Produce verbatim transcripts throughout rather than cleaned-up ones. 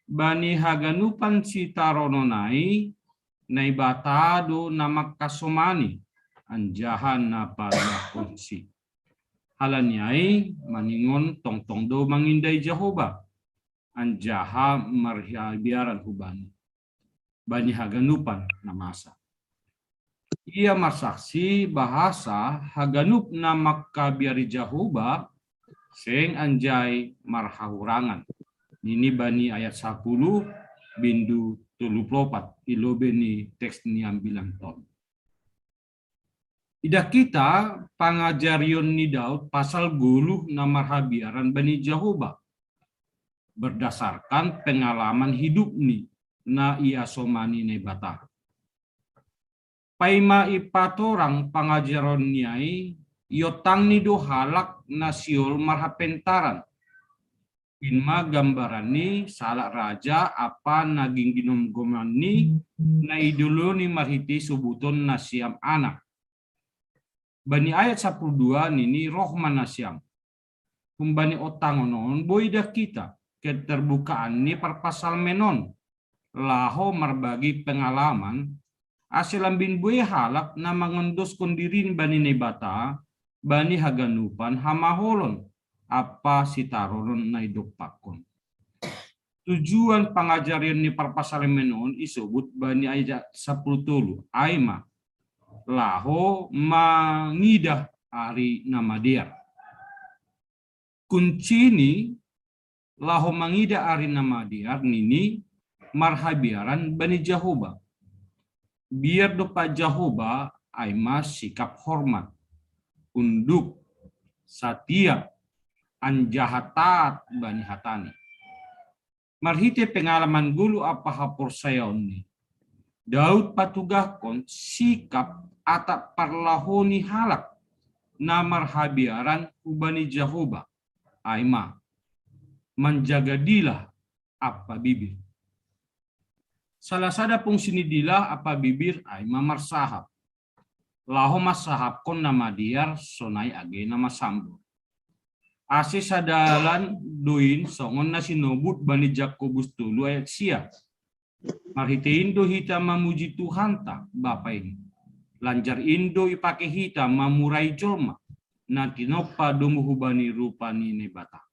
bani haganupan sitaronon ai, Naibata do na mangkasomani, anjaha na paluahkonsi. Halani ai maningon tongtong do mangindai Jahowa, anjaha marhabiaran hu Bani, bani haganupan na masa. Ia marsaksi bahasa haganup na mangkabiari Jahowa seng anjai marhahurangan. Nini bani ayat sapuluh bindu tolu puluh opat, i lobei ni teks ni ambilan ton. Idah hita pangajarion ni Daud pasal goluh na marhabiaran bani Jahowa, berdasarkan pengalaman hidupni na iasomani Naibata. Paima ipatorang pangajarionni ai, iontangni do halak na sihol marhapentaran. In ma gambaranni sahalak raja ampa na gingginomgomanni na idoloni marhitei sobuton nasiam anak. Bani ayat sapuluh dua nini roh ma nasiam. Humbani ontangon on boi idah hita keterbukaan ni parpsalmen on, laho marbagi pengalaman, ase lambin buei halak na mangondoskon dirini bani Naibata, bani haganupan hamaolon ampa sitaronon na idompakkon. Tujuan pangajarion ni parpsalmen on isobut bani ayat sapuluh tolu, ai ma laho mangidah ari na madear. Kuncini laho mangidah ari na madear nini marhabiaran bani Jahowa. Biar dompak Jahowa ai ma sikap hormat, unduk, satia, anjaha taat bani hataNi. Marhitei pengalaman goluh ampa haporsayaonni, Daud patugahkon sikap atap parlahou ni halak na marhabiaran hubani Jahowa, ai ma manjaga dilah ampa bibir. Salah sada fungsi ni dilah ampa bibir ai ma marsahap. Laho mansahapkon na madear sonai age na masambor. Ase sadalan do in songon na sinobut bani Jakobus tolu ayat sia. Marhitei in do hita mamuji Tuhanta, Bapa in. Lanjar in do ipake hita mamurai jolma, na tinompa domu hubani rupa ni Naibata.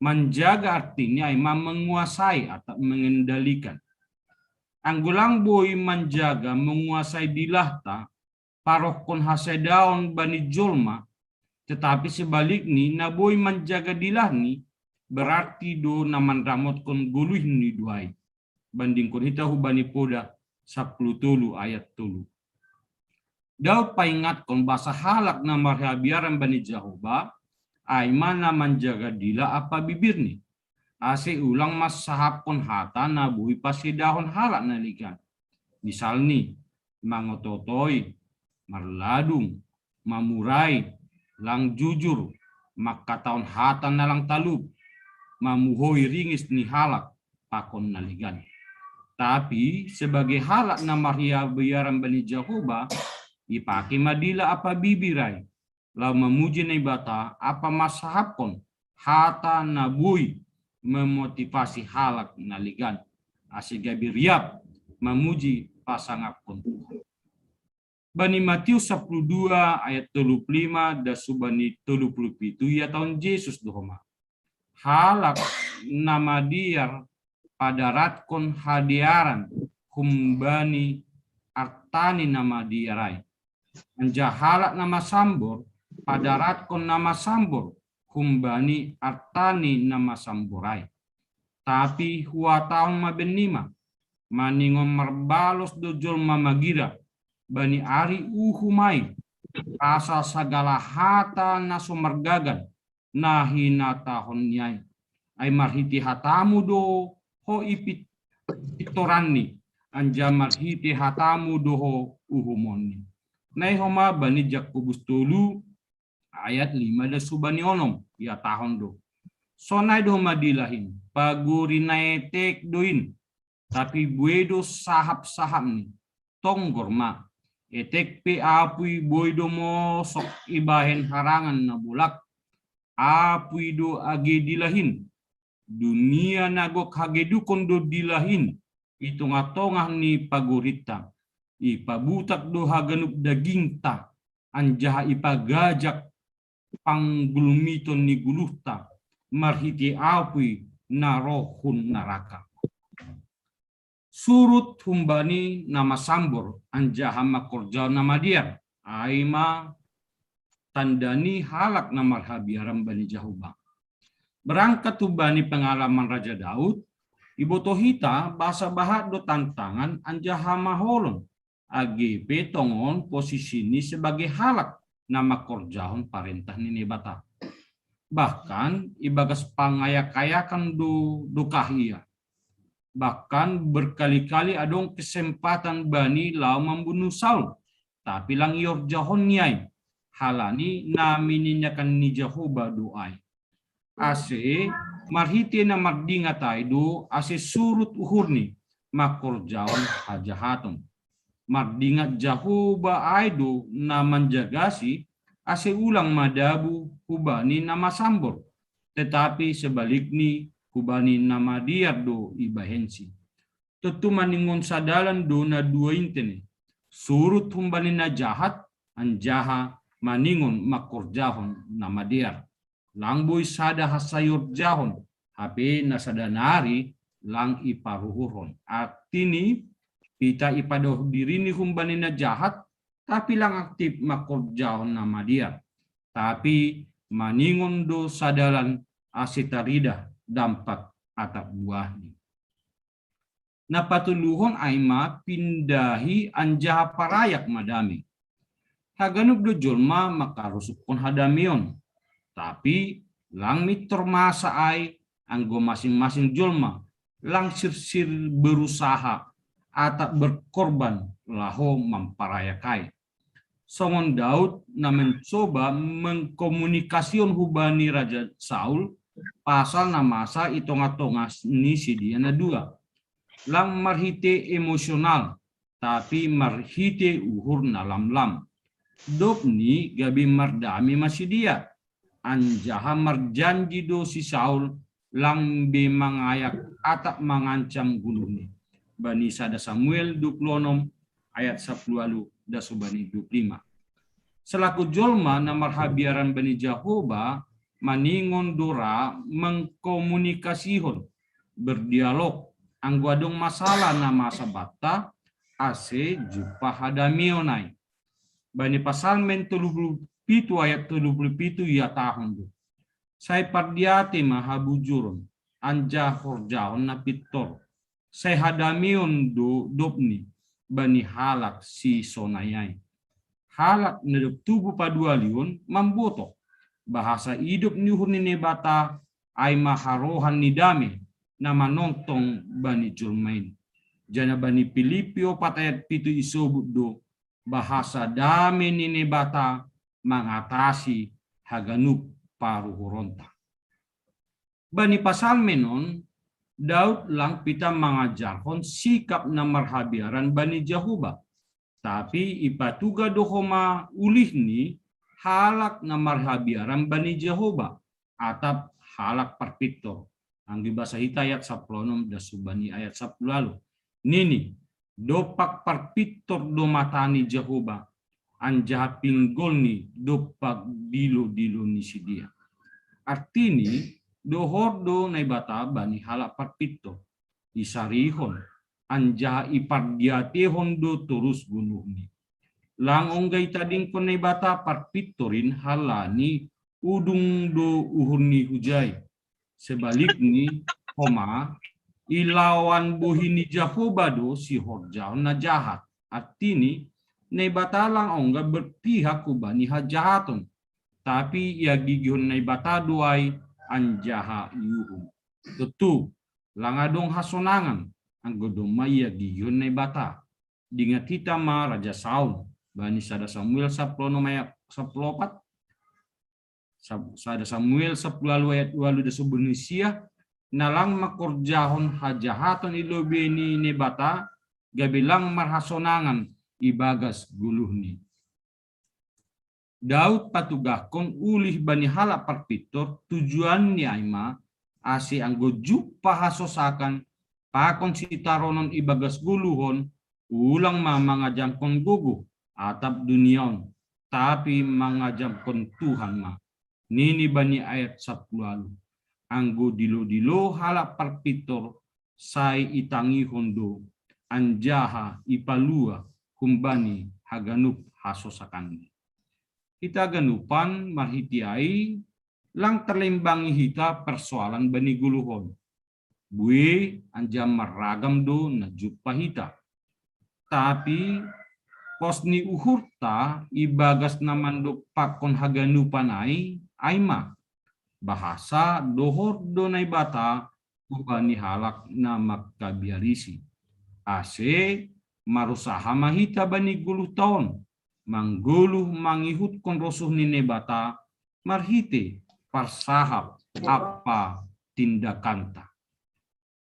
Manjaga artini ai ma menguasai atau mengendalikan. Anggo lang boi manjaga menguasai dilahta, parohkon hasedaon bani jolma, tetapi sebalikni na boi manjaga dilahni, berarti do na manramotkon goluhni do ai. Bandingkon hita hubani Poda sapuluh tolu ayat tolu. Daud paingatkon bahasa halak na marhabiaran bani Jahowa, ai ma na manjaga dilah ampa bibirni, ase ulang mansahapkon hata na boi pasedahon halak na legan. Misalni, mangototoi, marladung, mamurai, lang jujur, mangkatahon hata na lang talup, mamuhoi ringis ni halak pakon na legan. Tapi sebagai halak na marhabiaran bani Jahowa, ipake ma dilah ampa bibir ai, laho mamuji Naibata ampa mansahapkon hata na boi memotivasi halak na legan, ase gabe riap mamuji pasangapkon Tuhan. Bani Matius sapuluh dua ayat tolu puluh lima das hubani tolu puluh pitu ihatahon Jesus do homa. Halak na madear padaratkon hadearan humbani artani na madear ai. Anjaha halak na masambor padaratkon na masambor humbani artani na masambor ai. Tapi huhatahon ma bennima, maningon marbalos do jolma magira bani ari uhum ai, pasal sagala hata na so margagan na hinatahonni ai. Ai marhitei hatamu do ho ipit-, ipintoranni, anjaha marhitei hatamu do ho uhumonni. Nai homa bani Jakobus tolu ayat lima das hubani onom ihatahon do: Sonai do homa dilah in, paguri na etek do in, tapi buei do sahapsahapni. Tonggor ma, etek pe apui boi do mosok ibahen harangan na bolak. Apui do age dilah in, Dunia na gok hagedukon do dilah in i tongah-tongah ni pagoritta. Ipabutak do haganup dagingta, anjaha ipagajak panggulmiton ni guluhta marhitei apuy na roh hun naraka. Surut humbani na masambor anjaha mangkorjahon na madear, ai ma tanda ni halak na marhabiaran bani Jahowa. Berangkat humbani pengalaman Raja Daud, ibotoh hita bahasa bahat do tantangan anjaha maholon, age pe tongon posisini sebagai halak na mangkorjahon parentah ni Naibata. Bahkan ibagas pangayak-ayakan do dokah ia. Bahkan berkali-kali adong kesempatan bani laho mambunuh Saul, tapi lang iorjahon ni ai, halani na mininakan ni Jahowa do ai. Ase marhitei na mardingat ai do ase surut uhurni mangkorjahon hajahaton. Mardingat Jahowa ai do na manjagasi ase ulang madabu hubani na masambor, tetapi sebalikni hubani na madear do ibahensi. Tontu maningon sadalan do na dua intene, surut humbani na jahat anjaha maningon mangkorjahon na madear. Lang boi sada hasaiorjahon, hape na sada nari lang iparuhurhon. Artini, hita ipadaoh dirini humbani na jahat, tapi lang aktip mangkorjahon na madear. Tapi maningon do sadalan ase taridah dampak atap buahni. Na patoluhon ai ma pindahi anjaha parayak madame. Haganup do jolma mangkarosuphon hadameon. Tapi lang mintor masa ai anggo masing-masing jolma lang sirsir berusaha atap berkorban laho mamparayak ai. Songon Daud na mencoba mengkomunikasihon hubani Raja Saul pasal na masa i tongah-tongah ni sidea na dua. Lang marhitei emosional, tapi marhitei uhur na lamlam. Dobni gabe mardame ma sidea, anjaha marjanji do si Saul lang be mangayak atap mangancam guluhni. Bani sada Samuel dua puluh onom ayat sapuluh ualu das hubani dua puluh lima. Selaku jolma na marhabiaran bani Jahowa, maningon do ra mengkomunikasihon, berdialog, anggo adong masalah na masa banta, ase jumpah hadameon ai. Bani Pasalmen tolu puluh pitu ayat tolu puluh pitu ihatahon do: Sai pardiatei ma habujuron, anjaha horjahon na pintor. Sai hadameon do dobni bani halak sisonai ai. Halak na dob tubu padualion mambotoh, bahasa idop ni uhur ni Naibata ai ma harohan ni dame na manongtong bani jolma in. Janah bani Pilipi opat ayat pitu isobut do bahasa dame ni Naibata mangatasi haganup paruhuronta. Bani Pasalmen on, Daud lang pitah mangajarhon sikap na marhabiaran bani Jahowa. Tapi ipatuga do homa ulihni halak na marhabiaran bani Jahowa, atap halak parpintor. Anggo ibasa hita ayat sapuluh onom das hubani ayat sapuluh ualu. Nini, dompak parpintor do mata ni Jahowa, anjaha pinggolni dompak dilo-dilo ni sidea. Artini, dohor do Naibata bani halak parpintor. Isarihon, anjaha ipardiateihon do torus goluhni. Lang ongga itadingkon Naibata parpintor in halani udung do uhurni hujai. Sebalikni, homa, ilawan bohi ni Jahowa do sihorjahon na jahat. Artini, Naibata lang ongga berpihak hubani hajahaton, tapi iagigihon Naibata do ai anjaha iuhum. Tontu, lang adong hasonangan anggo domma iagigihon Naibata. Dingat hita ma Raja Saul, bani sada Samuel sapuluh onom ayat sapuluh opat, Sa-, sada Samuel sapuluh ualu ayat ualu das hubani sia, na lang mangkorjahon hajahaton i lobei ni Naibata, gabe lang marhasonangan ibagas goluhni. Daud patugahkon ulih bani halak parpintor tujuanni ai ma ase anggo jupa hasosakan pakon sitaronon ibagas goluhon, ulang ma mangajamkon gogo atap duniaon, tapi mangajamkon Tuhan ma. Nini bani ayat sapuluh ualu, anggo dilo-dilo halak parpintor sai itangihon do, anjaha ipalua humbani haganup hasosakan. Hita haganupan marhite ai lang tarlembangi hita persoalan bani goluhon. Bue anjaha marragam do na jupa hita. Tapi pos ni uhurta ibagas na mandok pakon haganupan ai, ai ma, bahasa dohor do Naibata humbani halak na mangkabiarisi. Ase marusaha ma hita bani goluhta on, manggoluh mangihutkon rosuh ni Naibata marhite parsahap ampa tindakanta.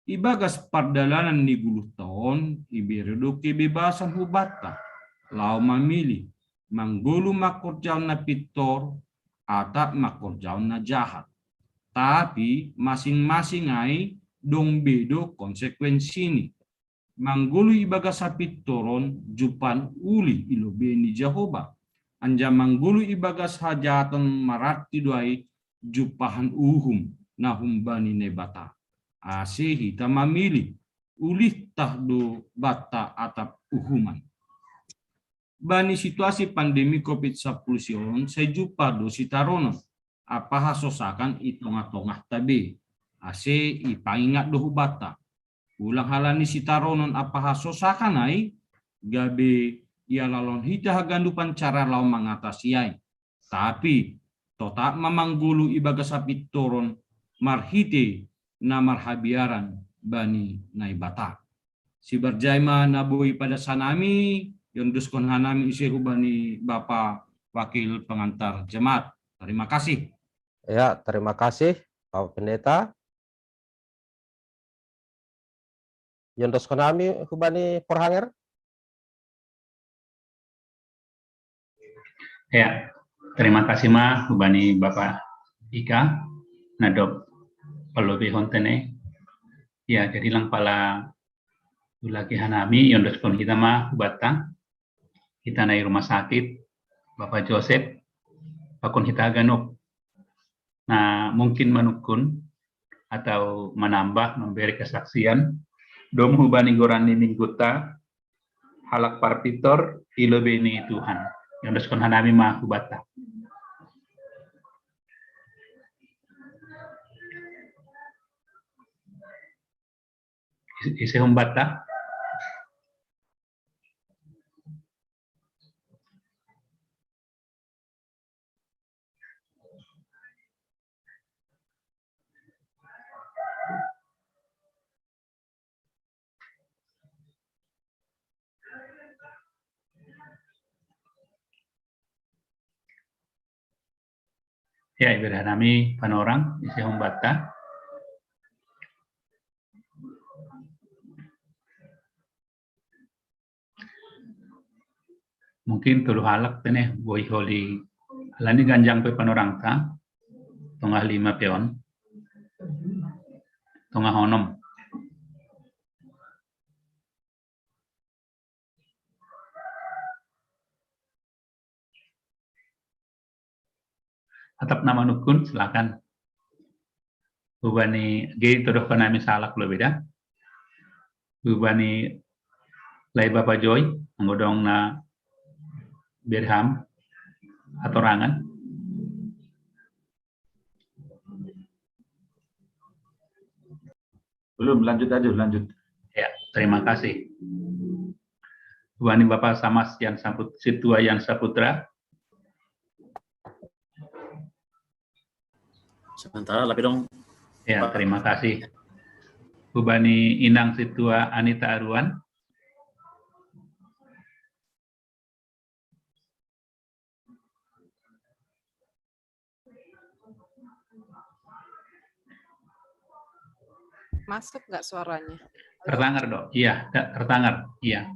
Ibagas pardalanan ni goluhta on ibere do kebebasan hubanta laho mamili, manggoluh mangkorjahon na pintor atap mangkorjahon na jahat. Tapi masing-masing ai dong be do konsekuensini. Manggoluh ibagas hapintoron jumpahan uli i lobei ni Jahowa, anjaha manggoluh ibagas hajahaton mararti do ai jumpahan uhum na humbani Naibata. Ase hita mamili, ulih tah do banta atap uhuman. Bani situasi pandemi covid sapuluh sia on sai jumpa do sitaronon ampa hasosakan i tongah-tongahta be, ase ipangingat do hubanta. Ulang halani sitaronon ampa hasosakan ai, gabe ialalon hita haganupan cara laho mangatasi ai. Tapi totap ma manggoluh ibagas hapintoron marhite na marhabiaran bani Naibata. Sibarjai ma na boi padas hanami, iondoskon hanami ise hubani Bapa Wakil Pengantar Jemaat. Terima kasih. Ya, terima kasih, Bapak Pendeta. Iondoskon hanami hubani Porhanger. Ya, terima kasih ma hubani Bapa Ika, na dob palobei hon tene. Ya, jadi lang pala ulaki hanami, iondoskon hita ma hubanta, hita na i rumah sakit, Bapa Josep, pakon hita haganup. Na mungkin manungkun atau manambah, mambere kesaksian, dong hubani goran ni mingguta, halak parpintor i lobei ni Tuhan. Iondoskon hanami ma hubanta. Ise hubanta? Ya, ibere hanami panorang ise hubanta. Mungkin tolu halak tene boi holi, alani ganjang pe panorangta, tongah lima pe on, tongah onom. Atap na manungkun, silakan. Hubani, jadi todohkon hanami sahalak lobei da. Hubani lae Bapa Joy, anggo dong na berham hatorangan. Belum, lanjut aja, lanjut. Ya, terima kasih. Hubani Bapak Samas Yan Saput, Situa Yan Saputra. Sementara, tapi dong. Ya, terima kasih. Hubani Inang Situa Anita Aruan. Masuk nggak suaranya? Terdengar, Dok. Iya, terdengar. Iya.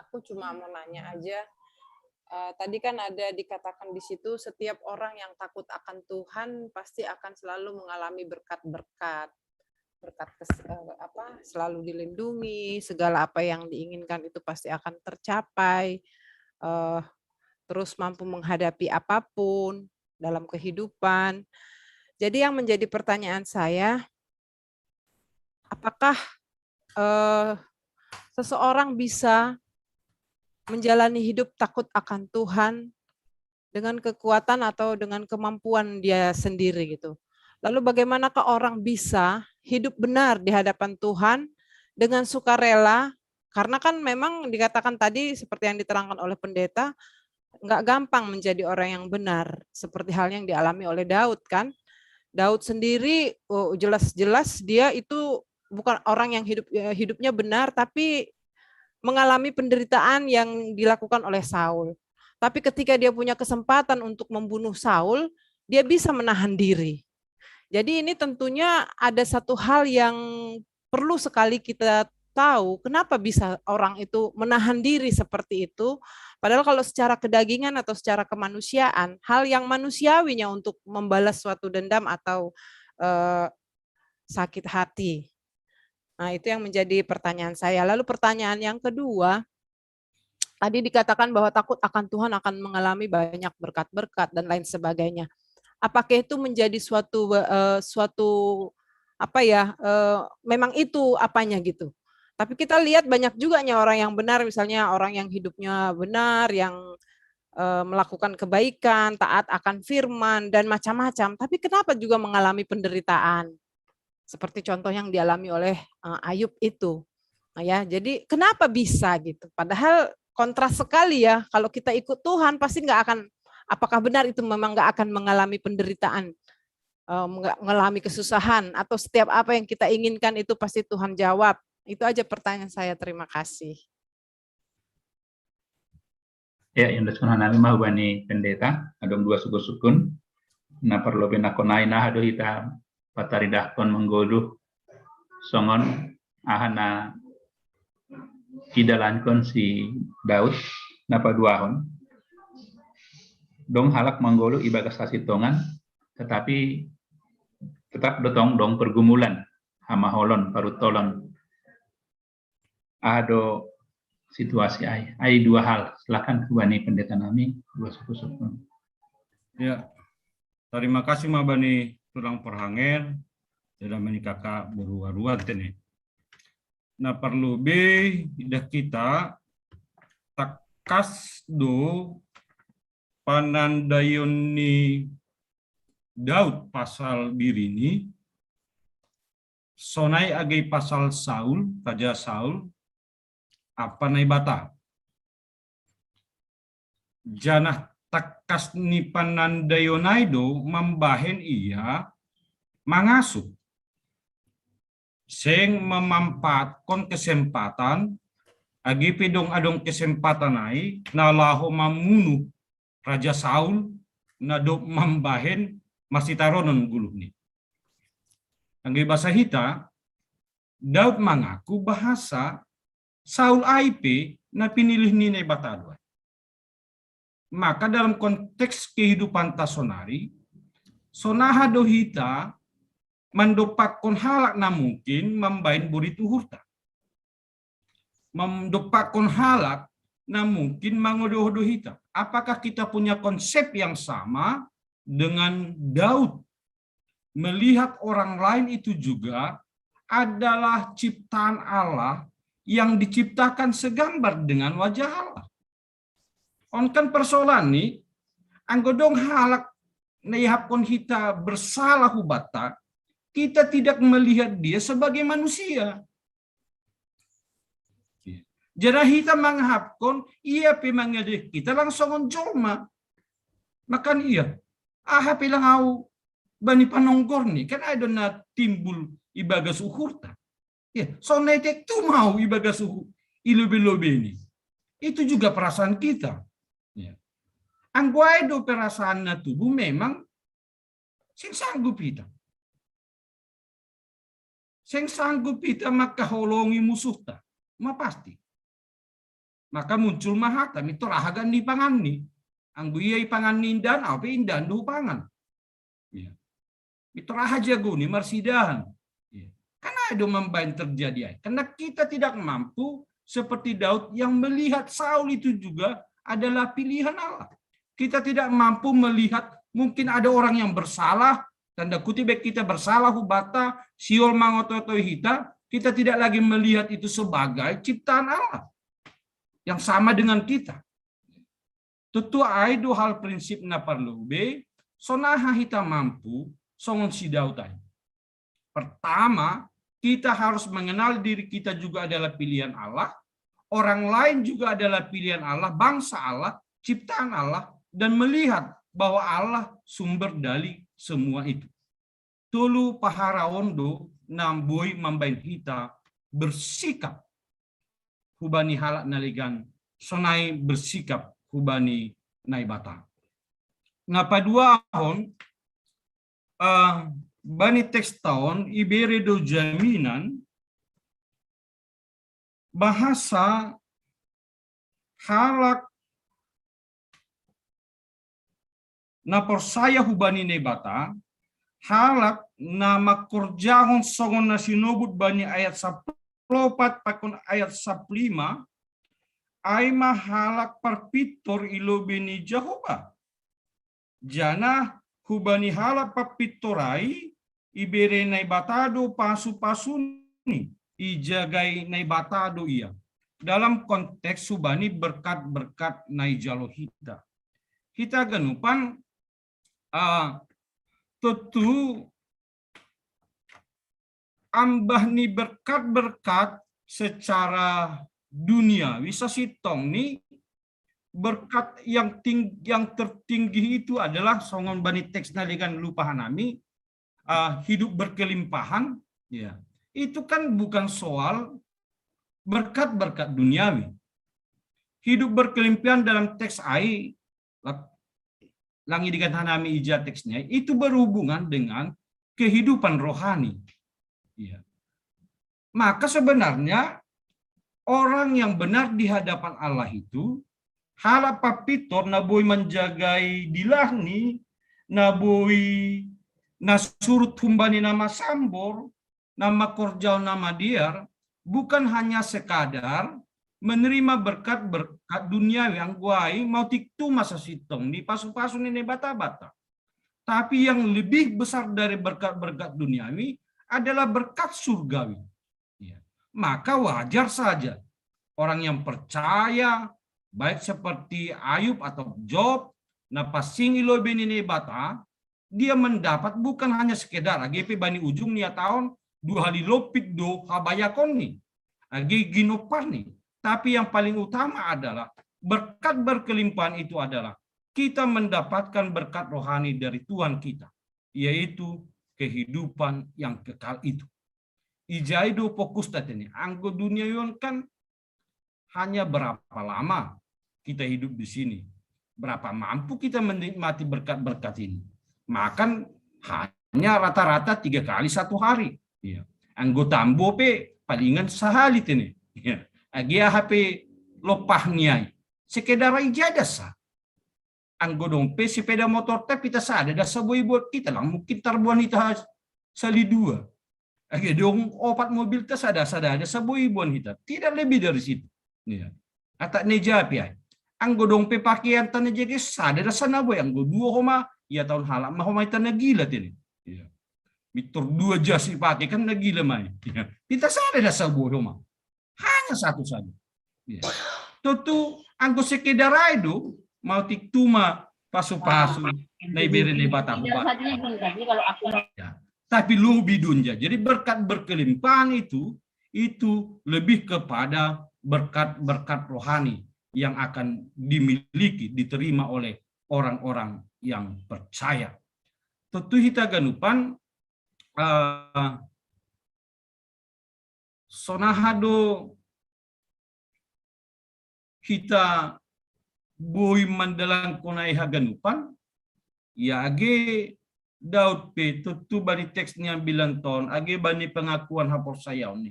Aku cuma mau nanya aja, Uh, tadi kan ada dikatakan di situ, setiap orang yang takut akan Tuhan pasti akan selalu mengalami berkat-berkat, berkat kes, uh, apa selalu dilindungi, segala apa yang diinginkan itu pasti akan tercapai, uh, terus mampu menghadapi apapun dalam kehidupan. Jadi yang menjadi pertanyaan saya, apakah uh, seseorang bisa menjalani hidup takut akan Tuhan dengan kekuatan atau dengan kemampuan dia sendiri gitu. Lalu bagaimanakah orang bisa hidup benar di hadapan Tuhan dengan sukarela? Karena kan memang dikatakan tadi seperti yang diterangkan oleh pendeta, nggak gampang menjadi orang yang benar seperti hal yang dialami oleh Daud kan. Daud sendiri oh, jelas-jelas dia itu bukan orang yang hidup eh, hidupnya benar tapi mengalami penderitaan yang dilakukan oleh Saul. Tapi ketika dia punya kesempatan untuk membunuh Saul, dia bisa menahan diri. Jadi ini tentunya ada satu hal yang perlu sekali kita tahu kenapa bisa orang itu menahan diri seperti itu. Padahal kalau secara kedagingan atau secara kemanusiaan, hal yang manusiawinya untuk membalas suatu dendam atau eh, sakit hati. Nah, itu yang menjadi pertanyaan saya. Lalu pertanyaan yang kedua, tadi dikatakan bahwa takut akan Tuhan akan mengalami banyak berkat-berkat dan lain sebagainya. Apakah itu menjadi suatu uh, suatu apa ya uh, memang itu apanya gitu. Tapi kita lihat banyak juga orang yang benar, misalnya orang yang hidupnya benar, yang uh, melakukan kebaikan, taat akan firman dan macam-macam. Tapi kenapa juga mengalami penderitaan? Seperti contoh yang dialami oleh uh, Ayub itu. Nah, ya, jadi kenapa bisa gitu? Padahal kontras sekali ya, kalau kita ikut Tuhan pasti nggak akan, apakah benar itu memang nggak akan mengalami penderitaan, eh, mengalami kesusahan, atau setiap apa yang kita inginkan itu pasti Tuhan jawab. Itu aja pertanyaan saya. Terima kasih. Ya, yang sudah nami mah bani pendeta, adong dua suku-sukun. Nah, perlu bina konai nah aduh kita pataridahkon menggoluh songon ahana idalankon si Daud napa duahon. Dong halak manggolu ibagas hasitongan, tetapi tetap dotong dong pergumulan, hamaholon, parutolon. Ado situasi ai. Ai dua hal. Silakan Bani Pendeta nami, dua suku-suku. Ya, terima kasih ma Bani tulang perhanger, dan Bani kakak berua-rua tene. Nah, perlu be dah kita takas do panandaion ni Daud pasal birini, sonai age pasal Saul, Raja Saul, apa Naibata. Janah takas ni panandaion ai do mambahen ia mangasup. Seng memampaatkon kesempatan, agi pe dong adong kesempatan ai na laho mamunuh Raja Saul na dob mambahen masitaronon guluhni. Anggo ibasa hita, Daud mangaku bahasa Saul ai pe na pinilih ni Naibata do ai. Maka dalam konteks kehidupan ta sonari, sonaha do hita mandopakkon halak na mungkin mambahen borit uhurta. Mandopakkon halak na mungkin mangodoh-odoh hita. Apakah kita punya konsep yang sama dengan Daud? Melihat orang lain itu juga adalah ciptaan Allah yang diciptakan segambar dengan wajah Allah. On kan persoalan ni, anggo dong halak na ihapkon hita bersalah hubata, kita tidak melihat dia sebagai manusia. Jadi hita manghapkon ia pe mangadeh kita langsung on jolma. Makan ia, aha pe lang au bani panonggor ni, kan ada na timbul ibagas uhurta. Ya, so netek tu mau ibagas uhu ilobe-lobe ni. Itu juga perasaan kita. Ya. Anggo ai do perasaan na tubuh memang sing sanggup hita. Seng sanggup hita mangkaholongi musuhta, ma pasti. Maka muncul mahata, mitoraha ga ni pangan ni. Anggo ia i pangan ni indahan, au pe indahan do hupangan. Ya. Mitoraha jago ni marsidahan. Ya. Kan ai do mambaen terjadi ai. Karena kita tidak mampu seperti Daud yang melihat Saul itu juga adalah pilihan Allah. Kita tidak mampu melihat mungkin ada orang yang bersalah, tanda kutip baik kita bersalah hubata, Siol mangoto-otoi hita, kita tidak lagi melihat itu sebagai ciptaan Allah yang sama dengan kita. Tontu ai do hal prinsip na parlobei, sonaha hita mampu songon si Daud ai. Pertama, kita harus mengenal diri kita juga adalah pilihan Allah, orang lain juga adalah pilihan Allah, bangsa Allah, ciptaan Allah, dan melihat bahwa Allah sumber dari semua itu. Tolu paharaon do na boi mambaen hita bersikap hubani halak na legan, sonai bersikap hubani Naibata. Na paduahon, uh, bani teks ta on ibere do jaminan bahasa halak na porsaya hubani Naibata, halak na mangkorjahon songon na sinobut bani ayat saplopat pakon ayat saplima, ai ma halak parpintor i lobei ni Jahowa. Janah hubani halak parpintor ai ibere Naibata do pasu-pasuni, ijagai Naibata do ia. Dalam konteks hubani berkat-berkat na ijalo hita. Hita ganupan, uh, tontu ambah ni berkat-berkat secara duniawi sasintongni berkat yang ting, yang tertinggi itu adalah songon bani teks na legan lupa hanami, uh, hidup berkelimpahan, ya. Itu kan bukan soal berkat-berkat duniawi. Hidup berkelimpahan dalam teks ai, lang idigan hanami ija teksnya, itu berhubungan dengan kehidupan rohani. Ya. Maka sebenarnya orang yang benar di hadapan Allah itu halak parpintor na boi manjagai dilahni, na boi na surut humbani na masambor, na mangkorjahon na madear, bukan hanya sekadar menerima berkat-berkat duniawi, anggo ai maotik tu ma sasintongni pasu-pasu ni Naibata banta. Tapi yang lebih besar dari berkat-berkat duniawi adalah berkat surgawi. Ya. Maka wajar saja orang yang percaya, baik seperti Ayub atau Job, na pansing i lobei ni Naibata, dia mendapat bukan hanya sekedar age pe bani ujung ni ia taon dua hali lompit do habayakonni, age ginomparni. Tapi yang paling utama adalah berkat berkelimpahan itu adalah kita mendapatkan berkat rohani dari Tuhan kita, yaitu kehidupan yang kekal itu. Ijai do fokus tadi ini. Anggo dunia on kan hanya berapa lama kita hidup di sini, berapa mampu kita menikmati berkat-berkat ini. Makan hanya rata-rata tiga kali satu hari. Ya. Anggo tambo pe palingan sahali tene. Ya. Agia H P lopah niai. Sekedar ijada sa. Anggo dong pe sepeda motor ta pita sada da saboi buat kita lang mungkin tarbuan ita sali dua. Age dong opat mobil ta sada sada ada saboi buan hita. Tidak lebih dari situ. Ya. Atak neja pi ai. Anggo dong pe pakaian ta neja ke sada da sana boi anggo dua homa ia taon halak ma homa ita na gila tene. Ya. Mitor dua jas ipake kan na gila mai. Ya. Ita sada da saboi homa. Hanya satu saja. Ya. Tontu anggo sekedar ai do maotik tu ma pasu-pasu na ibere Naibata hubata. Ya. Tapi lebih dunja. Jadi berkat berkelimpahan itu itu lebih kepada berkat-berkat rohani yang akan dimiliki, diterima oleh orang-orang yang percaya. Tontu hita ganupan uh, sonaha do hita boi mandalanhon ai haganupan, ya age Daud pe tontu bani teks ni ambilan ton, age bani pengakuan haporsayaon ni.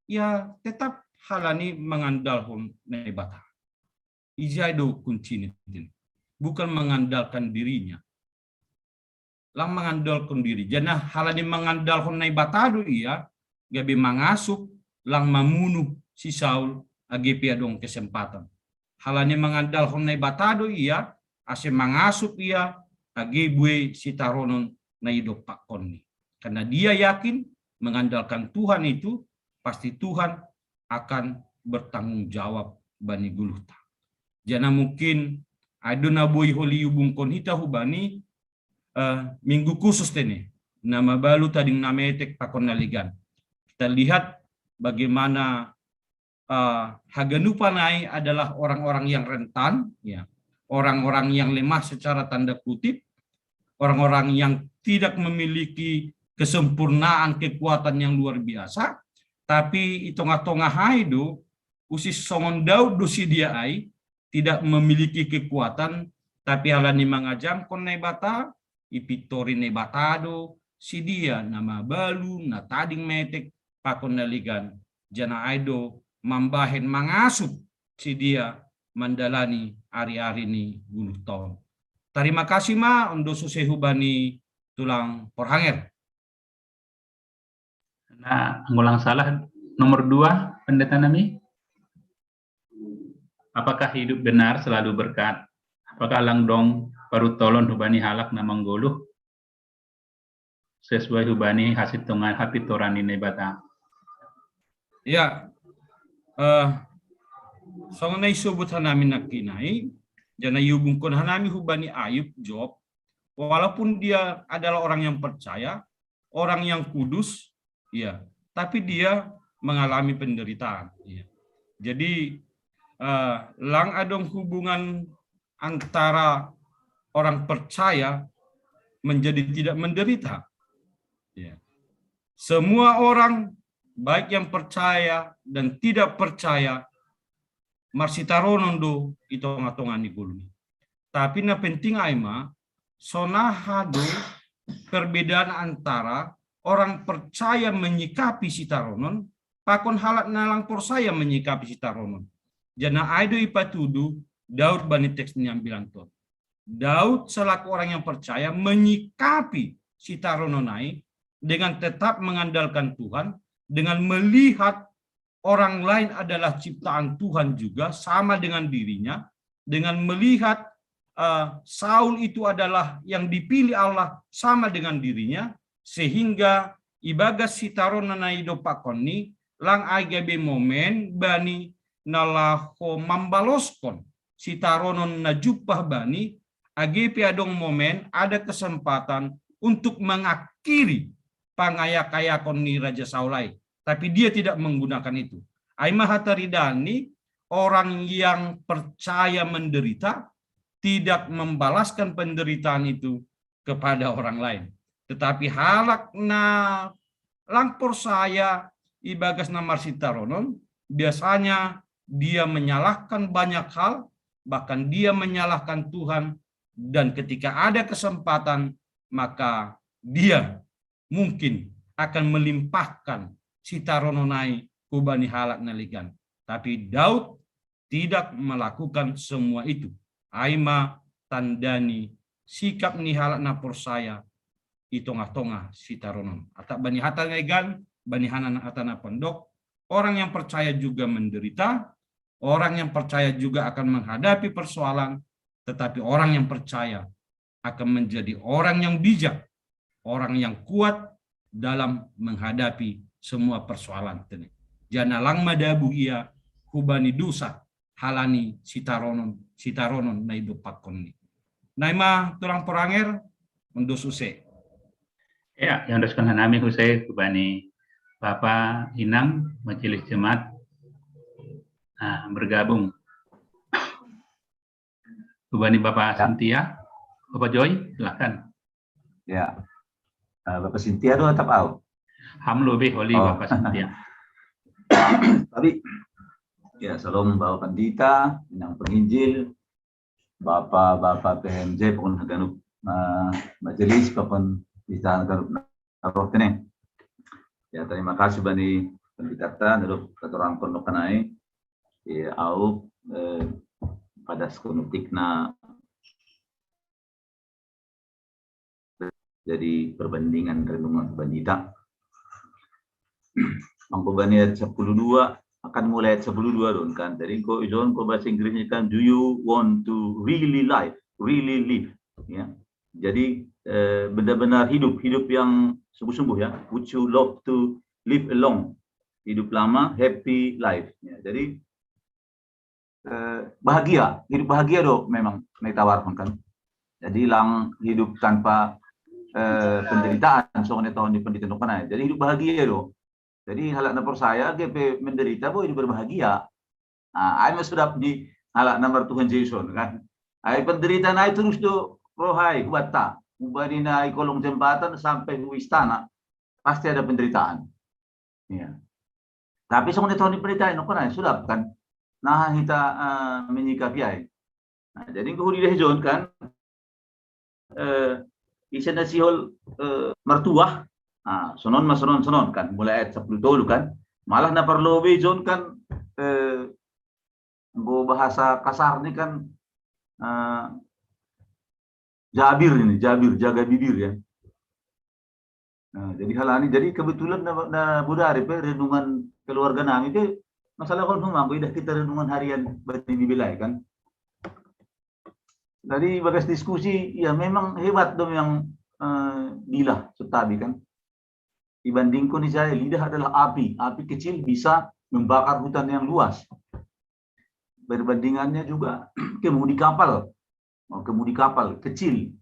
Ya tetap halani mangandalhon Naibata. Ijai do kuncina, bukan mengandalkan dirinya. Lang mangandalkan diri. Jana halani mangandalhon Naibata do ia, gabe mangasup lang mamunu si Saul age pe adong kesempatan. Halani mangandalhon Naibata do ia, ase mangasup ia age buei sitaronon na idompakkonni. Karena dia yakin mengandalkan Tuhan itu, pasti Tuhan akan bertanggung jawab bani goluhta. Jana mungkin ai do na boi holi iubungkon hita hubani uh, minggu khusus tene, na mabalu tading na metek pakon na legan. Kita lihat bagaimana uh, haganupan ai adalah orang-orang yang rentan, ya, orang-orang yang lemah secara tanda kutip, orang-orang yang tidak memiliki kesempurnaan kekuatan yang luar biasa, tapi i tongah-tongah ai do, usi songon Daud do si dia ai, tidak memiliki kekuatan, tapi halani mangajamkon Naibata, ipintori Naibata do si dia na mabalu, na tading metek pakon na legan, jana ai do mambahen mangasup si dia mandalani ari-ari ni goluhta on. Tarima kasih ma, on do suse hubani tulang porhanger. Nah, ngulang salah nomor dua, pendeta nami. Apakah hidup benar selalu berkat? Apakah lang dong parutolon hubani halak na manggoluh sesuai hubani hasil tongan hapintoran ni Naibata? Ya, uh, songon na isobut hanami nangkin ai, jana iubungkon hanami hubani Ayub, Job, walaupun dia adalah orang yang percaya, orang yang kudus, ya, tapi dia mengalami penderitaan. Ya. Jadi uh, lang adong hubungan antara orang percaya menjadi tidak menderita. Ya. Semua orang, baik yang percaya dan tidak percaya, marsitaronon do i tongah-tongah ni goluhna. Tapi na penting ai ma, sonaha do perbedaan antara orang percaya menyikapi sitaronon pakon halak na lang porsaya menyikapi sitaronon. Jana ai do ipatudu Daud bani teks ni ambilan ton. Daud selaku orang yang percaya menyikapi sitaronon ai dengan tetap mengandalkan Tuhan, dengan melihat orang lain adalah ciptaan Tuhan juga sama dengan dirinya, dengan melihat uh, Saul itu adalah yang dipilih Allah sama dengan dirinya, sehingga ibagas sitaronon na idompakkonni lang ai gabe momen bani na laho mambaloskon sitaronon na jumpah bani, age pe adong momen ada kesempatan untuk mengakhiri pangayak-ayakon ni Raja Saul ai. Tapi dia tidak menggunakan itu. Ai ma hataridaan ni orang yang percaya menderita tidak membalaskan penderitaan itu kepada orang lain. Tetapi halak na lang porsaya ibagas na marsitaronon, biasanya dia menyalahkan banyak hal, bahkan dia menyalahkan Tuhan, dan ketika ada kesempatan, maka dia mungkin akan melimpahkan sitaronon ai hubani halak na legan. Tapi Daud tidak melakukan semua itu. Ai ma tanda ni sikap ni halak na porsaya i tongah-tongah sitaronon. Atap bani hata na legan, bani hata na pandok, orang yang percaya juga menderita, orang yang percaya juga akan menghadapi persoalan, tetapi orang yang percaya akan menjadi orang yang bijak, orang yang kuat dalam menghadapi semua persoalan. Jana lang madabu ia hubani dosa halani sitaronon, sitaronon na idompakkonni. Naima tulang poranger, mendos use. Ya, yang dos hanami use hubani Bapa, Inang, Majelis Jemaat nah, bergabung. Hubani Bapa Sintia, Bapa Joy, silakan. Ya, uh, Bapa Sintia do atap au? Ham lebih holi oh. Bapa Sintia. Tapi ya, salam Bapa Pandita, Inang Penginjil, Bapa-bapa P H M J, pokon haganup uh, majelis, pokon kita haganup roh tene. Ya, terima kasih bani Pendeta ta, nado katorang kono kanai, eh, au, eh, pada sekono tikna jadi perbandingan renungan pendeta. Angko bani ayat sepuluh dua, akan mulai ayat sepuluh dua don kan. Jadi ko izon ko bahasa Inggrisnya kan, "Do you want to really live, really live?" Ya. Jadi, eh, benar-benar hidup, hidup yang sungguh-sungguh ya. "Would you love to live alone?" Hidup lama, happy life. Ya, jadi, eh, bahagia, hidup bahagia do memang ditawarkan kan. Jadi lang hidup tanpa, eh, penderitaan, soalnya tahun di penderitaan kan. Jadi hidup bahagia do. Jadi halak na percaya, age pe menderita, bo hidup berbahagia. Ah, ai ma sudah di halak na mar Tuhan Yesus kan. Ai penderitaan ai terus do rohai, kuat ta. Ubani na i kolong jembatan sampai hu istana, pasti ada penderitaan. Ya. Tapi soalnya tahun di penderitaan, no kan, sudah kan. Nah, kita, eh, menyikapi ai. Nah, jadi hu di John kan, eh, ise na sihol, eh, mertua. Nah, sonon ma sonon, sonon kan, mulai ayat sepuluh tolu kan. Malah na parlobe John kan, eh, nggo bahasa kasar ni kan, eh, jabir ini, jabir, jaga bibir ya. Nah, jadi halani, jadi kebetulan na, na bodari pe renungan keluarga nami pe masalah kon humang, idah kita renungan harian bani Bibel ai kan. Jadi bagas diskusi, ya memang hebat dong yang, eh, lidah, setabi kan. Dibandingkan di saya, lidah adalah api. Api kecil bisa membakar hutan yang luas. Perbandingannya juga kemudi kapal. Oh, kemudi kapal kecil.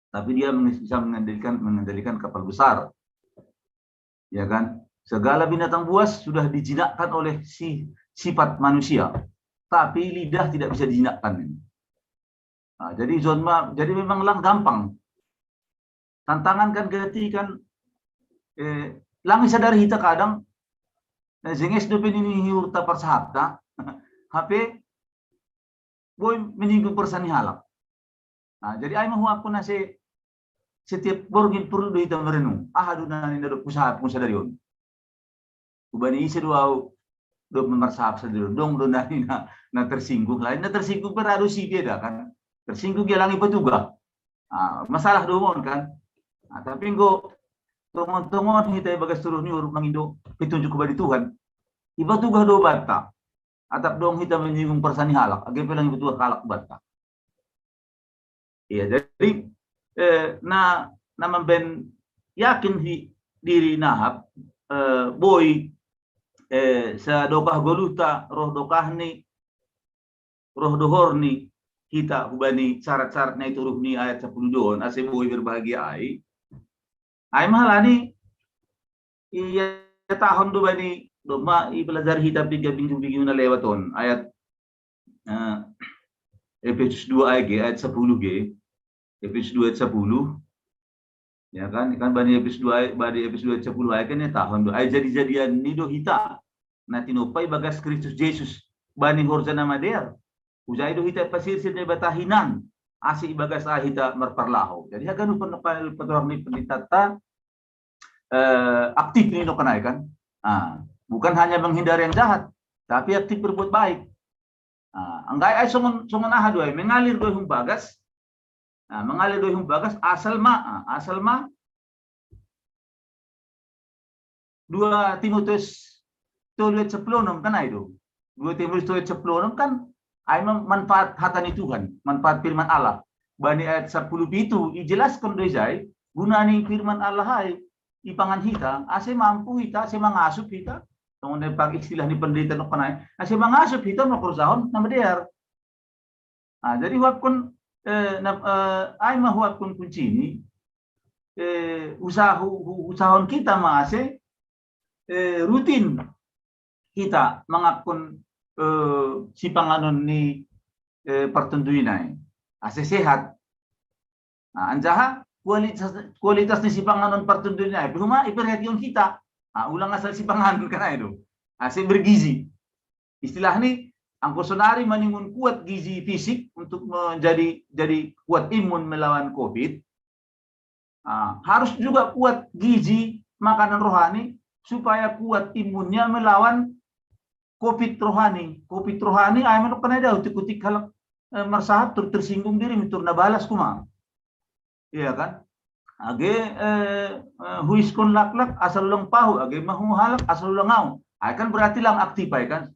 Tapi dia meng-, bisa mengendalikan, mengendalikan kapal besar. Ya kan? Segala binatang buas sudah dijinakkan oleh si, sifat manusia. Tapi lidah tidak bisa dijinakkan ini. Nah, jadi John ma, jadi memang lang gampang. Tantangan kan gati kan, eh, lang isadari hita kadang, eh, jenges do pe nini hiur ta parsahap ta, hape boi menyinggung perasaan ni halak. Nah, jadi ai ma huakku na se, setiap borngin perlu do hita merenung. Aha do na ninda do parsahapku sadari on. Ubani ise do au do marsahap sadari on. Dong do na, na, na tersinggung. Lain na tersinggung pe ra do si beda kan. Tersinggung ia lang i patuga. Ah, masalah do mon kan. Nah, tapi nggo tongon-tongon hita i bagas toruh ni uruk mangindo petunjuk ubani Tuhan. I patuga do banta. Atap dong hita menyinggung perasaan ni halak, age pe lang i patuga halak banta. Iya, jadi, eh, na, na mambaen yakin hi diri nahap, eh, boi, eh, sadokah goluhta, roh dokahni, roh dohorni, hita hubani syarat-syarat na i toruh ni ayat sepuluh dua on, ase boi berbahagia ai. Ai ma halani, ia tahun do bani, domma i belajar hita piga minggu-minggu na lewat on. Ayat, eh, Efesus dua ai ge, ayat sepuluh ge. Efesus dua ayat sepuluh. Ya kan, kan bani Efesus dua ai, bani Efesus dua ayat sepuluh ai kan ia tahun do. Ai jadi-jadian ni do hita. Na tinompa i bagas Kristus Jesus. Bani horja na madear. Hujai do hita pasirsir Debata hinan. Ase i bagas ai hita marparlahou. Jadi haganup pen-, pen-, patorang ni pendeta ta, eh, aktif ni no kanai kan. Ah, bukan hanya menghindari yang jahat, tapi aktif berbuat baik. Ah, anggai ai songon, songon aha do ai, mengalir do ai hum bagas. Ah, mengalir do ai hum bagas, asal ma, ah, asal ma dua Timotius tolu ayat sepuluh enam kan ai do. Dua Timotius tolu ayat sepuluh enam kan ai mem-, manfaat hata ni Tuhan, manfaat firman Allah. Bani ayat sepuluh pitu, ijelaskan do ijai, guna ni firman Allah ai, ipangan hita, ase mampu hita, ase mangasup hita, songon na pang istilah ni pendeta nokko nai, ase mangasup hita mangkorjahon na madear. Ah, jadi huakkon, eh, na, eh, ai ma huakkon kunci ni, eh, usaha, hu-, hu-, usahahon hita ma ase, eh, rutin hita mangakkon, eh, sipanganon ni, eh, partondui nai. Ase sehat. Nah, anjaha kualitas, kualitas ni sipanganon partondui nai. Pe huma iperhatian hita. Ah, ulang asal sipanganon kan ai do. Ase bergizi. Istilah ni, angko sonari maningon kuat gizi fisik untuk menjadi, jadi kuat imun melawan covid, ah, harus juga kuat gizi makanan rohani supaya kuat imunnya melawan covid rohani. Covid rohani, ai manuk kena dia utik-utik halak, eh, marsahat tur tersinggung diri, tur na balas kuma. Iya kan? Age, eh, eh, huiskon laklak asal ulang pahu, age mahu halak asal ulang au. Ai kan berarti lang aktif ai kan?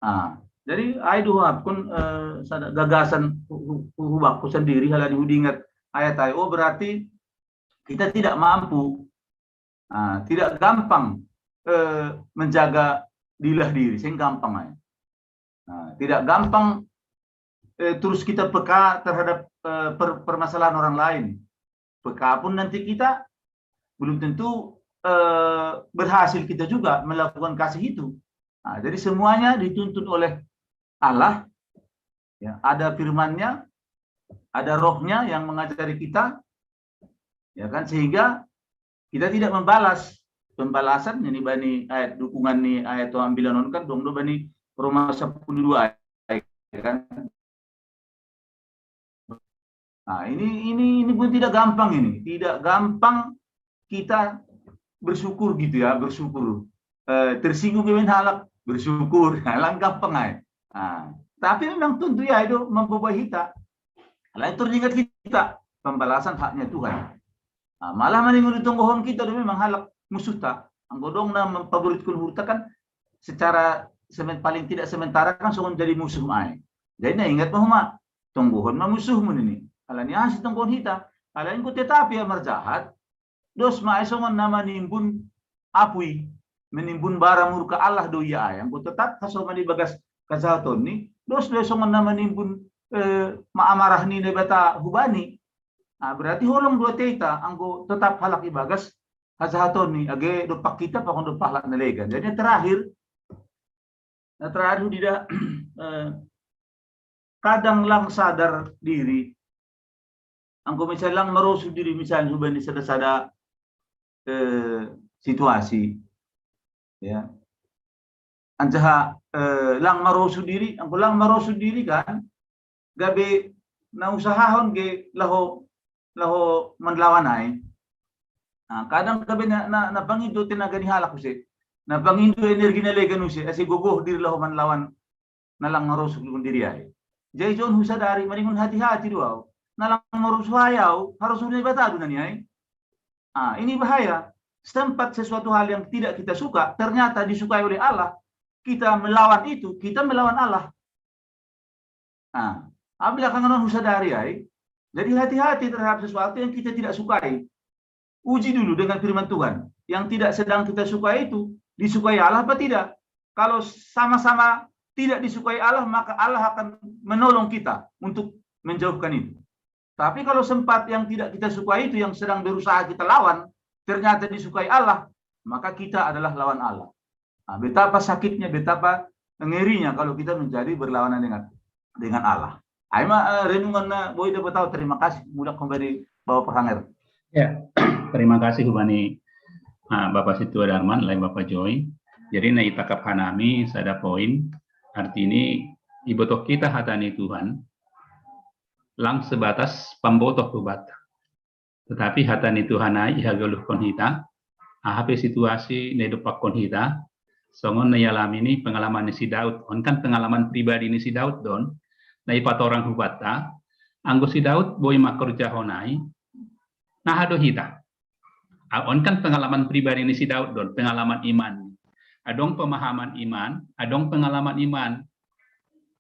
Ah, jadi ai duhapkon, eh, sada gagasan hu-, hu-, hubakku sendiri halani hudingat ayat ai. Oh, berarti kita tidak mampu, ah, tidak gampang, eh, menjaga dilah diri, sing gampang ai. Nah, tidak gampang, eh, terus kita peka terhadap, eh, per-, permasalahan orang lain. Peka pun nanti kita belum tentu, eh, berhasil kita juga melakukan kasih itu. Nah, jadi semuanya dituntun oleh Allah, ya, ada firman-Nya, ada Roh-Nya yang mengajari kita, ya kan, sehingga kita tidak membalas. Pembalasan ini bani ayat dukungan ni ayat tu ambilan on kan dong do bani Roma sepuluh dua, ya kan. Nah, ini, ini, ini pun tidak gampang ini. Tidak gampang kita bersyukur gitu ya, bersyukur. Eh, tersinggung kawin halak, bersyukur. Lang gampang ai. Nah, tapi memang tentu ya itu membawa kita. Lain teringat kita, pembalasan haknya Tuhan. Nah, malah maningun di tonggohon kita tu memang halak musuh ta. Anggo dong na memfavoritkon hurta kan secara semen-, paling tidak sementara kan songon jadi musuh ai. Jadi na ingat ma homa, tonggohon ma musuhmu nini. Alani asi tonggohon hita, alani enggo tetap ia marjahat, dos ma ai songon na manimbun apui, manimbun bara murka Allah do ia ai. Anggo tetap hasoman di bagas kajahaton ni, dos do songon na manimbun, eh, ma amarah ni Naibata hubani. Nah, berarti holong do ate hita, anggo tetap halak i bagas kajahaton ni, age dompak kita pakon dompak halak na legan. Jadi yang terakhir, yang terakhir sudah, eh, kadang lang sadar diri. Anggo misalnya lang marosu diri misalnya hubani sada-sada, eh, situasi. Ya. Anjaha, eh, lang marosu diri, anggo lang marosu diri kan, gabe na usahahon ge laho, laho manlawan ai. Nah, kadang gabe na, na, na pangido tenaga ni halak use. Na pangido energi na legan use, ase gogoh diri laho manlawan na lang marosu diri ai. Jadi jon husadari maningon hati-hati do au. Na lang marosu ai au, harus Naibata do na niai. Ah, ini bahaya. Sempat sesuatu hal yang tidak kita suka, ternyata disukai oleh Allah. Kita melawan itu, kita melawan Allah. Nah, apabila kangenon husadari ai, jadi hati-hati terhadap sesuatu yang kita tidak sukai. Uji dulu dengan firman Tuhan. Yang tidak sedang kita sukai itu disukai Allah apa tidak? Kalau sama-sama tidak disukai Allah, maka Allah akan menolong kita untuk menjauhkan itu. Tapi kalau sempat yang tidak kita sukai itu yang sedang berusaha kita lawan, ternyata disukai Allah, maka kita adalah lawan Allah. Nah, betapa sakitnya, betapa ngerinya kalau kita menjadi berlawanan dengan, dengan Allah. Ai ma, eh, renungan na boi dapat tahu. Terima kasih. Mudah kembali bawa perhanger. Ya, terima kasih hubani, ah, Bapak Situa Darman, lain Bapak Joy. Jadi na itangkap hanami sada poin, arti ni ibotoh kita hata ni Tuhan, lang sebatas pambotoh tu bata. Tetapi hata ni Tuhan ai ihagoluhkon hita, aha pe situasi na idompakkon hita, songon na ialami ni pengalaman ni si Daud. On kan pengalaman pribadi ni si Daud don, na ipatorang hubanta, anggo si Daud boi mangkorjahon ai, na aha do hita? Ah, on kan pengalaman pribadi ni si Daud don, pengalaman iman. Adong pemahaman iman, adong pengalaman iman.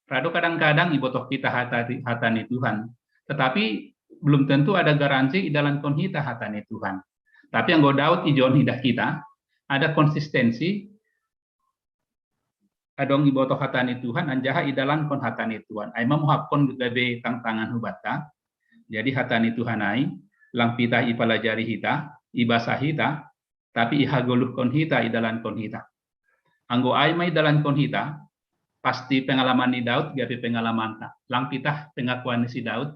Rado kadang-kadang ibotoh kita hata, hata ni Tuhan. Tetapi belum tentu ada garansi idalankon hita hata ni Tuhan. Tapi anggo Daud ijon idah kita, ada konsistensi, adong ibotoh hata ni Tuhan, anjaha idalankon hata ni Tuhan. Ai ma muhaphon gabe tangtangan hubanta. Jadi hata ni Tuhan ai, lang pitah ipalajari hita, ibasa hita, tapi ihagoluhkon hita, idalankon hita. Anggo ai ma idalankon hita, pasti pengalaman ni Daud gabe pengalamanta. Lang pitah pengakuan ni si Daud,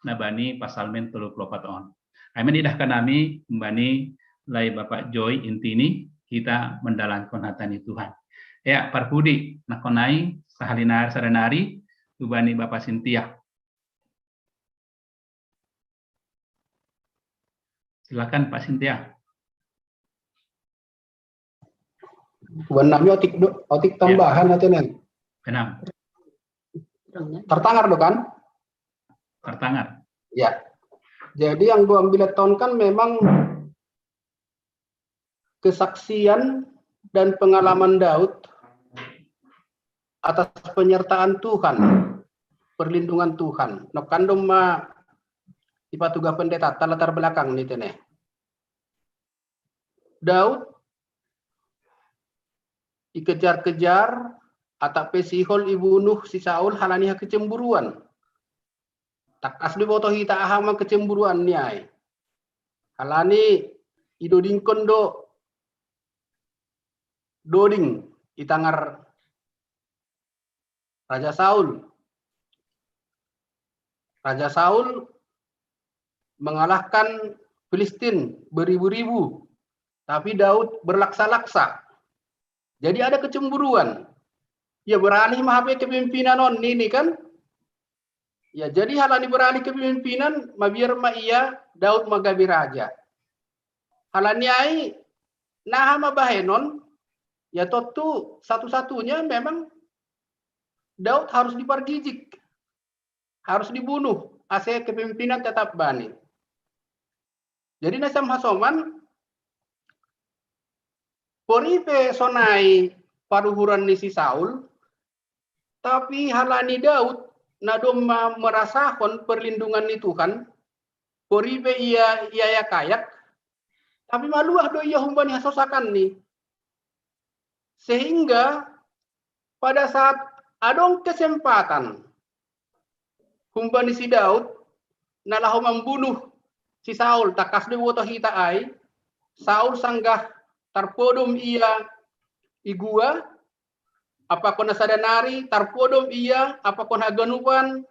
na bani Psalmen tolu pulu opat on. Ai ma nidah hanami, bani lae Bapak Joy inti ni, hita mandalankon hata ni Tuhan. Ya, parpudi, nangkon ai, sahali nari, sada nari, tu bani Bapak Sintia. Silakan, Pak Sintia. Bukan namanya otik do, otik tambahan atau nih? Enam. Tertangar do kan? Tertangar. Ya. Jadi yang gua ambil tahun kan memang kesaksian dan pengalaman Daud atas penyertaan Tuhan, perlindungan Tuhan. Nok kandung ma ipatuga pendeta latar belakang ni tene. Daud ikejar-kejar, atau pesihol ibunuh si Saul halani ha kecemburuan. Takas do boto hita aha ma kecemburuan ni ai. Halani idodingkon do doding itangar Raja Saul. Raja Saul mengalahkan Filistin beribu-ribu, tapi Daud berlaksa-laksa. Jadi ada kecemburuan. Ya beralih mahape kepemimpinan on ini kan. Ya jadi halani beralih kepemimpinan, mabiar ma ia Daud magabe raja. Halani ai naha ma bahenon, ya tontu satu-satunya memang Daud harus dipargijik, harus dibunuh, ase kepemimpinan tetap bani. Jadi nasam hasoman, poripe sonai paruhuran ni si Saul, tapi halani Daud na domma merasahon perlindungan ni Tuhan, poripe ia ia kayak, tapi maluah do ia humbani hasosakan ni. Sehingga pada saat adong kesempatan humbani si Daud na laho membunuh si Saul, takas do boto hita ai, Saul sanggah tarpodom ia igua, apakon na sada nari tarpodom ia, apakon haganupan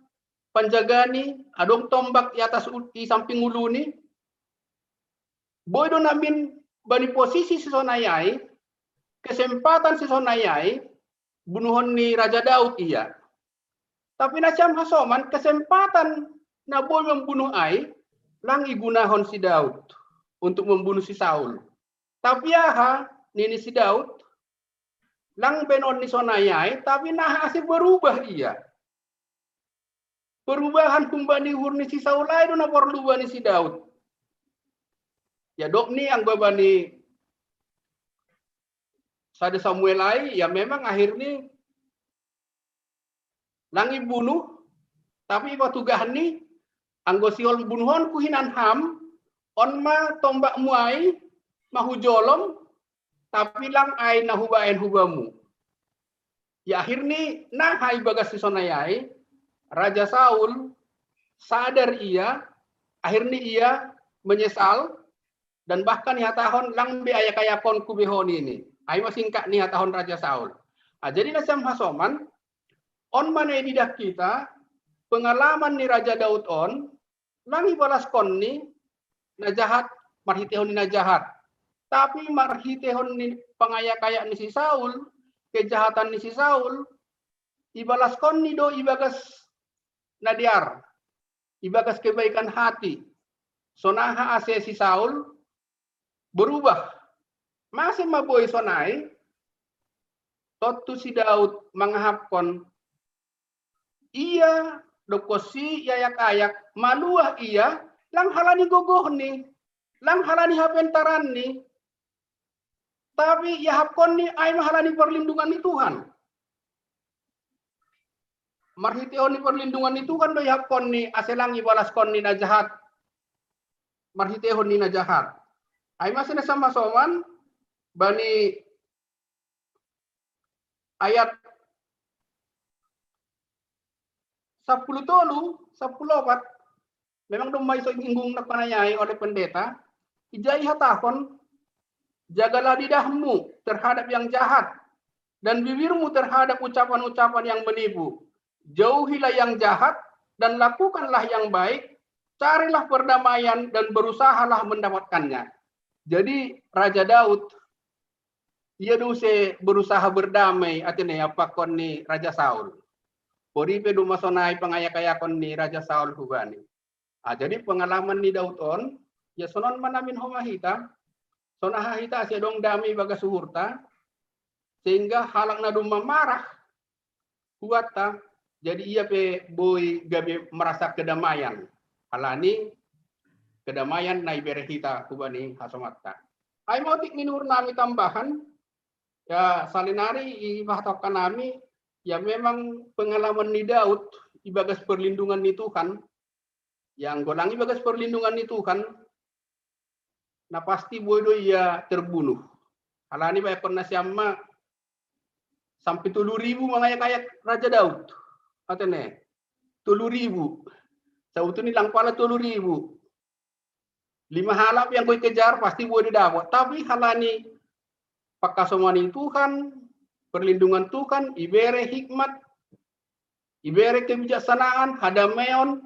panjagani, adong tombak i atas i samping uluni. Boi do namin bani posisi si sonai ai, kesempatan si sonai ai, bunuhon ni Raja Daud ia. Tapi nasam hasoman kesempatan na boi membunuh ai, lang igunahon si Daud untuk membunuh si Saul. Tapi aha nini si Daud, lang benon ni sonai ai, tapi naha ase berubah ia. Perubahan humbani uhur ni si Saul ai do na porlu bani si Daud. Ya dok ni anggo bani sada Samuel ai, ya memang akhirnya lang ibunuh, tapi ipatugah ni anggo sihol bunuhonku hinan ham, on ma tombakmu ai mahujolom, tapi lang ai na hubaen hubamu. Ya akhirnya naha ibagas si sonai ai, Raja Saul sadar ia, akhirnya ia menyesal, dan bahkan ihatahon lang be ayak-ayakonku be ho nini. Ai ma singkat ni hatahon Raja Saul. Ah, jadi nasam hasoman, on ma na ididah kita, pengalaman ni Raja Daud on, lang ibalaskon ni na jahat marhitehon ni na jahat. Tapi marhitehon ni pangaya-kaya ni si Saul, kejahatan ni si Saul, ibalaskon ni do ibagas na dear, ibagas kebaikan hati. Sonaha ase si Saul berubah. Mase ma boi sonai, tontu si Daud mangahapkon ia dokosi iayak-ayak, maluah ia, lang halani gogohni, lang halani hapentaranni, tapi iahapkon ni ai ma halani perlindungan ni Tuhan. Marhitehon ni perlindungan ni Tuhan do ihapkon ni ase lang ibalaskon ni na jahat marhitehon ni na jahat. Ai ma sina sama soman bani ayat sepuluh tolu, sepuluh opat. Memang domma iso inggung na panayai oleh pendeta. Ijai hatahon, jagalah lidahmu terhadap yang jahat dan bibirmu terhadap ucapan-ucapan yang menipu. Jauhilah yang jahat dan lakukanlah yang baik. Carilah perdamaian dan berusahalah mendapatkannya. Jadi Raja Daud ia do use berusaha berdamai atene apakon ni Raja Saul. Poripe domma sonai pangayak-ayakon ni Raja Saul hubani. Ah, jadi pengalaman ni Daud on, ya sonon ma namin homa hita, sonaha hita ase dong damai bagas uhurta, sehingga halak na domma marah, kuatta, jadi ia pe boi gabe merasa kedamaian. Halani kedamaian na ibere hita hubani hasomatta. Ai motik minur nami tambahan, ya salinari i bahatokan nami, ya memang pengalaman ni Daud ibagas perlindungan ni Tuhan, yang golang ibagas perlindungan ni Tuhan, na pasti boi do ia terbunuh. Halani bae pernah siamma sampai tolu ribu mangayak-ayak Raja Daud. Atene, tolu ribu. Sautu ni lang pala tolu ribu. Lima halap yang kau kejar pasti boleh dapat. Tapi halani pakasomani Tuhan, perlindungan Tuhan, ibere hikmat, ibere kebijaksanaan, hadameon,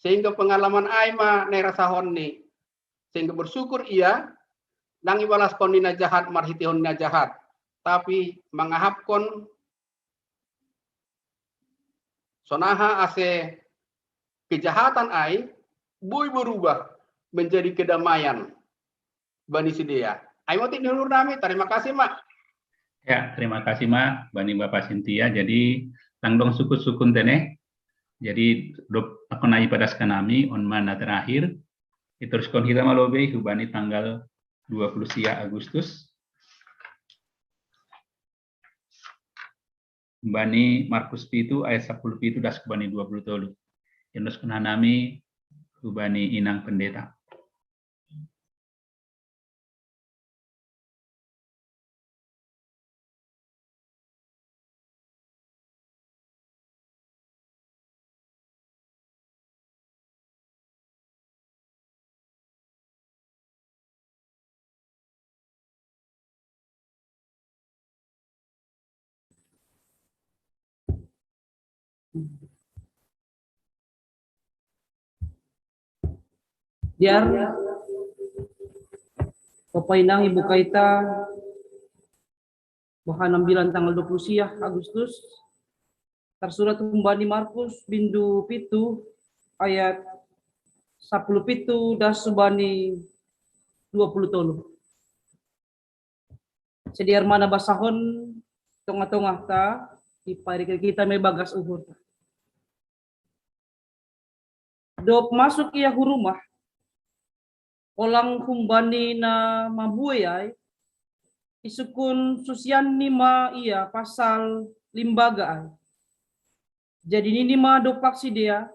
sehingga pengalaman ai ma nairasahon ni. Sehingga bersyukur ia, lang ibalaskon ni na jahat marhitehon na jahat, tapi mangahapkon sonaha ase kejahatan ai boi berubah menjadi kedamaian bani sidea. Ai motik ni ulur nami, terima kasih ma. Ya, terima kasih ma bani Bapak Sintia. Jadi tangdong sukut-sukun tene. Jadi dop aku nai padas kanami on mana terakhir. Ituruskon hita ma lobei hubani tanggal dua puluh sia Agustus. Bani Markus pitu ayat sepuluh pitu das bani dua puluh tolu. Yunus kunanami hubani inang pendeta. Diar, Bapak Inang Ibu Kaita, bahan ambilan tanggal dua puluh sia Agustus, tersurat humbani Markus bindu pitu ayat sepuluh pitu das subani dua puluh tolu. Sediar mana basahon tongah-tongah ta, ipairikir kita me bagas uhur. Dop masuk ia hu rumah, olang humbani na mabuei ai, isukun susian ni ma ia pasal limbaga ai. Jadi nini ma dopak sidea,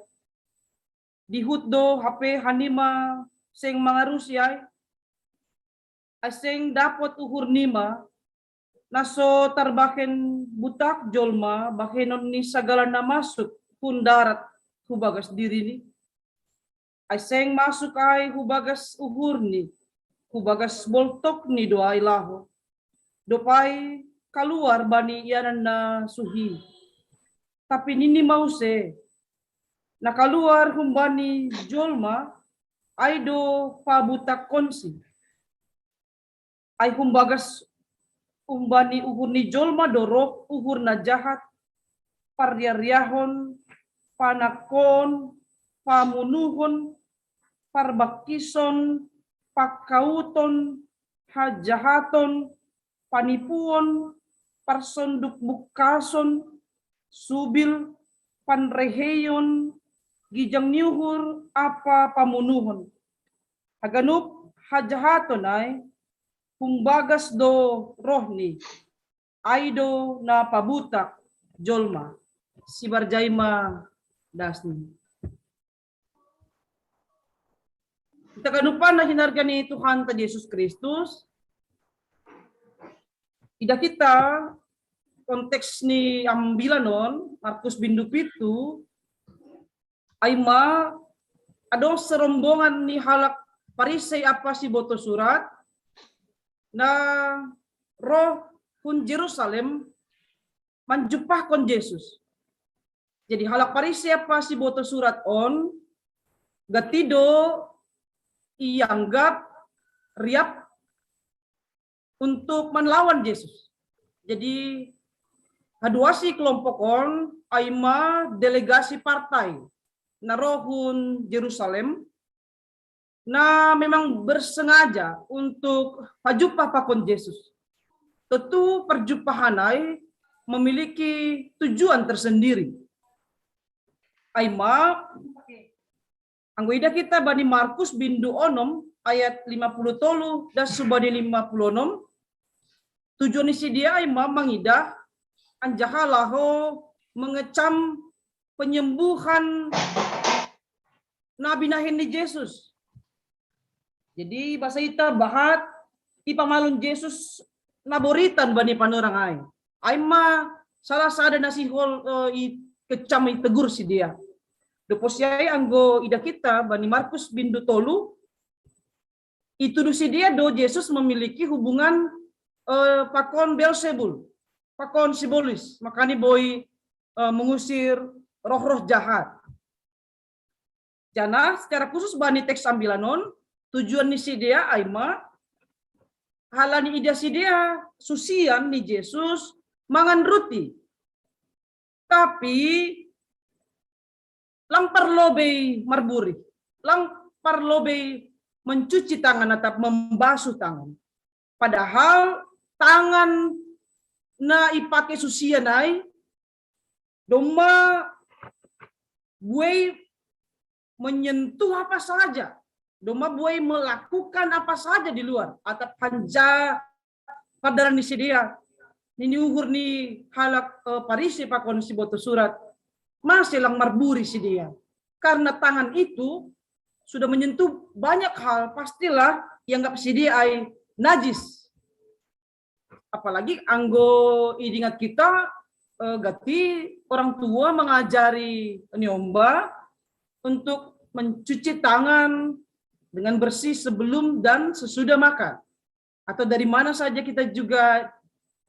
dihut do hape hanima seng mangarusi ai, ai seng dapot uhur nima, na so tarbahen butak jolma bahenon ni sagala na masuk hun darat hu bagas dirini. Ai seng masuk ai hu bagas uhurni, hu bagas boltokni do ai laho. Dopai kaluar bani ianan na suhi. Tapi nini ma use, na kaluar humbani jolma ai do pabutakkonsi. Ai humbagas humbani uhur ni jolma do roh uhur na jahat, parriah-riahon, panangkoon, pamunuhon, parbangkison, pangkauton, hajahaton, panipuon, parsonduk bungkason, subil, panreheion, gijang ni uhur, ampa pamunuhon. Haganup hajahaton ai humbagas do rohni, ai do na pabutak jolma. Sibarjai ma dasni. Ita kanupan na hinarga ni Tuhanta Jesus Kristus, ida kita konteks ni ambilan on, Markus bindu pitu, ai ma adong serombongan ni halak Parisei ampa siboto surat na roh hun Jerusalem manjumpahkon Jesus. Jadi halak Parisei ampa siboto surat on, gati do ianggap riap untuk manlawan Jesus. Jadi haduasi kelompok on ai ma delegasi partai na roh hun Jerusalem, na memang bersengaja untuk pajumpah pakon Jesus. Tentu perjumpahan ai memiliki tujuan tersendiri. Aima, anggo ida kita bani Markus bindu onom ayat lima puluh tolu dan subadi lima puluh enam, tujuan ni sidea aima mangidah anjaha laho mengecam penyembuhan na binahen ni Jesus. Jadi bahasa ita bahat, ipamalum Jesus na boritan bani panorang ai. Aima salah sada na sihol eh, i kecam i tegur sidea. Dopo siai anggo ida kita bani Markus bindu tolu, ituduh sidea do Jesus memiliki hubungan eh, pakon Belzebul, pakon sibolis, makani boi eh, mengusir roh-roh jahat. Janah secara khusus bani teks ambilan on, tujuan ni sidea aima halani ida sidea susian ni Jesus mangan ruti. Tapi lang parlobei marburih, lang parlobei mencuci tangan atau membasuh tangan. Padahal tangan na ipake susian ai domma buei menyentuh apa saja, domma buei melakukan apa saja di luar atap hanja padaran ni sidea. Nini uhur ni halak eh, Parisi pakon siboto surat, masih lang marburi sidea. Karena tangan itu sudah menyentuh banyak hal, pastilah ianggap sidea ai najis. Apalagi anggo idingat kita eh, gati orang tua mengajari niomba untuk mencuci tangan dengan bersih sebelum dan sesudah makan. Atau dari mana saja kita juga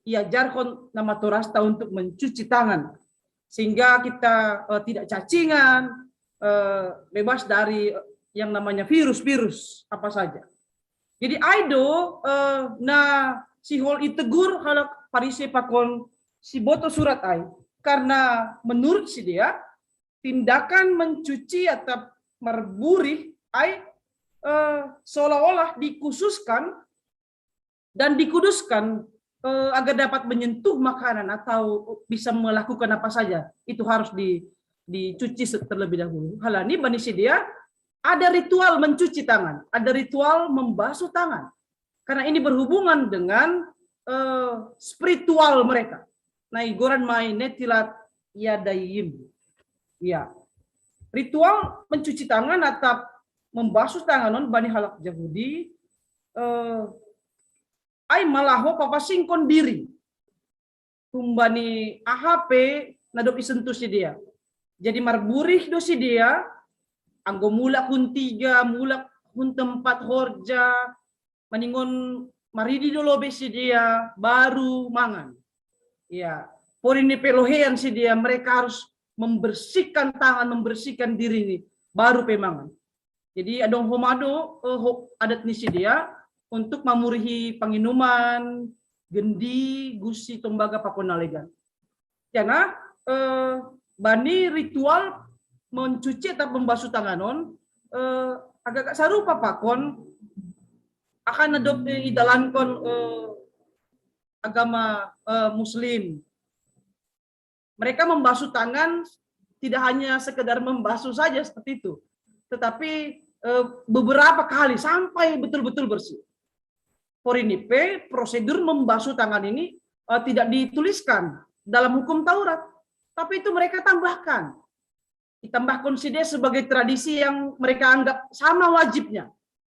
iajarkan nama torasta untuk mencuci tangan sehingga kita eh, tidak cacingan, eh, bebas dari yang namanya virus-virus apa saja. Jadi ai do eh, na sihol itegur halak Parisi pakon siboto surat ai, karena menurut sidea tindakan mencuci atau marburih ai eh, seolah-olah dikhususkan dan dikuduskan eh, agar dapat menyentuh makanan atau bisa melakukan apa saja, itu harus di, dicuci terlebih dahulu. Halani bani sidea ada ritual mencuci tangan, ada ritual membasuh tangan. Karena ini berhubungan dengan eh, spiritual mereka. Na igoran ma i netilat yadayim. Ya. Ritual mencuci tangan atau membasuh tangan on bani halak Jahudi eh, ai ma laho papasingkon diri. Humbani aha pe na dob isentuh sidea. Jadi marburih do sidea, anggo mulak hun tiga, mulak hun tempat horja, maningon maridi do lobei sidea, baru mangan. Ya, porini pe loheian sidea, mereka harus membersihkan tangan, membersihkan diri ini, baru pe mangan. Jadi adong homa do eh, adat ni sidea untuk mamurihi panginuman, gendi, gusi, tombaga pakon na legan. Janah eh, bani ritual mencuci atau membasuh tangan on eh, agak-agak sarupa pakon aha na dob eh, idalankon eh, agama eh, Muslim. Mereka membasuh tangan tidak hanya sekedar membasuh saja seperti itu, tetapi eh, beberapa kali sampai betul-betul bersih. Porini pe prosedur membasuh tangan ini eh, tidak dituliskan dalam hukum Taurat, tapi itu mereka tambahkan. Ditambahkan sidea sebagai tradisi yang mereka anggap sama wajibnya,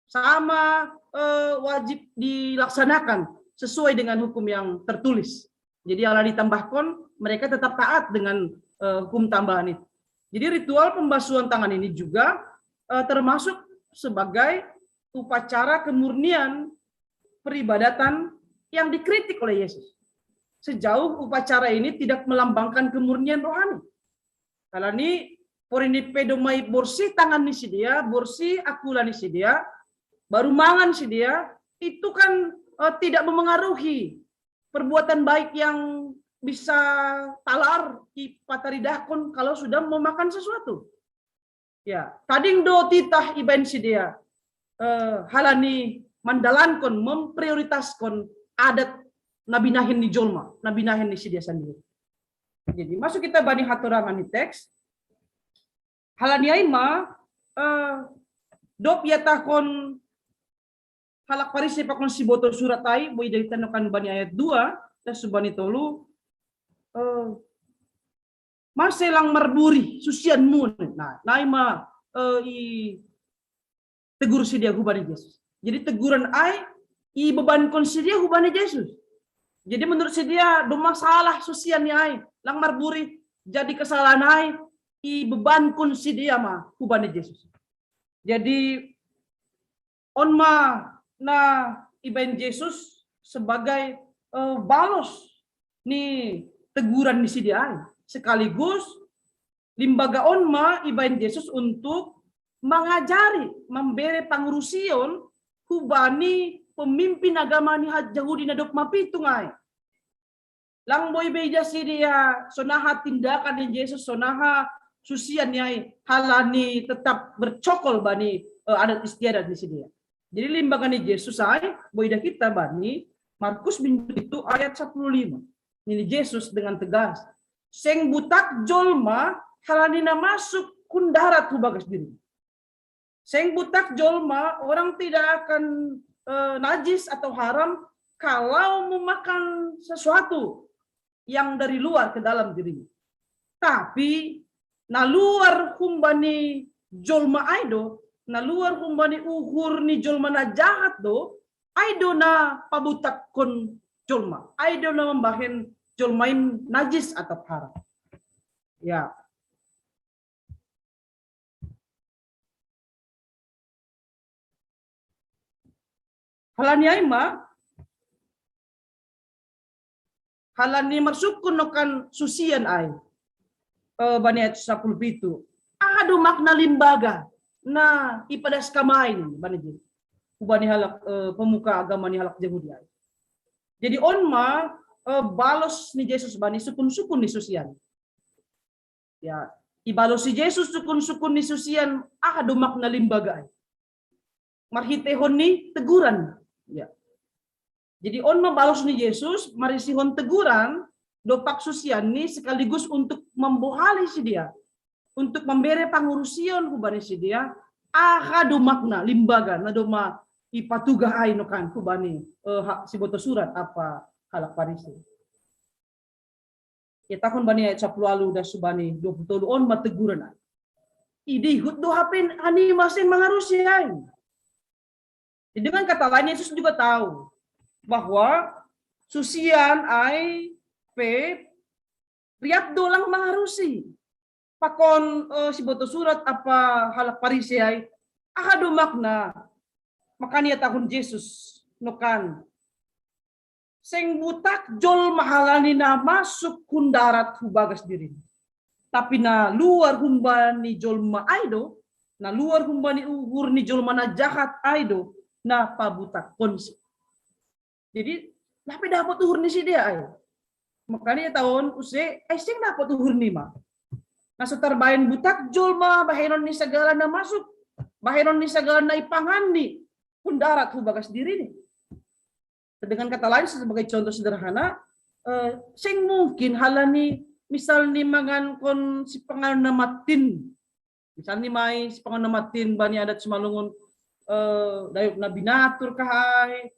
sama eh, wajib dilaksanakan sesuai dengan hukum yang tertulis. Jadi ala ditambahkan, mereka tetap taat dengan eh, hukum tambahan itu. Jadi ritual pembasuhan tangan ini juga eh, termasuk sebagai upacara kemurnian peribadatan yang dikritik oleh Yesus. Sejauh upacara ini tidak melambangkan kemurnian rohani. Alani porini pe domma i borsih tangan ni sidea, borsih akula ni sidea, baru mangan sidea, itu kan eh, tidak memengaruhi perbuatan baik yang bisa talar ipataridahkon kalau sudah memakan sesuatu. Ya, tading do titah ibaen sidea eh, halani mandalankon, memprioritaskon adat na binahen ni jolma, na binahen ni si dia sandiri. Jadi, masuk kita bani hatorangan ni teks. Hal ni ai ma, eh, dop iatahon halak Parise pakon siboto surat ai, boi ida hita nokan bani ayat dua, das bani tolu, eh, mase lang marburi, susianmu. Nah, ni ai ma, eh, i tegur si dia hubani Jesus. Jadi teguran ai, ibebankon si dia hubani Jesus. Jadi menurut si dia, domma salah susian ni ai, lang marburi, jadi kesalahan ai, ibebankon si dia ma hubani Jesus. Jadi on ma na ibaen Jesus sebagai, eh, balos ni teguran ni si dia ai. Sekaligus limbaga on ma ibaen Jesus untuk mangajari, mambere pangurusion hubani pemimpin agama ni ha-, Jahudi na dop mapitung ai. Lang boi be ida si dia sonaha tindakan ni Jesus, sonaha susian ni ai, hal ni tetap bercokol bani, eh, adat istiadat ni si dia. Jadi limbaga ni Jesus ai, boi ida hita bani Markus bindu pitu ayat sapuluh lima. Nini Jesus dengan tegas, "Seng butak jolma hal ni na masuk hun darat hu bagas diri." Seng butak jolma, orang tidak akan, eh, najis atau haram kalau memakan sesuatu yang dari luar ke dalam dirinya. Tapi na luar humbani jolma ai do, na luar humbani uhur ni jolma na jahat do, ai do na pabutakkon jolma, ai do na mambahen jolma i najis atau haram. Ya. Hal ni ai ma, hal ni marsukun nokan susian ai. Eh, bani ayat sapuluh pitu. Aha do makna limbaga na ipadas kama i, bani je. Hubani halak, eh, pemuka agama ni halak Jahudi ai. Jadi on ma, eh, balos ni Jesus bani sukun-sukun ni susian. Ya, ibalos si Jesus sukun-sukun ni susian, aha do makna limbaga ai. Marhitehon ni teguran. Ya. Jadi on ma balos ni Jesus, marisihon teguran, dopak susian ni sekaligus untuk membohali si dia. Untuk membere pangurusion hubani si dia, aha do makna limbaga, na do ma ipatugah ai nokan hubani, eh, ha-, siboto surat apa halak Parise. Iatahon bani ayat sapuluh ualu das bani dua puluh tolu on ma teguran ai. Idihut do hape hanima seng mangarusi ai. Jadi dengan kata lain, Yesus juga tahu bahwa susian ai pe riap do lang mangarusi. Pakon, eh, siboto surat apa halak Parise ai, aha do makna, makana iatahon Jesus nokan, seng butak jolma hal ni na masuk hun darat hu bagas dirini. Tapi na luar humbani jolma ai do, na luar humbani uhur ni jolma na jahat ai do, na pabutakkonsi. Jadi, lape dapot uhur ni si dia ai. Makana iatahon use, ai seng dapot uhur ni ma. Na so tarbaen butak jolma, bahenon ni sagala na masuk, bahenon ni sagala na ipangan ni, hun darat hu bagas dirini. Dengan kata lain, sebagai contoh sederhana, eh, seng mungkin hal ni, misal ni mangankon sipanganon na matin. Misal ni ma i sipanganon na matin bani adat Simalungun, eh, dayok na binatur ka ai,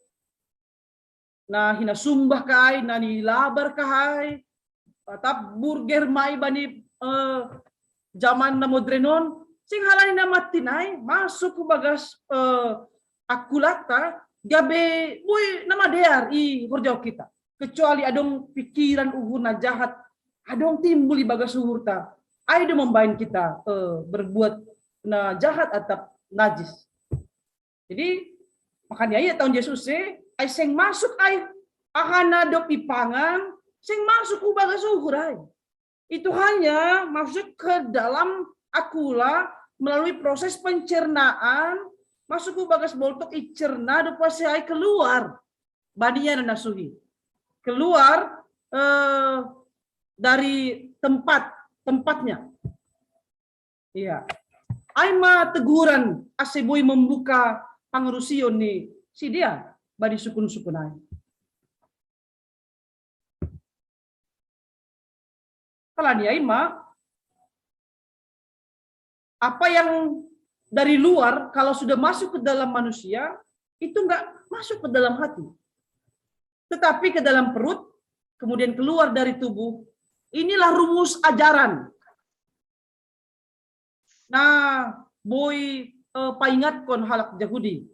na hinasumbah ka ai, na nilabar ka ai, atap burger ma i bani, eh, zaman na modren on, seng hal ni na matin ai masuk hu bagas, eh, akulata, gabe boi na madear i horjahon hita. Kecuali adong pikiran uhur na jahat, adong timbul i bagas uhurta, ai do mambaen hita, eh, berbuat na jahat atap najis. Jadi, makana iatahon Jesus use, ai seng masuk ai, aha na dob ipangan, seng masuk hu bagas uhur ai. Itu hanya masuk ke dalam akula melalui proses pencernaan, masuk hu bagas boltok icerna dob pasi ai keluar. Bani ia na suhi. Keluar, eh, dari tempat, tempatnya. Iya. Ai ma teguran ase boi membuka pangarusion ni si dia bani sukun-sukun ai. Kalau ni ai ma, apa yang dari luar, kalau sudah masuk ke dalam manusia, itu nggak masuk ke dalam hati. Tetapi ke dalam perut, kemudian keluar dari tubuh. Inilah rumus ajaran. Nah, boy, eh, paingatkon halak Jahudi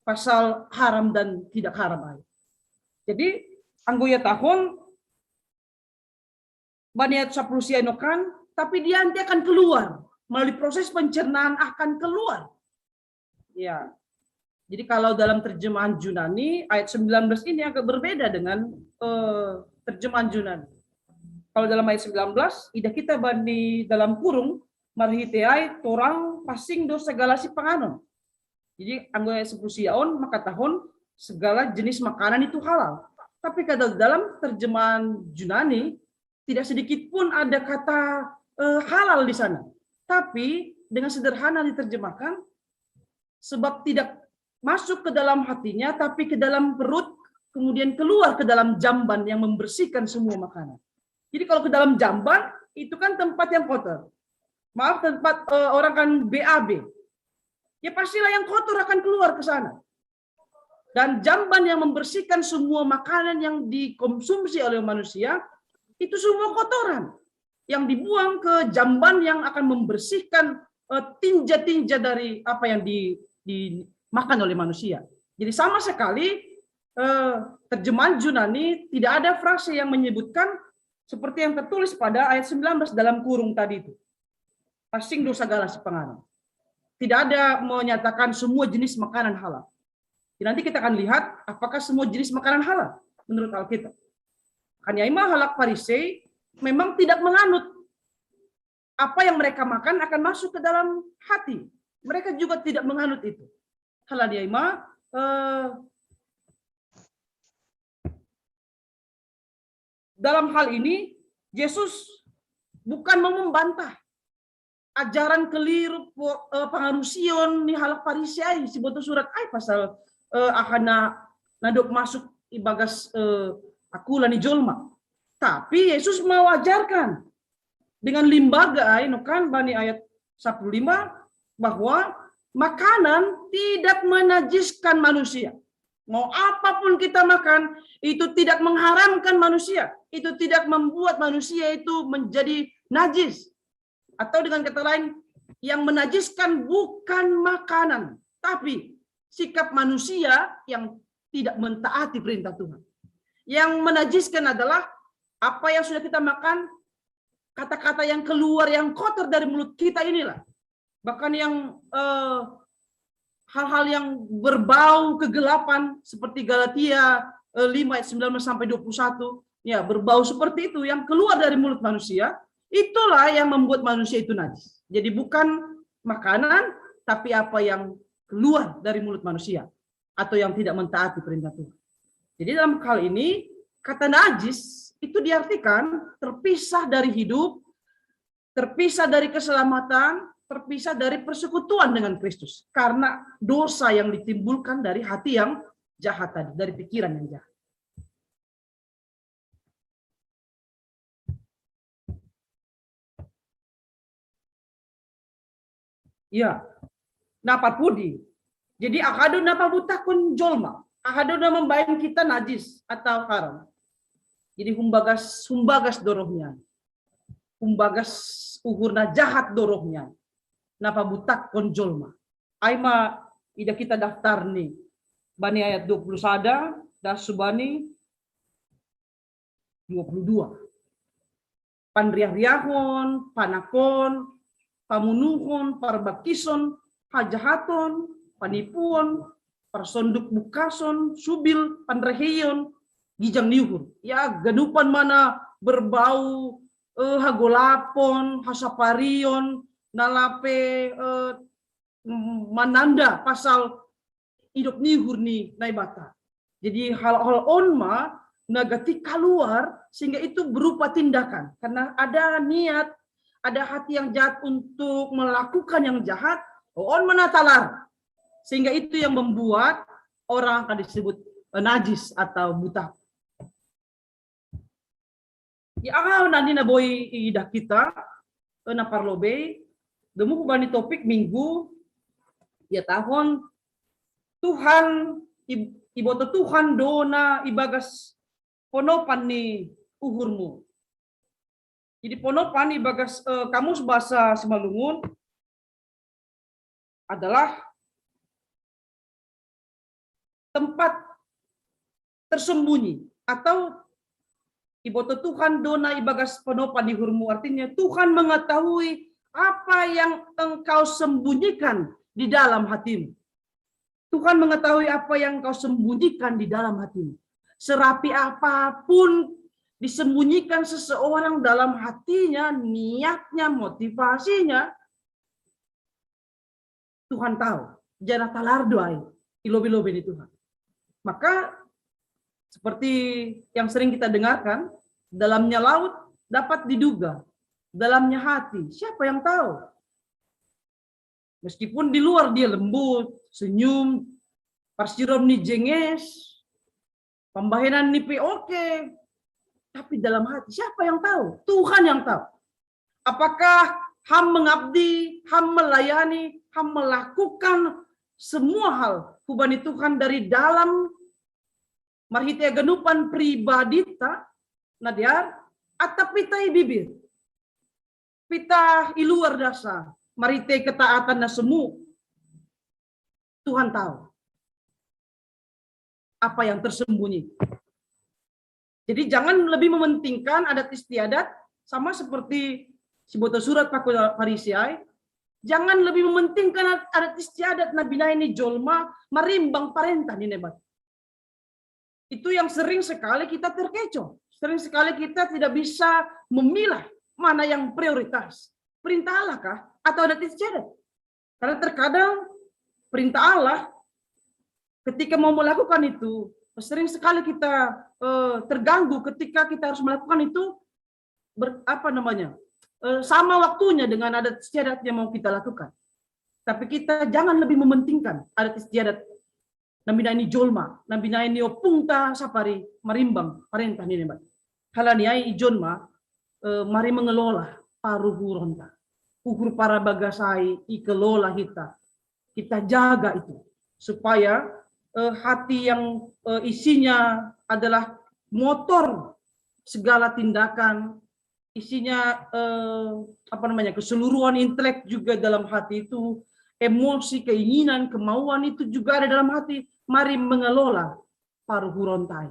pasal haram dan tidak haram ai. Jadi, anggo ihatahon, bani ayat sapuluh sia ino kan, tapi dia nanti akan keluar. Melalui proses pencernaan akan keluar. Ya. Jadi kalau dalam terjemahan Junani, ayat sembilan belas ini agak berbeda dengan, eh, terjemahan Junani. Kalau dalam ayat sembilan belas, idah kita bani dalam kurung, marhite ai torang pasing do segala sipanganon. Jadi anggo ayat sapuluh sia on mangkatahon segala jenis makanan itu halal. Tapi kalau dalam terjemahan Junani, tidak sedikit pun ada kata, eh, halal di sana. Tapi dengan sederhana diterjemahkan, sebab tidak masuk ke dalam hatinya, tapi ke dalam perut, kemudian keluar ke dalam jamban yang membersihkan semua makanan. Jadi kalau ke dalam jamban, itu kan tempat yang kotor. Maaf, tempat, eh, orang kan B A B. Ya pastilah yang kotor akan keluar ke sana. Dan jamban yang membersihkan semua makanan yang dikonsumsi oleh manusia, itu semua kotoran yang dibuang ke jamban yang akan membersihkan, eh, tinja-tinja dari apa yang di, dimakan oleh manusia. Jadi sama sekali, eh, terjemahan Junani tidak ada frase yang menyebutkan seperti yang tertulis pada ayat sembilan belas dalam kurung tadi itu. Pasing do segala sipanganon. Tidak ada menyatakan semua jenis makanan halal. Jadi nanti kita akan lihat apakah semua jenis makanan halal menurut Alkitab. Kan ya ima halak Farisei memang tidak menganut apa yang mereka makan akan masuk ke dalam hati. Mereka juga tidak menganut itu. Halani ai ma, eh, dalam hal ini Yesus bukan mau membantah ajaran keliru po-, eh, pangarusion ni halak Farisei, si boto surat ai pasal, eh, aha na, na dob masuk ibagas, eh, akula ni jolma. Tapi Yesus mewajarkan dengan limbaga ai, no kan, bani ayat sapuluh lima, bahwa makanan tidak menajiskan manusia. Mau apapun kita makan, itu tidak mengharamkan manusia. Itu tidak membuat manusia itu menjadi najis. Atau dengan kata lain, yang menajiskan bukan makanan, tapi sikap manusia yang tidak mentaati perintah Tuhan. Yang menajiskan adalah apa yang sudah kita makan, kata-kata yang keluar, yang kotor dari mulut kita inilah. Bahkan yang, eh, hal-hal yang berbau kegelapan seperti Galatia, eh, lima ayat sembilan belas sampai dua puluh satu, ya, berbau seperti itu yang keluar dari mulut manusia, itulah yang membuat manusia itu najis. Jadi bukan makanan, tapi apa yang keluar dari mulut manusia atau yang tidak mentaati perintah Tuhan. Jadi dalam hal ini, kata najis itu diartikan terpisah dari hidup, terpisah dari keselamatan, terpisah dari persekutuan dengan Kristus. Karena dosa yang ditimbulkan dari hati yang jahat tadi, dari pikiran yang jahat. Ya, na parpudi. Jadi aha do na pabutakkon jolma, aha do na mambaen kita najis atau haram. Jadi humbagas, humbagas do roh nian. Humbagas uhur na jahat do roh nian. Na pabutakkon jolma. Ai ma idah kita daftar ni. Bani ayat dua puluh sada, das subani dua puluh dua. Panriah-riahon, panakon, pamunuhon, parbangkison, hajahaton, panipuon, parsonduk bungkason, subil, panreheion, gijang ni uhur. Ya, ganupan ma na berbau, eh, hagolapon, hasaparion, na lape, eh, mananda pasal idop ni uhur ni Naibata. Jadi hal-hal on ma na gati kaluar sehingga itu berupa tindakan. Karena ada niat, ada hati yang jahat untuk melakukan yang jahat, on ma na talar. Sehingga itu yang membuat orang akan disebut, eh, najis atau buta. Ya, ah, nani na boi idah kita, eh, na parlobei, demu bani topik minggu, ya, tahun Tuhan, i-, iboto Tuhan dona ibagas ponopan ni uhurmu. Jadi ponopan ibagas, eh, kamus bahasa Simalungun adalah tempat tersembunyi atau iboto Tuhan dona ibagas ponopan ni uhurmu, artinya Tuhan mengetahui apa yang engkau sembunyikan di dalam hatimu. Tuhan mengetahui apa yang engkau sembunyikan di dalam hatimu. Serapi apapun disembunyikan seseorang dalam hatinya, niatnya, motivasinya, Tuhan tahu. Jana talardo ai i lobi-lobi ni Tuhan. Maka seperti yang sering kita dengarkan, dalamnya laut dapat diduga, dalamnya hati, siapa yang tahu? Meskipun di luar dia lembut, senyum, parsirom ni jenges, pambahenan ni pe oke, tapi dalam hati siapa yang tahu? Tuhan yang tahu. Apakah ham mengabdi, ham melayani, ham melakukan semua hal hubani Tuhan dari dalam marhite haganupan pribadita, na dear, atap pita i bibir, pita i luar dasa, marhite ketaatan na semu, Tuhan tahu apa yang tersembunyi. Jadi jangan lebih mementingkan adat istiadat, sama seperti siboto surat pakon Farisi ai. Jangan lebih mementingkan adat istiadat na binaen ni jolma marimbang parentah ni Na'i Batak. Itu yang sering sekali kita terkecoh. Sering sekali kita tidak bisa memilah mana yang prioritas. Perintah Allah kah atau adat istiadat? Karena terkadang perintah Allah, ketika mau melakukan itu, sering sekali kita, eh, terganggu ketika kita harus melakukan itu ber-, apa namanya, eh, sama waktunya dengan adat istiadat yang mau kita lakukan. Tapi kita jangan lebih mementingkan adat istiadat na binaen ni jolma, na binaen ni ompungta sapari marimbang parentah ni Na'i Batak. Hal ni ai i jolma, eh, mari mengelola paruhuronta. Uhur parabagas ai ikelola hita. Kita jaga itu supaya, eh, hati yang, eh, isinya adalah motor segala tindakan, isinya, eh, apa namanya, keseluruhan intelek juga dalam hati itu, emosi, keinginan, kemauan itu juga ada dalam hati. Mari mengelola paruhuronta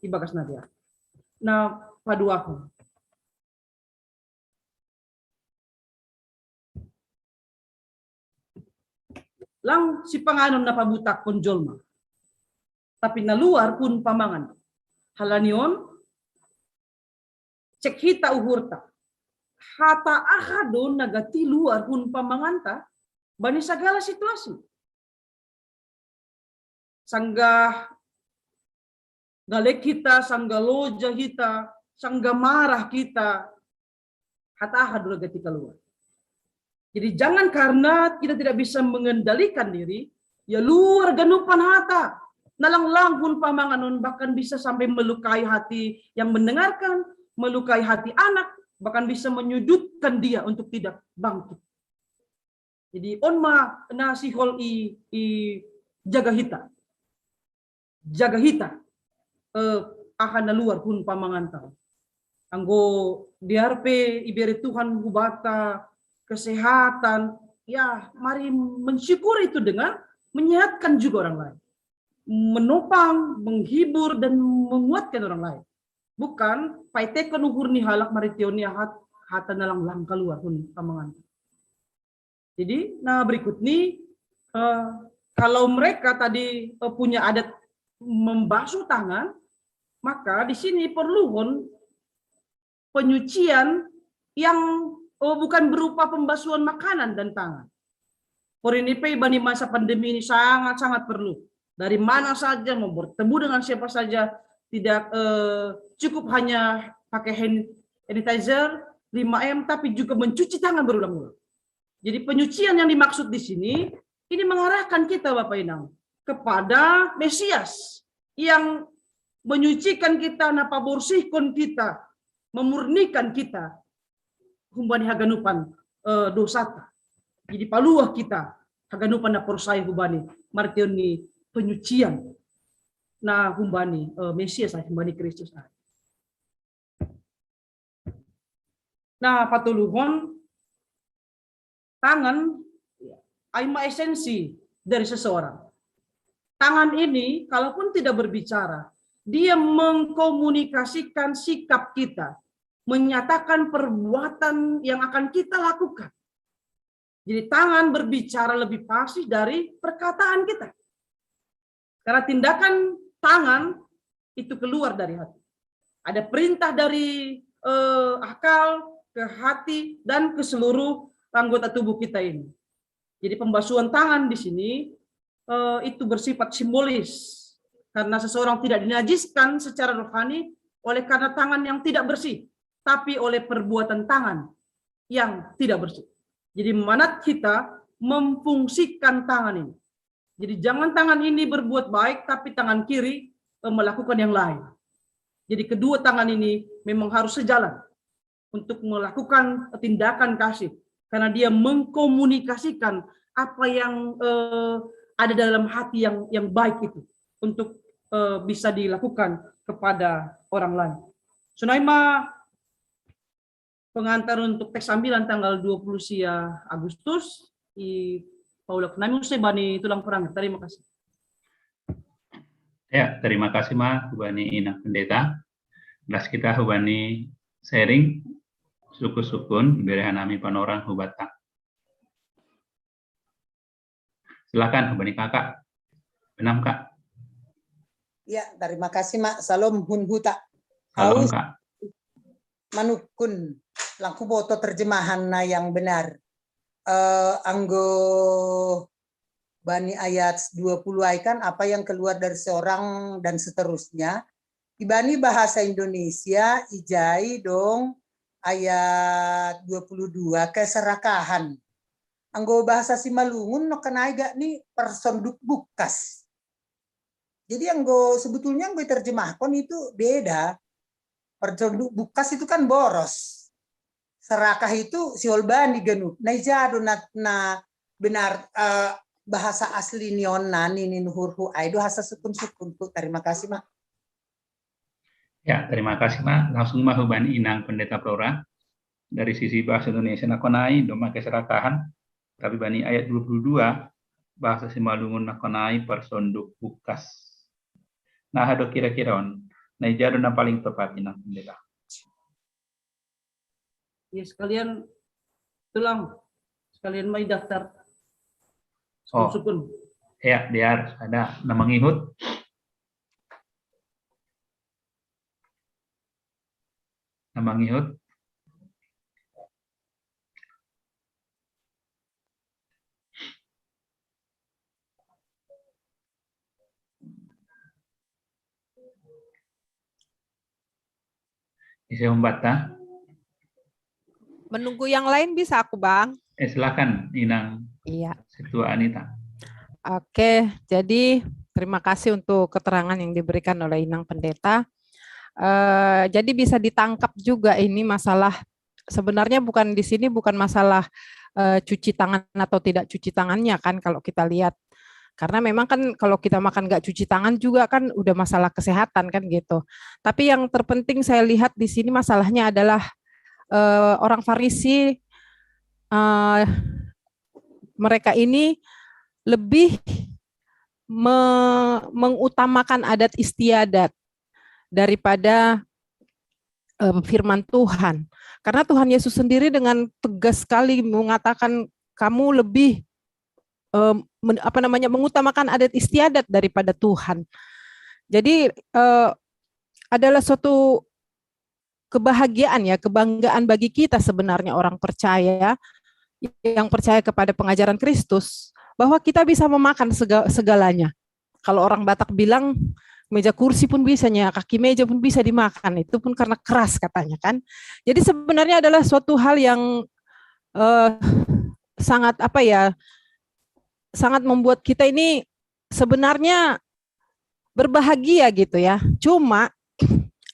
i bagas na dear. Na paduahon, lang sipanganon na pabutakkon jolma, tapi na luar hun pamangan. Hal ni on, cek hita uhurta. Hata aha do na gati luar hun pamanganta bani sagala situasi? Sanggah galek hita, sanggah loja hita, sanggah marah kita, hata aha do na gati kaluar? Jadi jangan karena kita tidak bisa mengendalikan diri, ya luar ganupan hata na langlang hun pamangan on, bahkan bisa sampai melukai hati yang mendengarkan, melukai hati anak, bahkan bisa menyudutkan dia untuk tidak bangkit. Jadi on ma na sihol i, i jaga hita. Jaga hita, eh, aha na luar hun pamanganta. Anggo dear pe ibere Tuhan hubata kesehatan, ya mari mensyukuri itu dengan menyehatkan juga orang lain. Menopang, menghibur, dan menguatkan orang lain. Bukan paetekon uhur ni halak marhitehon ni hat-, hata na langlang kaluar hun pamanganta. Jadi, nah, berikut ni, eh, kalau mereka tadi, eh, punya adat membasuh tangan, maka di sini perluhon penyucian yang, eh, bukan berupa pembasuhan makanan dan tangan. Porini pe bani masa pandemi ini sangat-sangat perlu. Dari mana saja, mau bertemu dengan siapa saja, tidak, eh, cukup hanya pakai hand sanitizer lima M, tapi juga mencuci tangan berulang-ulang. Jadi penyucian yang dimaksud di sini, ini mengarahkan kita, Bapak Inang, kepada Mesias yang menyucikan kita, na paborsihkon kita, memurnikan kita humbani haganupan, eh, dosata. Jadi paluah kita haganupan naporsai hubani, martioni penyucian na humbani, eh, Mesias, humbani Kristus. Nah, patoluhon, tangan, ai ma esensi dari seseorang. Tangan ini, kalaupun tidak berbicara, dia mengkomunikasikan sikap kita, menyatakan perbuatan yang akan kita lakukan. Jadi tangan berbicara lebih fasih dari perkataan kita. Karena tindakan tangan itu keluar dari hati. Ada perintah dari, eh, akal ke hati dan ke seluruh anggota tubuh kita ini. Jadi pembasuhan tangan di sini, eh, itu bersifat simbolis. Karena seseorang tidak dinajiskan secara rohani oleh karena tangan yang tidak bersih, tapi oleh perbuatan tangan yang tidak bersih. Jadi manat kita memfungsikan tangan ini. Jadi jangan tangan ini berbuat baik, tapi tangan kiri, eh, melakukan yang lain. Jadi kedua tangan ini memang harus sejalan untuk melakukan tindakan kasih, karena dia mengkomunikasikan apa yang, eh, ada dalam hati yang yang baik itu untuk, eh, bisa dilakukan kepada orang lain. So, nai ma pengantar untuk teks sambilan tanggal dua puluh sia Agustus, i paulak nami use bani tulang perang. Terima kasih. Ya, terima kasih ma hubani Inang Pendeta. Belas kita hubani sharing, sukun-sukun, bere nami panorang hubata. Silakan, hubani Kakak. Benam, Kak. Ya, terima kasih, Mak. Salam hun huta. Salam, Kak. Manukun, langku boto terjemahan na yang benar. Eh, anggo bani ayat dua puluh ai kan, apa yang keluar dari seorang dan seterusnya. Ibani bahasa Indonesia, ijai dong ayat dua puluh dua, keserakahan. Anggo bahasa Simalungun no kenai gak ni personduk bukas. Jadi anggo sebetulnya anggo terjemahkan itu beda. Personduk bukas itu kan boros. Serakah itu siolbani ganup. Nah, ijado na, na benar, eh, bahasa asli nion nani ni nuhurhu ai do hasa sukun-sukun ku. Terima kasih, Mak. Ya, terima kasih, Mak. Langsung ma hubani Inang Pendeta Flora. Dari sisi bahasa Indonesia na konai do ma keserakahan, tapi bani ayat dua puluh dua bahasa Simalungun na konai personduk bukas. Nah, ado kira-kira on. Nah, ijado na paling tepat, Inang Pendeta. Ya, sekalian tulang, sekalian mai daftar. Oh. Sukun. Ya, biar ada na mangihut. Na mangihut. Ise umbata? Menunggu yang lain bisa aku, Bang? Eh, silakan, Inang. Iya. Ketua Anita. Oke, jadi terima kasih untuk keterangan yang diberikan oleh Inang Pendeta. Eh, jadi bisa ditangkap juga ini masalah, sebenarnya bukan di sini, bukan masalah, eh, cuci tangan atau tidak cuci tangannya kan, kalau kita lihat. Karena memang kan kalau kita makan nggak cuci tangan juga kan udah masalah kesehatan kan gitu. Tapi yang terpenting saya lihat di sini masalahnya adalah, eh, orang Farisi, eh, mereka ini lebih me- mengutamakan adat istiadat daripada, eh, firman Tuhan. Karena Tuhan Yesus sendiri dengan tegas sekali mengatakan, "Kamu lebih, eh, men- apa namanya, mengutamakan adat istiadat daripada Tuhan." Jadi, eh, adalah suatu kebahagiaan, ya, kebanggaan bagi kita sebenarnya orang percaya yang percaya kepada pengajaran Kristus, bahwa kita bisa memakan sega- segalanya. Kalau orang Batak bilang, meja kursi pun bisa, ya, kaki meja pun bisa dimakan, itu pun karena keras katanya kan. Jadi sebenarnya adalah suatu hal yang, eh, sangat, apa ya, sangat membuat kita ini sebenarnya berbahagia gitu ya. Cuma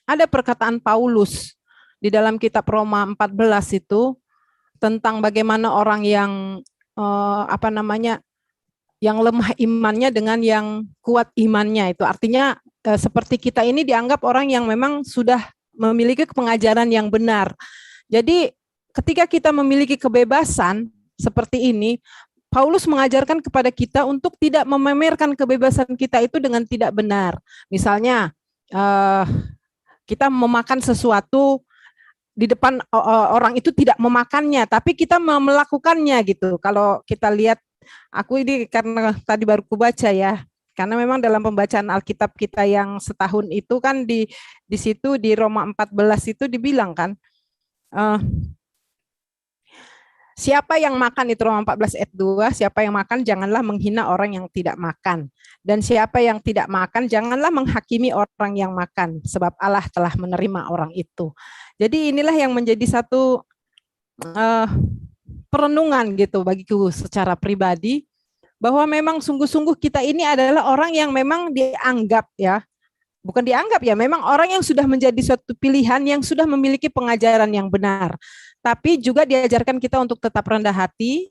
ada perkataan Paulus di dalam kitab Roma empat belas itu tentang bagaimana orang yang eh, apa namanya, yang lemah imannya dengan yang kuat imannya itu. Artinya eh, seperti kita ini dianggap orang yang memang sudah memiliki pengajaran yang benar. Jadi ketika kita memiliki kebebasan seperti ini, Paulus mengajarkan kepada kita untuk tidak memamerkan kebebasan kita itu dengan tidak benar. Misalnya eh, kita memakan sesuatu di depan eh, orang itu tidak memakannya, tapi kita melakukannya gitu. Kalau kita lihat, aku ini karena tadi baru kubaca ya, karena memang dalam pembacaan Alkitab kita yang setahun itu kan di di situ di Roma empat belas itu dibilang kan, eh, siapa yang makan, itu Roma empat belas ayat dua, siapa yang makan janganlah menghina orang yang tidak makan. Dan siapa yang tidak makan janganlah menghakimi orang yang makan, sebab Allah telah menerima orang itu. Jadi inilah yang menjadi satu uh, perenungan gitu bagiku secara pribadi, bahwa memang sungguh-sungguh kita ini adalah orang yang memang dianggap ya, bukan dianggap ya, memang orang yang sudah menjadi suatu pilihan, yang sudah memiliki pengajaran yang benar. Tapi juga diajarkan kita untuk tetap rendah hati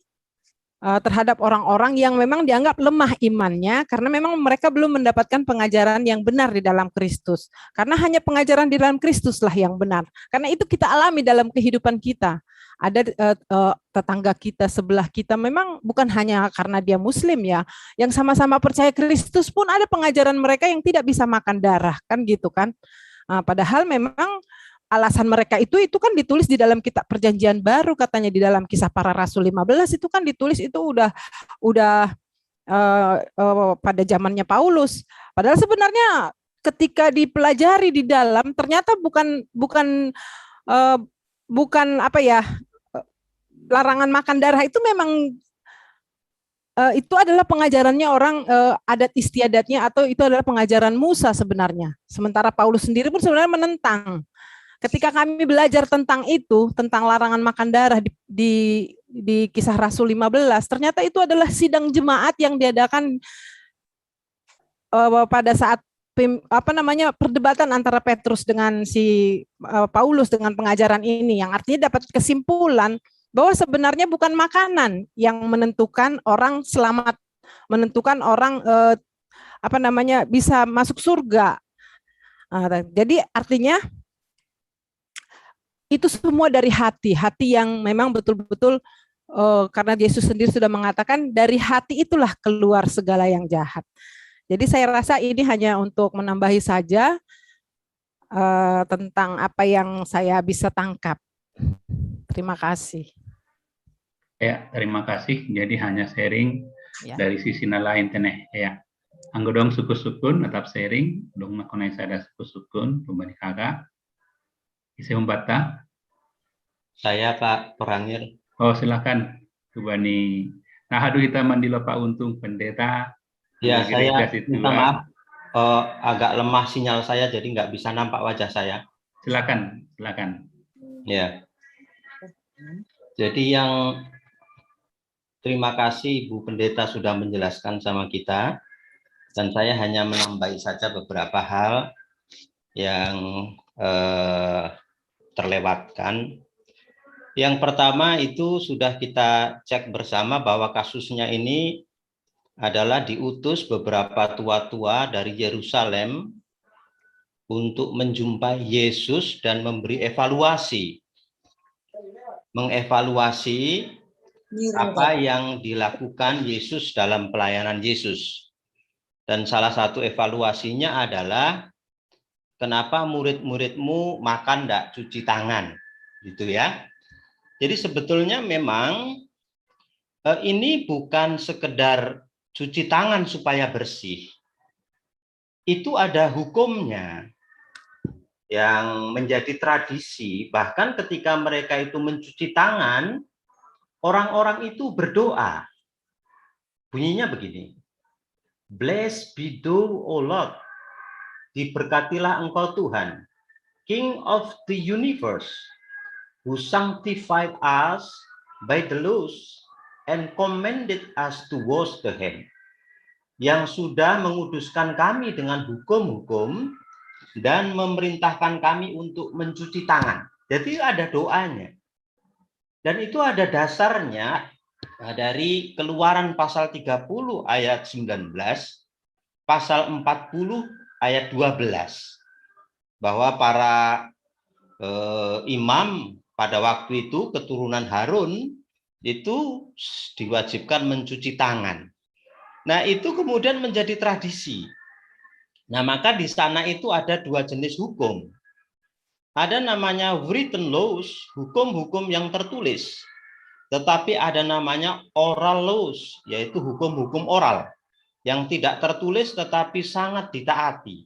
uh, terhadap orang-orang yang memang dianggap lemah imannya karena memang mereka belum mendapatkan pengajaran yang benar di dalam Kristus. Karena hanya pengajaran di dalam Kristuslah yang benar. Karena itu kita alami dalam kehidupan kita. Ada uh, uh, tetangga kita, sebelah kita, memang bukan hanya karena dia Muslim ya, yang sama-sama percaya Kristus pun ada pengajaran mereka yang tidak bisa makan darah, kan gitu kan. Uh, padahal memang alasan mereka itu itu kan ditulis di dalam kitab Perjanjian Baru, katanya di dalam Kisah Para Rasul lima belas itu kan ditulis itu udah udah uh, uh, pada zamannya Paulus. Padahal sebenarnya ketika dipelajari di dalam ternyata bukan bukan uh, bukan apa ya, larangan makan darah itu memang uh, itu adalah pengajarannya orang uh, adat istiadatnya atau itu adalah pengajaran Musa sebenarnya. Sementara Paulus sendiri pun sebenarnya menentang. Ketika kami belajar tentang itu, tentang larangan makan darah di di, di Kisah Rasul lima belas, ternyata itu adalah sidang jemaat yang diadakan uh, pada saat apa namanya, perdebatan antara Petrus dengan si uh, Paulus dengan pengajaran ini, yang artinya dapat kesimpulan bahwa sebenarnya bukan makanan yang menentukan orang selamat, menentukan orang uh, apa namanya, bisa masuk surga. Uh, jadi artinya itu semua dari hati, hati yang memang betul-betul uh, karena Yesus sendiri sudah mengatakan dari hati itulah keluar segala yang jahat. Jadi saya rasa ini hanya untuk menambahi saja uh, tentang apa yang saya bisa tangkap. Terima kasih. Ya, terima kasih. Jadi hanya sharing ya. Dari sisi nalain teneh ya. Anggo dong suku-sukun tetap sharing, dong makonai sada suku-sukun, pembani kakak. Ise umbata? Saya Pak Perangir. Oh silakan, Tubani. Nah, aduh kita mandilo Pak Untung pendeta. Ya, saya minta maaf, uh, agak lemah sinyal saya, jadi nggak bisa nampak wajah saya. Silakan, silakan. Ya. Jadi yang terima kasih Bu Pendeta sudah menjelaskan sama kita. Dan saya hanya menambahi saja beberapa hal yang eh, terlewatkan. Yang pertama itu sudah kita cek bersama bahwa kasusnya ini adalah diutus beberapa tua-tua dari Yerusalem untuk menjumpai Yesus dan memberi evaluasi. Mengevaluasi apa yang dilakukan Yesus dalam pelayanan Yesus. Dan salah satu evaluasinya adalah kenapa murid-muridmu makan tidak cuci tangan, gitu ya. Jadi sebetulnya memang eh, ini bukan sekedar cuci tangan supaya bersih. Itu ada hukumnya yang menjadi tradisi. Bahkan ketika mereka itu mencuci tangan, orang-orang itu berdoa. Bunyinya begini. Blessed be thou, O Lord. Diberkatilah engkau Tuhan, King of the universe, who sanctified us by the laws and commanded us to wash the hand. Yang sudah menguduskan kami dengan hukum-hukum dan memerintahkan kami untuk mencuci tangan. Jadi ada doanya. Dan itu ada dasarnya, nah, dari Keluaran pasal tiga puluh ayat sembilan belas, pasal empat puluh ayat dua belas, bahwa para eh, imam pada waktu itu, keturunan Harun, itu diwajibkan mencuci tangan. Nah, itu kemudian menjadi tradisi. Nah, maka di sana itu ada dua jenis hukum. Ada namanya written laws, hukum-hukum yang tertulis. Tetapi ada namanya oral laws, yaitu hukum-hukum oral yang tidak tertulis tetapi sangat ditaati.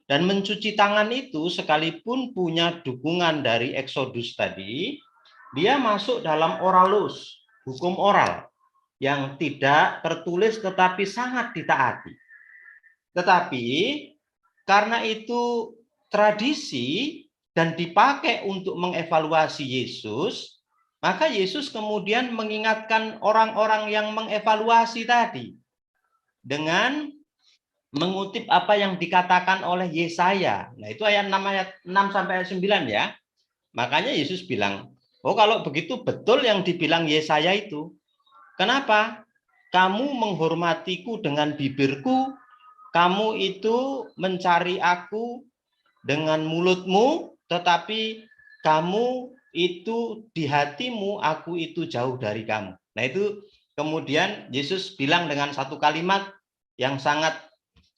Dan mencuci tangan itu, sekalipun punya dukungan dari Exodus tadi, dia masuk dalam oral laws, hukum oral yang tidak tertulis tetapi sangat ditaati. Tetapi karena itu tradisi dan dipakai untuk mengevaluasi Yesus, maka Yesus kemudian mengingatkan orang-orang yang mengevaluasi tadi dengan mengutip apa yang dikatakan oleh Yesaya. Nah, itu ayat enam, ayat enam sampai ayat sembilan, ya. Makanya Yesus bilang, "Oh, kalau begitu betul yang dibilang Yesaya itu. Kenapa? Kamu menghormatiku dengan bibirku, kamu itu mencari aku dengan mulutmu, tetapi kamu itu di hatimu, aku itu jauh dari kamu." Nah, itu kemudian Yesus bilang dengan satu kalimat yang sangat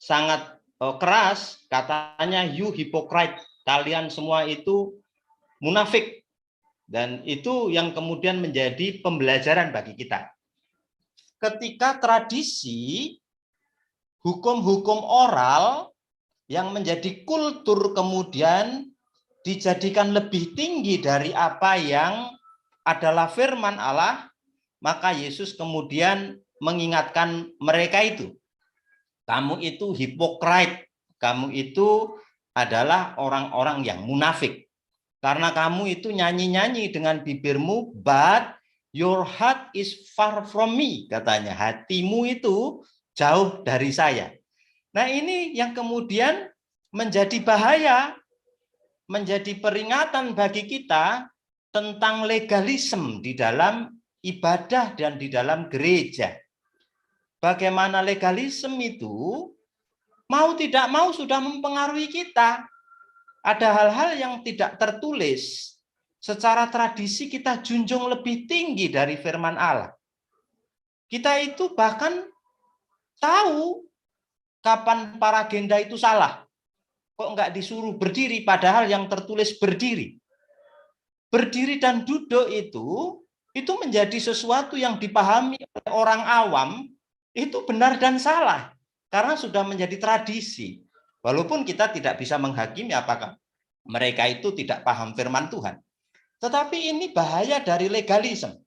sangat eh, keras, katanya, "You hypocrite, kalian semua itu munafik." Dan itu yang kemudian menjadi pembelajaran bagi kita. Ketika tradisi, hukum-hukum oral yang menjadi kultur kemudian dijadikan lebih tinggi dari apa yang adalah firman Allah, maka Yesus kemudian mengingatkan mereka itu. "Kamu itu hypocrite, kamu itu adalah orang-orang yang munafik. Karena kamu itu nyanyi-nyanyi dengan bibirmu, but your heart is far from me," katanya. "Hatimu itu jauh dari saya." Nah, ini yang kemudian menjadi bahaya, menjadi peringatan bagi kita tentang legalisme di dalam ibadah dan di dalam gereja. Bagaimana legalisme itu mau tidak mau sudah mempengaruhi kita. Ada hal-hal yang tidak tertulis, secara tradisi kita junjung lebih tinggi dari firman Allah. Kita itu bahkan tahu kapan paragenda itu salah. Kok nggak disuruh berdiri padahal yang tertulis berdiri? Berdiri dan duduk itu, itu menjadi sesuatu yang dipahami oleh orang awam itu benar dan salah karena sudah menjadi tradisi. Walaupun kita tidak bisa menghakimi apakah mereka itu tidak paham firman Tuhan. Tetapi ini bahaya dari legalisme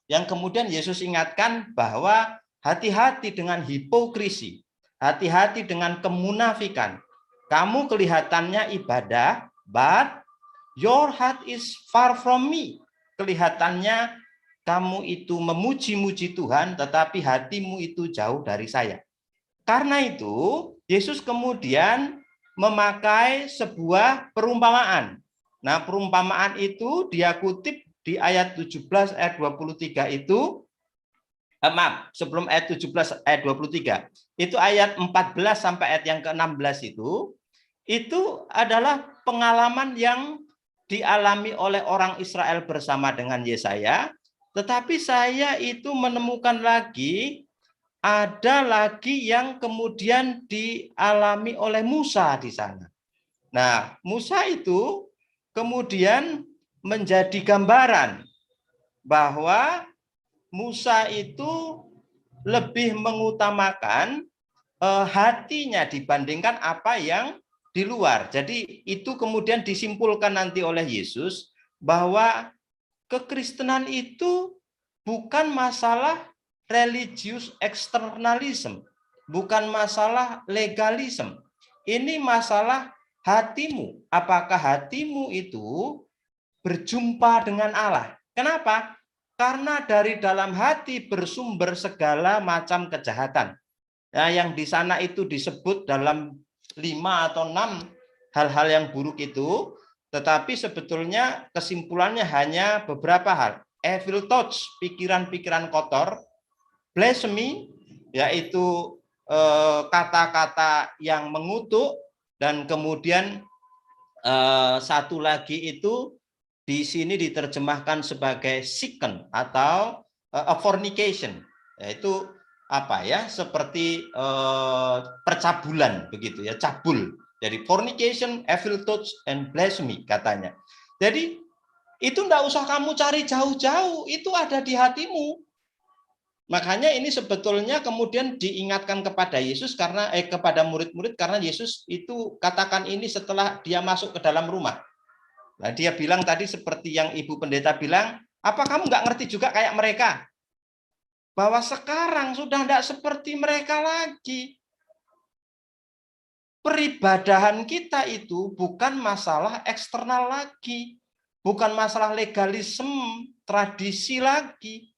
yang kemudian Yesus ingatkan bahwa hati-hati dengan hipokrisi, hati-hati dengan kemunafikan. Kamu kelihatannya ibadah, but your heart is far from me. Kelihatannya kamu itu memuji-muji Tuhan, tetapi hatimu itu jauh dari saya. Karena itu, Yesus kemudian memakai sebuah perumpamaan. Nah, perumpamaan itu dia kutip di ayat tujuh belas, ayat dua puluh tiga itu, eh, maaf, sebelum ayat tujuh belas, ayat dua puluh tiga. Itu ayat empat belas sampai ayat yang keenam belas itu, itu adalah pengalaman yang dialami oleh orang Israel bersama dengan Yesaya, tetapi saya itu menemukan lagi, ada lagi yang kemudian dialami oleh Musa di sana. Nah, Musa itu kemudian menjadi gambaran bahwa Musa itu lebih mengutamakan eh, hatinya dibandingkan apa yang di luar. Jadi itu kemudian disimpulkan nanti oleh Yesus bahwa kekristenan itu bukan masalah religious externalism, bukan masalah legalism. Ini masalah hatimu. Apakah hatimu itu berjumpa dengan Allah? Kenapa? Karena dari dalam hati bersumber segala macam kejahatan. Nah, yang di sana itu disebut dalam lima atau enam hal-hal yang buruk itu, Tetapi sebetulnya kesimpulannya hanya beberapa hal. Evil thoughts, pikiran-pikiran kotor, blasphemy, yaitu eh, kata-kata yang mengutuk, dan kemudian eh, satu lagi itu di sini diterjemahkan sebagai sikon atau eh, a fornication, yaitu apa ya, seperti eh, percabulan begitu ya, cabul. Jadi fornication, evil thoughts, and blasphemy katanya. Jadi itu ndak usah kamu cari jauh-jauh, itu ada di hatimu. Makanya ini sebetulnya kemudian diingatkan kepada Yesus karena eh, kepada murid-murid karena Yesus itu katakan ini setelah dia masuk ke dalam rumah. Nah, dia bilang tadi seperti yang Ibu Pendeta bilang, apa kamu nggak ngerti juga kayak mereka? Bahwa sekarang sudah tidak seperti mereka lagi. Peribadahan kita itu bukan masalah eksternal lagi, bukan masalah legalisme, tradisi lagi,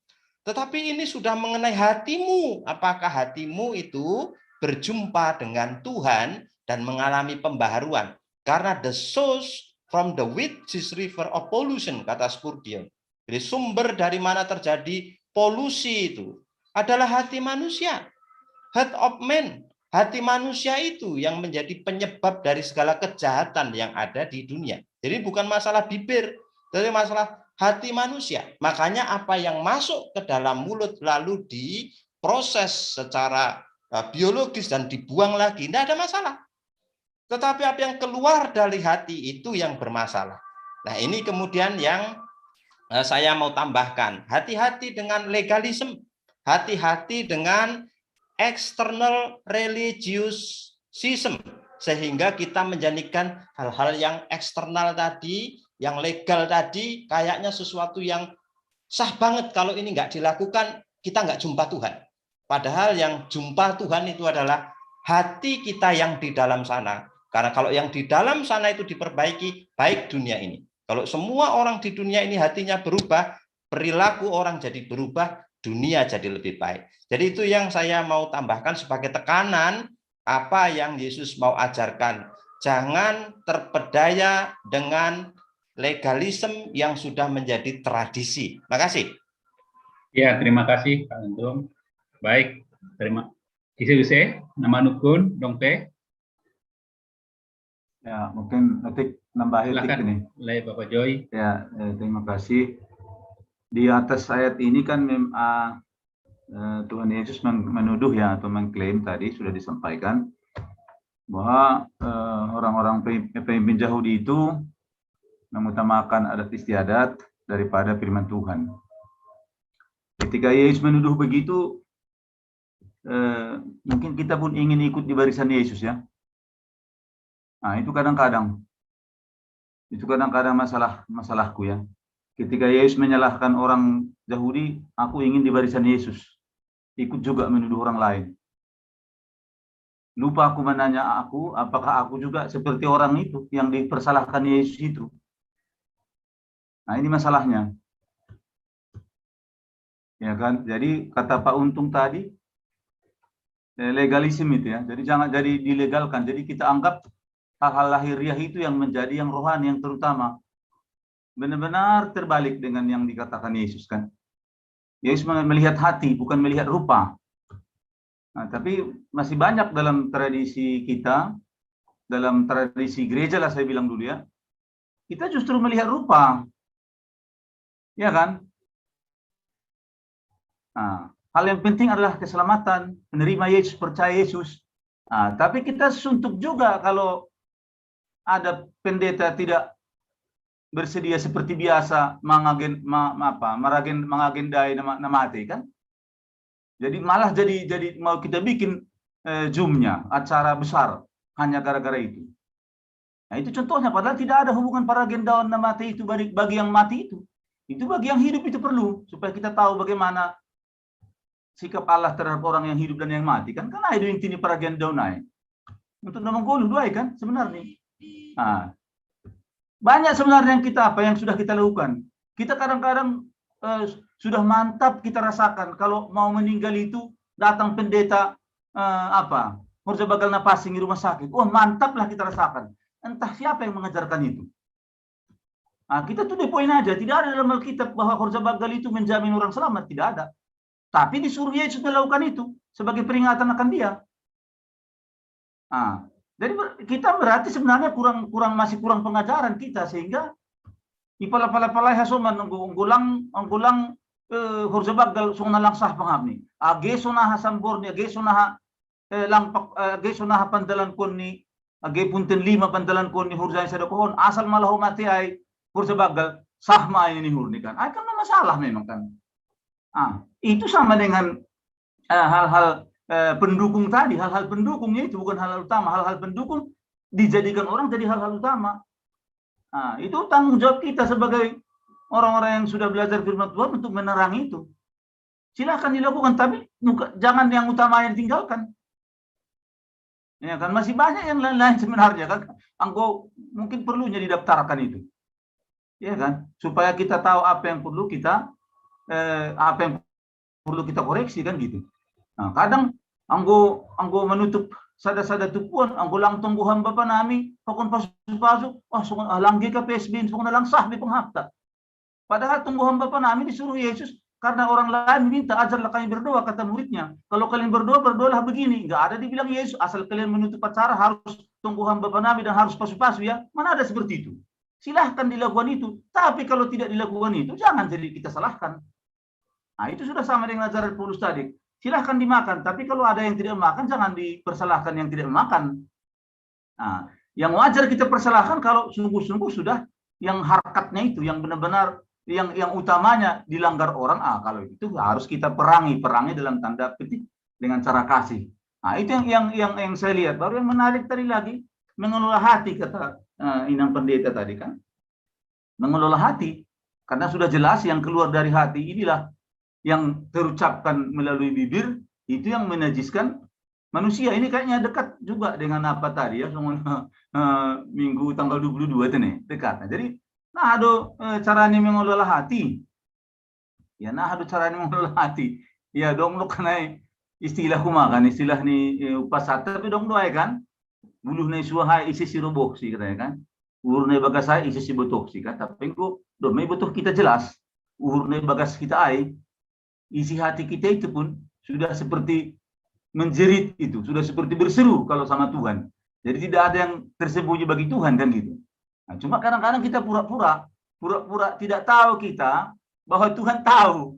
tetapi ini sudah mengenai hatimu. Apakah hatimu itu berjumpa dengan Tuhan dan mengalami pembaharuan? Karena the source from the which this river of pollution, kata Spurgeon. Jadi sumber dari mana terjadi polusi itu adalah hati manusia. Heart of man, hati manusia itu yang menjadi penyebab dari segala kejahatan yang ada di dunia. Jadi bukan masalah bibir, tapi masalah hati manusia. Makanya apa yang masuk ke dalam mulut lalu diproses secara eh, biologis dan dibuang lagi, tidak ada masalah. Tetapi apa yang keluar dari hati itu yang bermasalah. Nah, ini kemudian yang eh, saya mau tambahkan. Hati-hati dengan legalisme, hati-hati dengan external religiosism, sehingga kita menjadikan hal-hal yang eksternal tadi, yang legal tadi, kayaknya sesuatu yang sah banget, kalau ini nggak dilakukan, kita nggak jumpa Tuhan. Padahal yang jumpa Tuhan itu adalah hati kita yang di dalam sana. Karena kalau yang di dalam sana itu diperbaiki, baik dunia ini. Kalau semua orang di dunia ini hatinya berubah, perilaku orang jadi berubah, dunia jadi lebih baik. Jadi itu yang saya mau tambahkan sebagai tekanan apa yang Yesus mau ajarkan. Jangan terpedaya dengan legalisme yang sudah menjadi tradisi. Makasih. Ya, terima kasih Pak Untung. Baik, terima kasih. Ise, nama nukun, dong teh. Ya, mungkin nanti nambah etik ini. Lai Bapak Joy. Ya, eh, terima kasih. Di atas ayat ini kan mem, uh, Tuhan Yesus menuduh ya atau mengklaim tadi sudah disampaikan bahwa orang-orang pemimpin Yahudi itu mengutamakan adat istiadat daripada firman Tuhan. Ketika Yesus menuduh begitu, eh, mungkin kita pun ingin ikut di barisan Yesus ya. Nah, itu kadang-kadang itu kadang-kadang masalah masalahku ya. Ketika Yesus menyalahkan orang Yahudi, aku ingin di barisan Yesus. Ikut juga menuduh orang lain. Lupa aku menanya aku, apakah aku juga seperti orang itu yang dipersalahkan Yesus itu? Nah, ini masalahnya. Ya kan? Jadi kata Pak Untung tadi, eh, legalisme itu ya. Jadi jangan jadi dilegalkan. Jadi kita anggap hal-hal lahiriah itu yang menjadi yang rohani, yang terutama. Benar-benar terbalik dengan yang dikatakan Yesus kan. Yesus melihat hati, bukan melihat rupa. Nah, tapi masih banyak dalam tradisi kita, dalam tradisi gereja lah saya bilang dulu ya, kita justru melihat rupa. Ya kan? Nah, hal yang penting adalah keselamatan, menerima Yesus, percaya Yesus. Nah, tapi kita suntuk juga kalau ada pendeta tidak bersedia seperti biasa mengagen, ma, apa, meragen, mengagendai nama, nama hati kan. Jadi malah jadi jadi mau kita bikin eh, Zoom-nya acara besar hanya gara-gara itu. Nah, itu contohnya, padahal tidak ada hubungan para gendaon nama mati itu bagi, bagi yang mati itu. Itu bagi yang hidup itu perlu supaya kita tahu bagaimana sikap Allah terhadap orang yang hidup dan yang mati kan. Karena itu intinya para gendaon naik untuk nama golu dua kan sebenarnya. Nah, banyak sebenarnya yang kita apa yang sudah kita lakukan. Kita kadang-kadang eh, sudah mantap kita rasakan kalau mau meninggal itu datang pendeta eh, apa Murja Bagal Napasing di rumah sakit. Wah, mantaplah kita rasakan. Entah siapa yang mengajarkan itu. Nah, kita to the point aja. Tidak ada dalam Alkitab bahwa horja bagal itu menjamin orang selamat. Tidak ada. Tapi disuruh Yesus melakukan itu sebagai peringatan akan dia. Nah, jadi kita berarti sebenarnya kurang kurang masih kurang pengajaran kita sehingga ipala-pala-pala hasoman nggulang nggulang eh, horja bagal song na lang sah pangapni. Age sona ha sambor ni, age sona ha eh, lang eh, age sona ha pandalan konni, age punten lima pandalan konni horja sa dokohon asal malah ho mati ai horja bagal sah ma ini hurni kan. Ai kan masalah memang kan. Ah, itu sama dengan eh, hal-hal eh, pendukung tadi, hal-hal pendukungnya itu bukan hal-hal utama, hal-hal pendukung dijadikan orang jadi hal-hal utama. Nah, itu tanggung jawab kita sebagai orang-orang yang sudah belajar firman Tuhan untuk menerangi itu. Silahkan dilakukan, tapi jangan yang utama yang ditinggalkan. Ya kan masih banyak yang lain-lain sebenarnya kan. Anggo mungkin perlunya didaftarkan itu. Ya kan? Supaya kita tahu apa yang perlu kita eh, apa yang perlu kita koreksi kan gitu. Nah, kadang anggo anggo menutup sada-sada tupuan, anggo lang tonggo hamba panami, pakon pasu-pasu, oh, sungai ah, langge ka P S B, sungai lang sah di penghapta. Padahal tonggo hamba panami disuruh Yesus karena orang lain minta ajarlah kami berdoa kata muridnya. Kalau kalian berdoa berdoalah begini. Enggak ada dibilang Yesus asal kalian menutup acara harus tonggo hamba panami dan harus pasu-pasu ya. Mana ada seperti itu. Silahkan dilakukan itu. Tapi kalau tidak dilakukan itu jangan jadi kita salahkan. Nah, itu sudah sama dengan ajaran Paulus tadi. Silahkan dimakan, tapi kalau ada yang tidak makan jangan dipersalahkan yang tidak makan. Nah, yang wajar kita persalahkan kalau sungguh-sungguh sudah yang harkatnya itu yang benar-benar yang yang utamanya dilanggar orang, ah kalau itu harus kita perangi, perangi dalam tanda petik dengan cara kasih. Nah, itu yang yang yang, yang saya lihat. Baru yang menarik tadi lagi mengelola hati kata uh, Inang Pendeta tadi kan. Mengelola hati karena sudah jelas yang keluar dari hati inilah yang terucapkan melalui bibir itu yang menajiskan manusia. Ini kayaknya dekat juga dengan apa tadi ya, uh, minggu tanggal dua puluh dua itu nih, dekat. Nah, jadi nah ada uh, caranya mengelola hati. Ya nah ada caranya mengelola hati. Ya dong lo kenai istilah kuma kan, istilah ni uh, pasat tapi dong doai kan. Buluh nai suahai isi si roboh si katanya kan. Uhur nai bagasai isi si botoh si kan. Tapi kok dong mai botoh kita jelas. Uhur nai bagas kita ai isi hati kita itu pun sudah seperti menjerit itu, sudah seperti berseru kalau sama Tuhan. Jadi tidak ada yang tersembunyi bagi Tuhan kan gitu. Nah, cuma kadang-kadang kita pura-pura, pura-pura tidak tahu kita bahwa Tuhan tahu.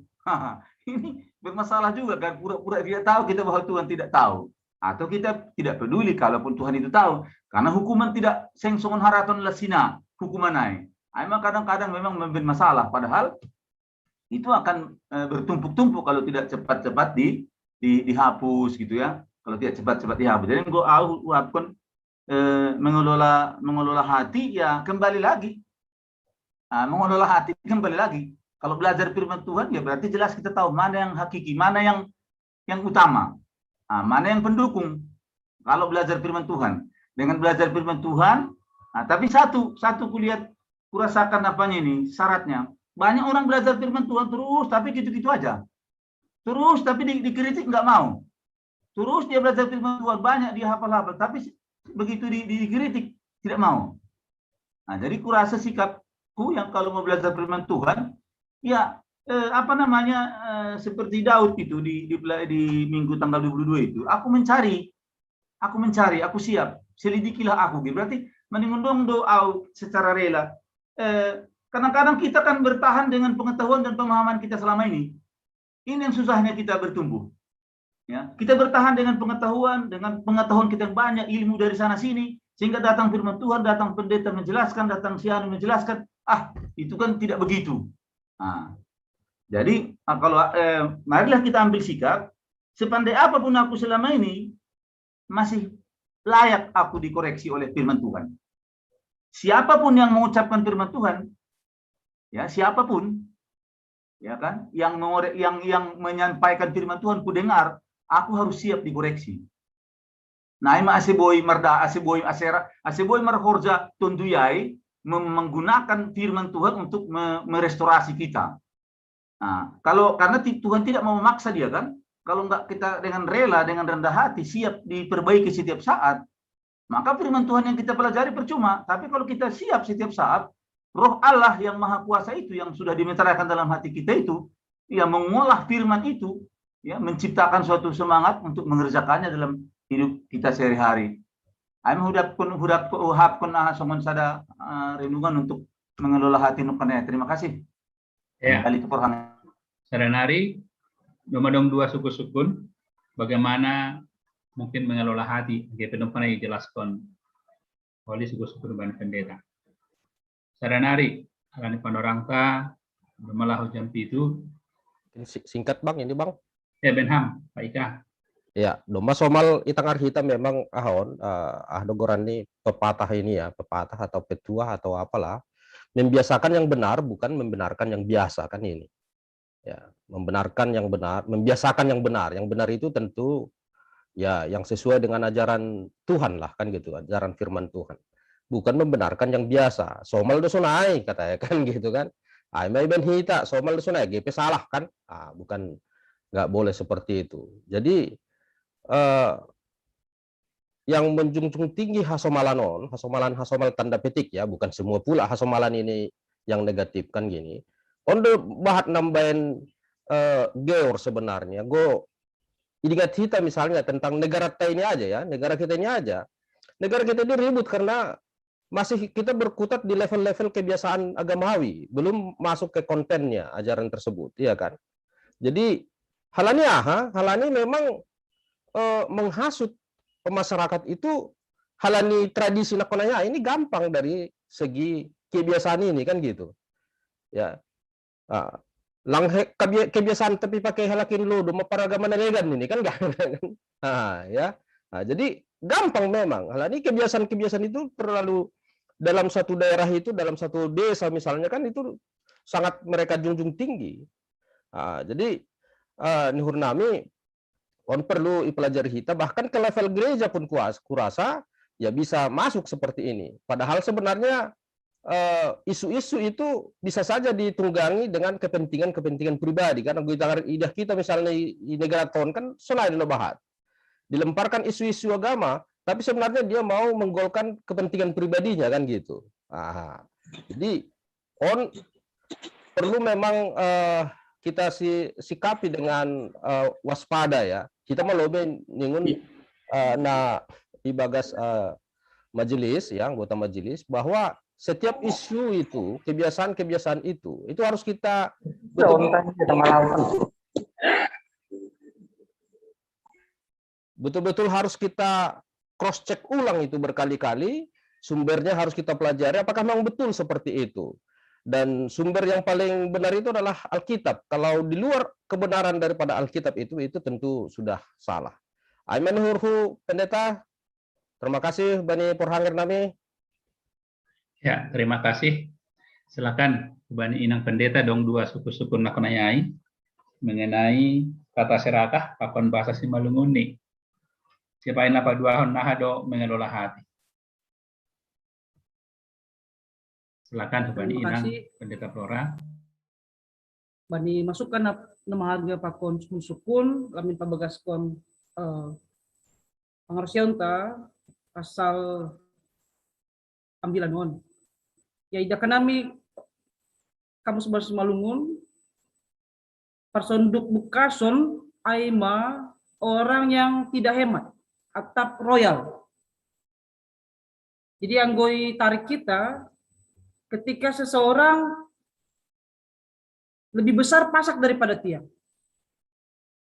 Ini bermasalah juga kan, pura-pura tidak tahu kita bahwa Tuhan tidak tahu. Atau kita tidak peduli kalaupun Tuhan itu tahu. Karena hukuman tidak sengsongon haraton lasina hukuman naik. Emang kadang-kadang memang memberi masalah, padahal itu akan eh, bertumpuk-tumpuk kalau tidak cepat-cepat di, di dihapus gitu ya. Kalau tidak cepat-cepat dihapus. Jadi gue aku eh, mengelola mengelola hati ya kembali lagi. Nah, mengelola hati kembali lagi. Kalau belajar firman Tuhan ya berarti jelas kita tahu mana yang hakiki, mana yang yang utama, nah, mana yang pendukung. Kalau belajar firman Tuhan, dengan belajar firman Tuhan, nah, tapi satu satu kulihat kurasakan apanya ini syaratnya. Banyak orang belajar firman Tuhan terus tapi gitu-gitu aja. Terus tapi di, dikritik nggak mau. Terus dia belajar firman Tuhan banyak dia hafal-hafal tapi begitu di, dikritik tidak mau. Nah, jadi kurasa sikapku yang kalau mau belajar firman Tuhan ya eh, apa namanya eh, seperti Daud itu di, di di minggu tanggal dua puluh dua itu aku mencari aku mencari, aku siap, selidikilah aku. Gitu. Berarti mending undong do au secara rela. Eh, kadang-kadang kita kan bertahan dengan pengetahuan dan pemahaman kita selama ini. Ini yang susahnya kita bertumbuh. Ya, kita bertahan dengan pengetahuan, dengan pengetahuan kita yang banyak, ilmu dari sana sini, sehingga datang firman Tuhan, datang pendeta menjelaskan, datang sianu menjelaskan, ah itu kan tidak begitu. Nah, jadi ah, kalau eh, marilah kita ambil sikap, sepandai apapun aku selama ini, masih layak aku dikoreksi oleh firman Tuhan. Siapapun yang mengucapkan firman Tuhan, ya siapapun, ya kan, yang mengore, yang yang menyampaikan firman Tuhan ku dengar, aku harus siap dikoreksi. Nah, ima aseboi marda, aseboi asera, aseboi marhorja tonduyai menggunakan firman Tuhan untuk merestorasi kita. Nah, kalau karena Tuhan tidak mau memaksa dia kan, kalau nggak kita dengan rela, dengan rendah hati, siap diperbaiki setiap saat, maka firman Tuhan yang kita pelajari percuma. Tapi kalau kita siap setiap saat, Roh Allah yang Maha Kuasa itu yang sudah dimeteraikan dalam hati kita itu, ya, mengolah firman itu, ya, menciptakan suatu semangat untuk mengerjakannya dalam hidup kita sehari-hari. Amin. Hudapkun hudapkun uhapkun ah songon sada ah, renungan untuk mengelola hati nukana. Terima kasih. Ya, Kembali ke Porhang. Sadanari, doma dong dua sukun-sukun, bagaimana mungkin mengelola hati, dia penuh pernah dijelaskan oleh sukun-sukun bani pendeta. Sadanari, alani panorangta, doma laho jam pitu. Ini si- singkat bang, ini bang. Ya, Benham, Pak Ika. Ya, doma somal itang arhita memang ahon ah, ah dogoran ni pepatah ini ya, pepatah atau petuah atau apalah, membiasakan yang benar bukan membenarkan yang biasa kan ini. Ya, membenarkan yang benar, membiasakan yang benar. Yang benar itu tentu ya yang sesuai dengan ajaran Tuhan lah kan gitu, ajaran firman Tuhan. Bukan membenarkan yang biasa. Somal do sonai katanya kan gitu kan. Ai mai ben hita somal do sonai G P salah kan. Ah, bukan, nggak boleh seperti itu. Jadi eh, yang menjunjung tinggi hasomalan on, hasomalan hasomal tanda petik ya, bukan semua pula hasomalan ini yang negatif kan gini. On do bahat nambahin eh, geor sebenarnya. Go ingat kita misalnya tentang negara kita ini aja ya, negara kita ini aja. Negara kita ini ribut karena masih kita berkutat di level-level kebiasaan agamawi, belum masuk ke kontennya ajaran tersebut, iya kan? Jadi halani aha, halani memang eh, menghasut masyarakat itu halani tradisi nakonanya ini gampang dari segi kebiasaan ini kan gitu. Ya. Ah, lang he- kebia- kebiasaan tapi pakai halakin lo doma paragama nalegan ini kan gak kan? Ah, ya. Nah, jadi gampang memang. Halani kebiasaan-kebiasaan itu terlalu dalam satu daerah itu, dalam satu desa misalnya kan itu sangat mereka junjung tinggi. Ah, jadi eh, nuhur nami on perlu ipelajari hita bahkan ke level gereja pun kuas kurasa ya bisa masuk seperti ini. Padahal sebenarnya eh, isu-isu itu bisa saja ditunggangi dengan kepentingan-kepentingan pribadi karena gue dengar idah kita misalnya di negara ton kan selain lo bahat dilemparkan isu-isu agama, tapi sebenarnya dia mau menggolkan kepentingan pribadinya kan gitu. Ah, jadi on perlu memang eh, kita si, sikapi dengan eh, waspada ya. Kita mau lobe ningun eh, na ibagas eh, majelis ya, anggota majelis bahwa setiap isu itu, kebiasaan-kebiasaan itu, itu harus kita betul-betul, betul-betul harus kita cross check ulang itu berkali-kali, sumbernya harus kita pelajari apakah memang betul seperti itu. Dan sumber yang paling benar itu adalah Alkitab. Kalau di luar kebenaran daripada Alkitab itu, itu tentu sudah salah. Aiman hurhu pendeta, terima kasih bani porhanger nami. Ya, terima kasih. Silakan bani inang pendeta dong dua suku-suku nakonayai mengenai kata serakah pakon bahasa Simalungun ni. Siapa yang dapat dua hon naha do mengelola hati. Silakan bani inang pendeta Flora. Bani masukan na maharga pakon sukun-sukun lamin pabagaskon eh, pangarsiaunta asal ambilan on. Ya ida kanami kamus bahasa Simalungun parsonduk bukason aima orang yang tidak hemat atap royal. Jadi anggoi tarik kita ketika seseorang lebih besar pasak daripada tiang.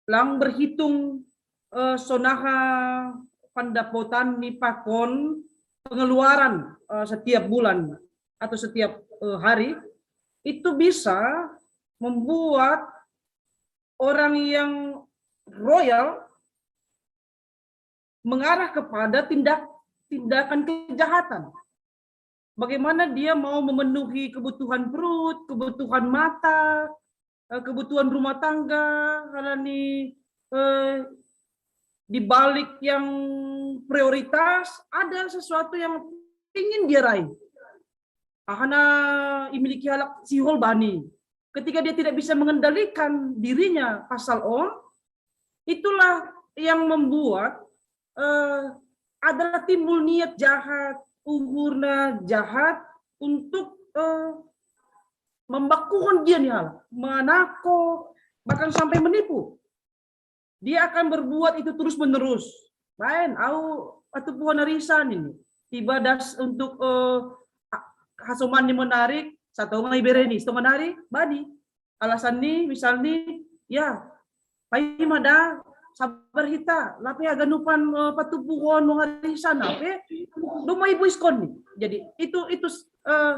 Lang berhitung eh, sonaha pandapotan ni pakon pengeluaran eh, setiap bulan atau setiap eh, hari itu bisa membuat orang yang royal mengarah kepada tindak tindakan kejahatan. Bagaimana dia mau memenuhi kebutuhan perut, kebutuhan mata, eh, kebutuhan rumah tangga, halani eh, di balik yang prioritas ada sesuatu yang ingin dia raih. Ahana imiliki halak sihol bani. Ketika dia tidak bisa mengendalikan dirinya pasal on, itulah yang membuat eh, adalah timbul niat jahat, uhurna jahat untuk eh, membakuhon dia ni hala, manako, bahkan sampai menipu. Dia akan berbuat itu terus menerus. Baen, au patupuhon arisan ini. Tiba das untuk eh, ha- hasoman ni menarik, satu ngai bereni, satu nari, bani. Alasan ni, misal ni, ya, pai mada sabar hita, lape haganupan eh, patupuhon no arisan, lape, doma ibu iskon ni. Jadi, itu itu eh,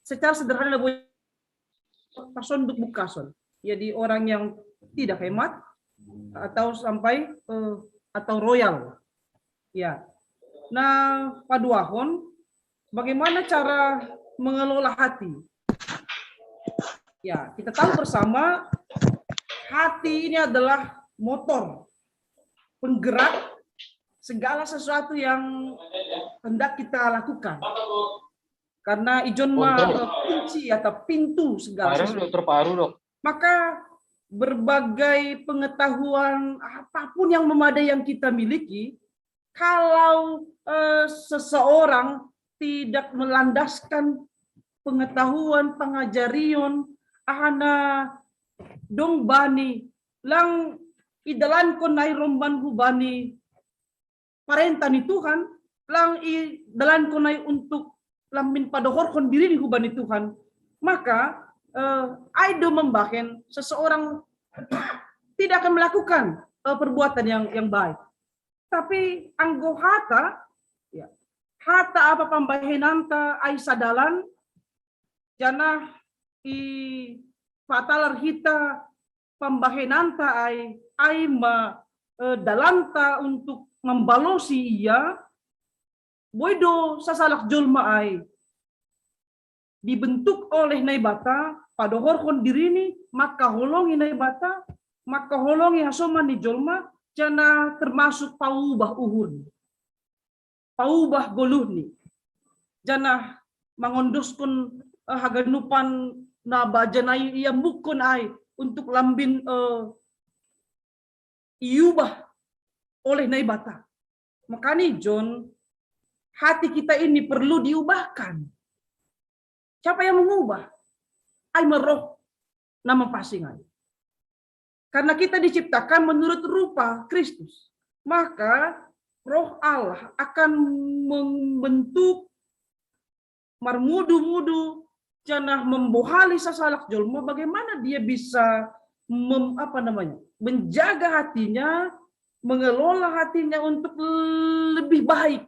secara sederhana lah, Bu, pasonduk bukason. Jadi orang yang tidak hemat atau sampai eh, atau royal. Ya. Nah, paduahon, bagaimana cara mengelola hati? Ya, kita tahu bersama hati ini adalah motor, penggerak segala sesuatu yang hendak kita lakukan. Karena ijon ma Kontrol. kunci atau pintu segala Paru sesuatu. Dokter Paru dok. Maka berbagai pengetahuan apapun yang memadai yang kita miliki, kalau eh, seseorang tidak melandaskan pengetahuan, pangajarion, ahana dong bani, lang idalankon nai romban hubani parenta ni Tuhan, lang idalankon nai untuk lambin padohorkon diri ni hubani Tuhan, maka eh, ai do mambahen seseorang tidak akan melakukan eh, perbuatan yang yang baik. Tapi anggo hata, ya, hata apa pambahenanta ai sadalan, janah i patalar hita pambahenanta ai, ai ma eh, dalanta untuk mambalosi ia, boi do sasalak jolma ai dibentuk oleh Naibata, padohorhon dirini, mangkaholongi Naibata, mangkaholongi hasoman ni jolma, janah termasuk paubah uhurni, paubah goluhni, janah mangondoskon eh, haganupan na baja na iambukkon ai untuk lambin eh, iubah oleh Naibata. Makanya John, hati kita ini perlu diubahkan. Siapa yang mengubah? Ai ma Roh na mapasingan. Karena kita diciptakan menurut rupa Kristus, maka Roh Allah akan membentuk marmudu-mudu, janah membohali sasalak jolma, bagaimana dia bisa mem, apa namanya, menjaga hatinya, mengelola hatinya untuk lebih baik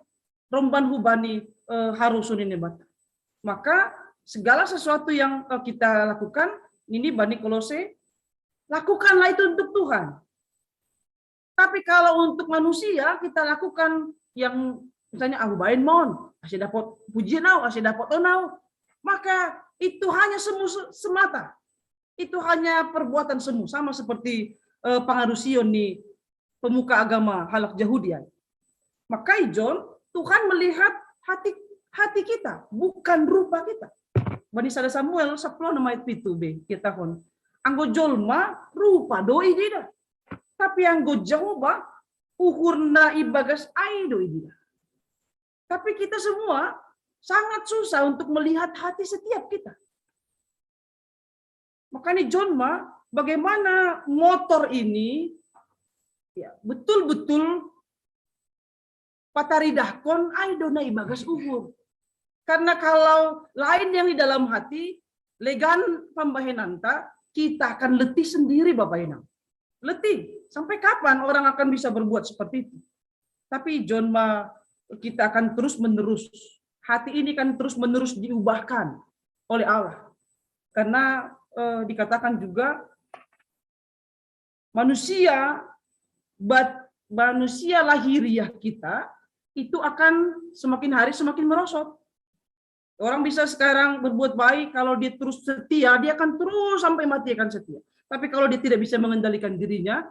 romban hubani eh, harosuon ni Naibata. Maka segala sesuatu yang eh, kita lakukan ini, bani Kolose, lakukanlah itu untuk Tuhan. Tapi kalau untuk manusia kita lakukan yang misalnya, ah, baen mon, ase dapat pujian au, ase dapat on au, maka itu hanya semu semata. Itu hanya perbuatan semu, sama seperti eh, pangarusion ni pemuka agama halak Jahudi ai. Maka John, Tuhan melihat hati hati kita, bukan rupa kita. Bani sada Samuel sapuluh onom ayat pitu be, kita hon. Anggo jolma rupa do idida. Tapi anggo Jahowa, uhurna ibagas ai do idida. Tapi kita semua sangat susah untuk melihat hati setiap kita. Makanya John ma, bagaimana motor ini ya betul-betul pataridahkon ai do na ibagas uhur. Karena kalau lain yang di dalam hati, legan pambahenanta, kita akan letih sendiri, Bapak Inang. Letih. Sampai kapan orang akan bisa berbuat seperti itu? Tapi John ma, kita akan terus-menerus, hati ini kan terus-menerus diubahkan oleh Allah. Karena eh, dikatakan juga manusia bat, manusia lahiriah kita itu akan semakin hari semakin merosot. Orang bisa sekarang berbuat baik, kalau dia terus setia, dia akan terus sampai mati akan setia. Tapi kalau dia tidak bisa mengendalikan dirinya,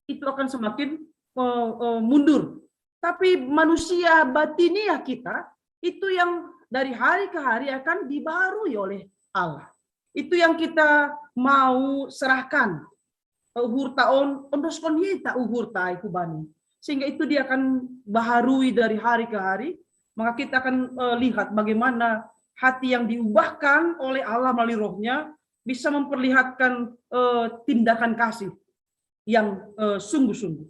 itu akan semakin uh, uh, mundur. Tapi manusia batiniah kita itu yang dari hari ke hari akan dibarui oleh Allah. Itu yang kita mau serahkan uhurta on, ondoskon hita uhurta ai hubani. Sehingga itu dia akan baharui dari hari ke hari, maka kita akan uh, lihat bagaimana hati yang diubahkan oleh Allah melalui Rohnya bisa memperlihatkan eh, tindakan kasih yang eh, sungguh-sungguh.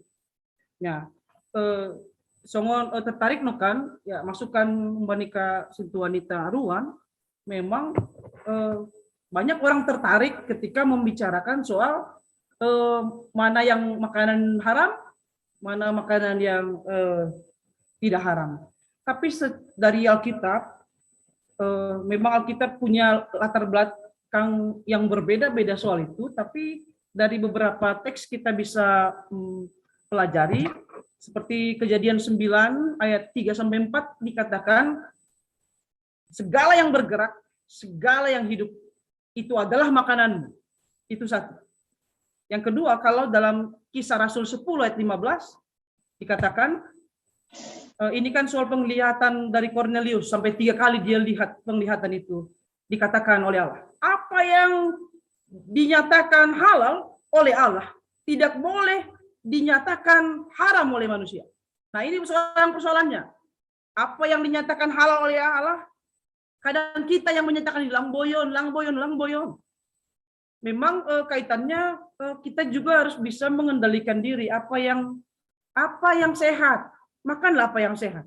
Ya, eh, songon eh, tertarik no kan, ya, masukan Mbak Nika Sintuanita Ruan, memang eh, banyak orang tertarik ketika membicarakan soal eh, mana yang makanan haram, mana makanan yang eh, tidak haram. Tapi se- dari Alkitab, eh, memang Alkitab punya latar belakang yang berbeda-beda soal itu, tapi dari beberapa teks kita bisa mm, pelajari, seperti Kejadian sembilan ayat tiga sampai empat dikatakan, segala yang bergerak, segala yang hidup, itu adalah makananmu. Itu satu. Yang kedua, kalau dalam Kisah Rasul sepuluh ayat lima belas, dikatakan, eh, ini kan soal penglihatan dari Kornelius, sampai tiga kali dia lihat penglihatan itu. Dikatakan oleh Allah, apa yang dinyatakan halal oleh Allah tidak boleh dinyatakan haram oleh manusia. Nah, ini sekarang persoalannya. Apa yang dinyatakan halal oleh Allah, kadang kita yang menyatakan langboyon, langboyon, langboyon. Memang eh, kaitannya eh, kita juga harus bisa mengendalikan diri, apa yang apa yang sehat, makanlah apa yang sehat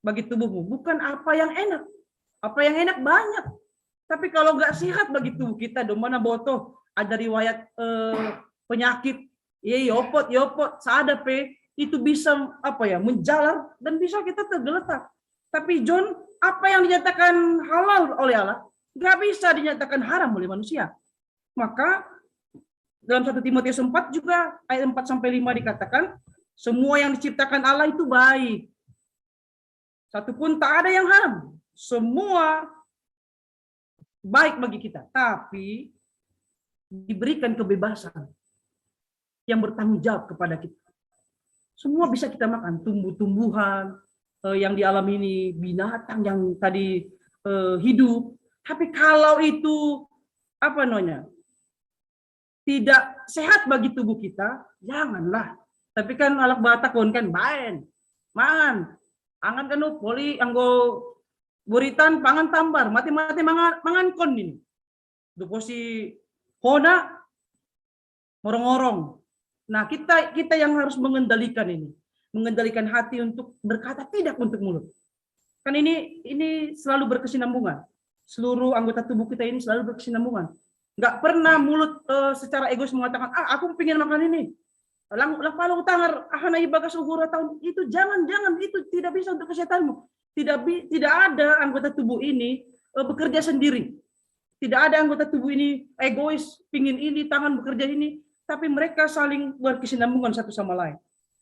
bagi tubuhmu, bukan apa yang enak. Apa yang enak banyak, tapi kalau nggak sehat bagi tubuh kita, domana botoh, ada riwayat eh, penyakit, iya, yopot, yopot, sadap, itu bisa apa ya, menjalar dan bisa kita tergeletak. Tapi John, apa yang dinyatakan halal oleh Allah nggak bisa dinyatakan haram oleh manusia. Maka dalam satu Timotius empat juga ayat empat sampai lima dikatakan, semua yang diciptakan Allah itu baik. Satupun tak ada yang haram. Semua baik bagi kita, tapi diberikan kebebasan yang bertanggung jawab kepada kita. Semua bisa kita makan, tumbuh-tumbuhan eh, yang di alam ini, binatang yang tadi eh, hidup. Tapi kalau itu apa namanya, tidak sehat bagi tubuh kita, janganlah. Tapi kan anak Batak kan baen, mangan, angan kan poli anggo buritan pangan tambar, mati-mati mangan, mangan kon ini. Dupo si hona ngorong-ngorong. Nah, kita kita yang harus mengendalikan ini, mengendalikan hati untuk berkata tidak untuk mulut. Kan ini ini selalu berkesinambungan. Seluruh anggota tubuh kita ini selalu berkesinambungan. Nggak pernah mulut eh, secara egois mengatakan, ah, aku pengen makan ini. Lang lang palo tangar, ah, na ibagas ugura tahun itu, jangan, jangan, itu tidak bisa untuk kesehatanmu. Tidak bi tidak ada anggota tubuh ini eh, bekerja sendiri. Tidak ada anggota tubuh ini egois, pingin ini, tangan bekerja ini, tapi mereka saling berkesinambungan satu sama lain.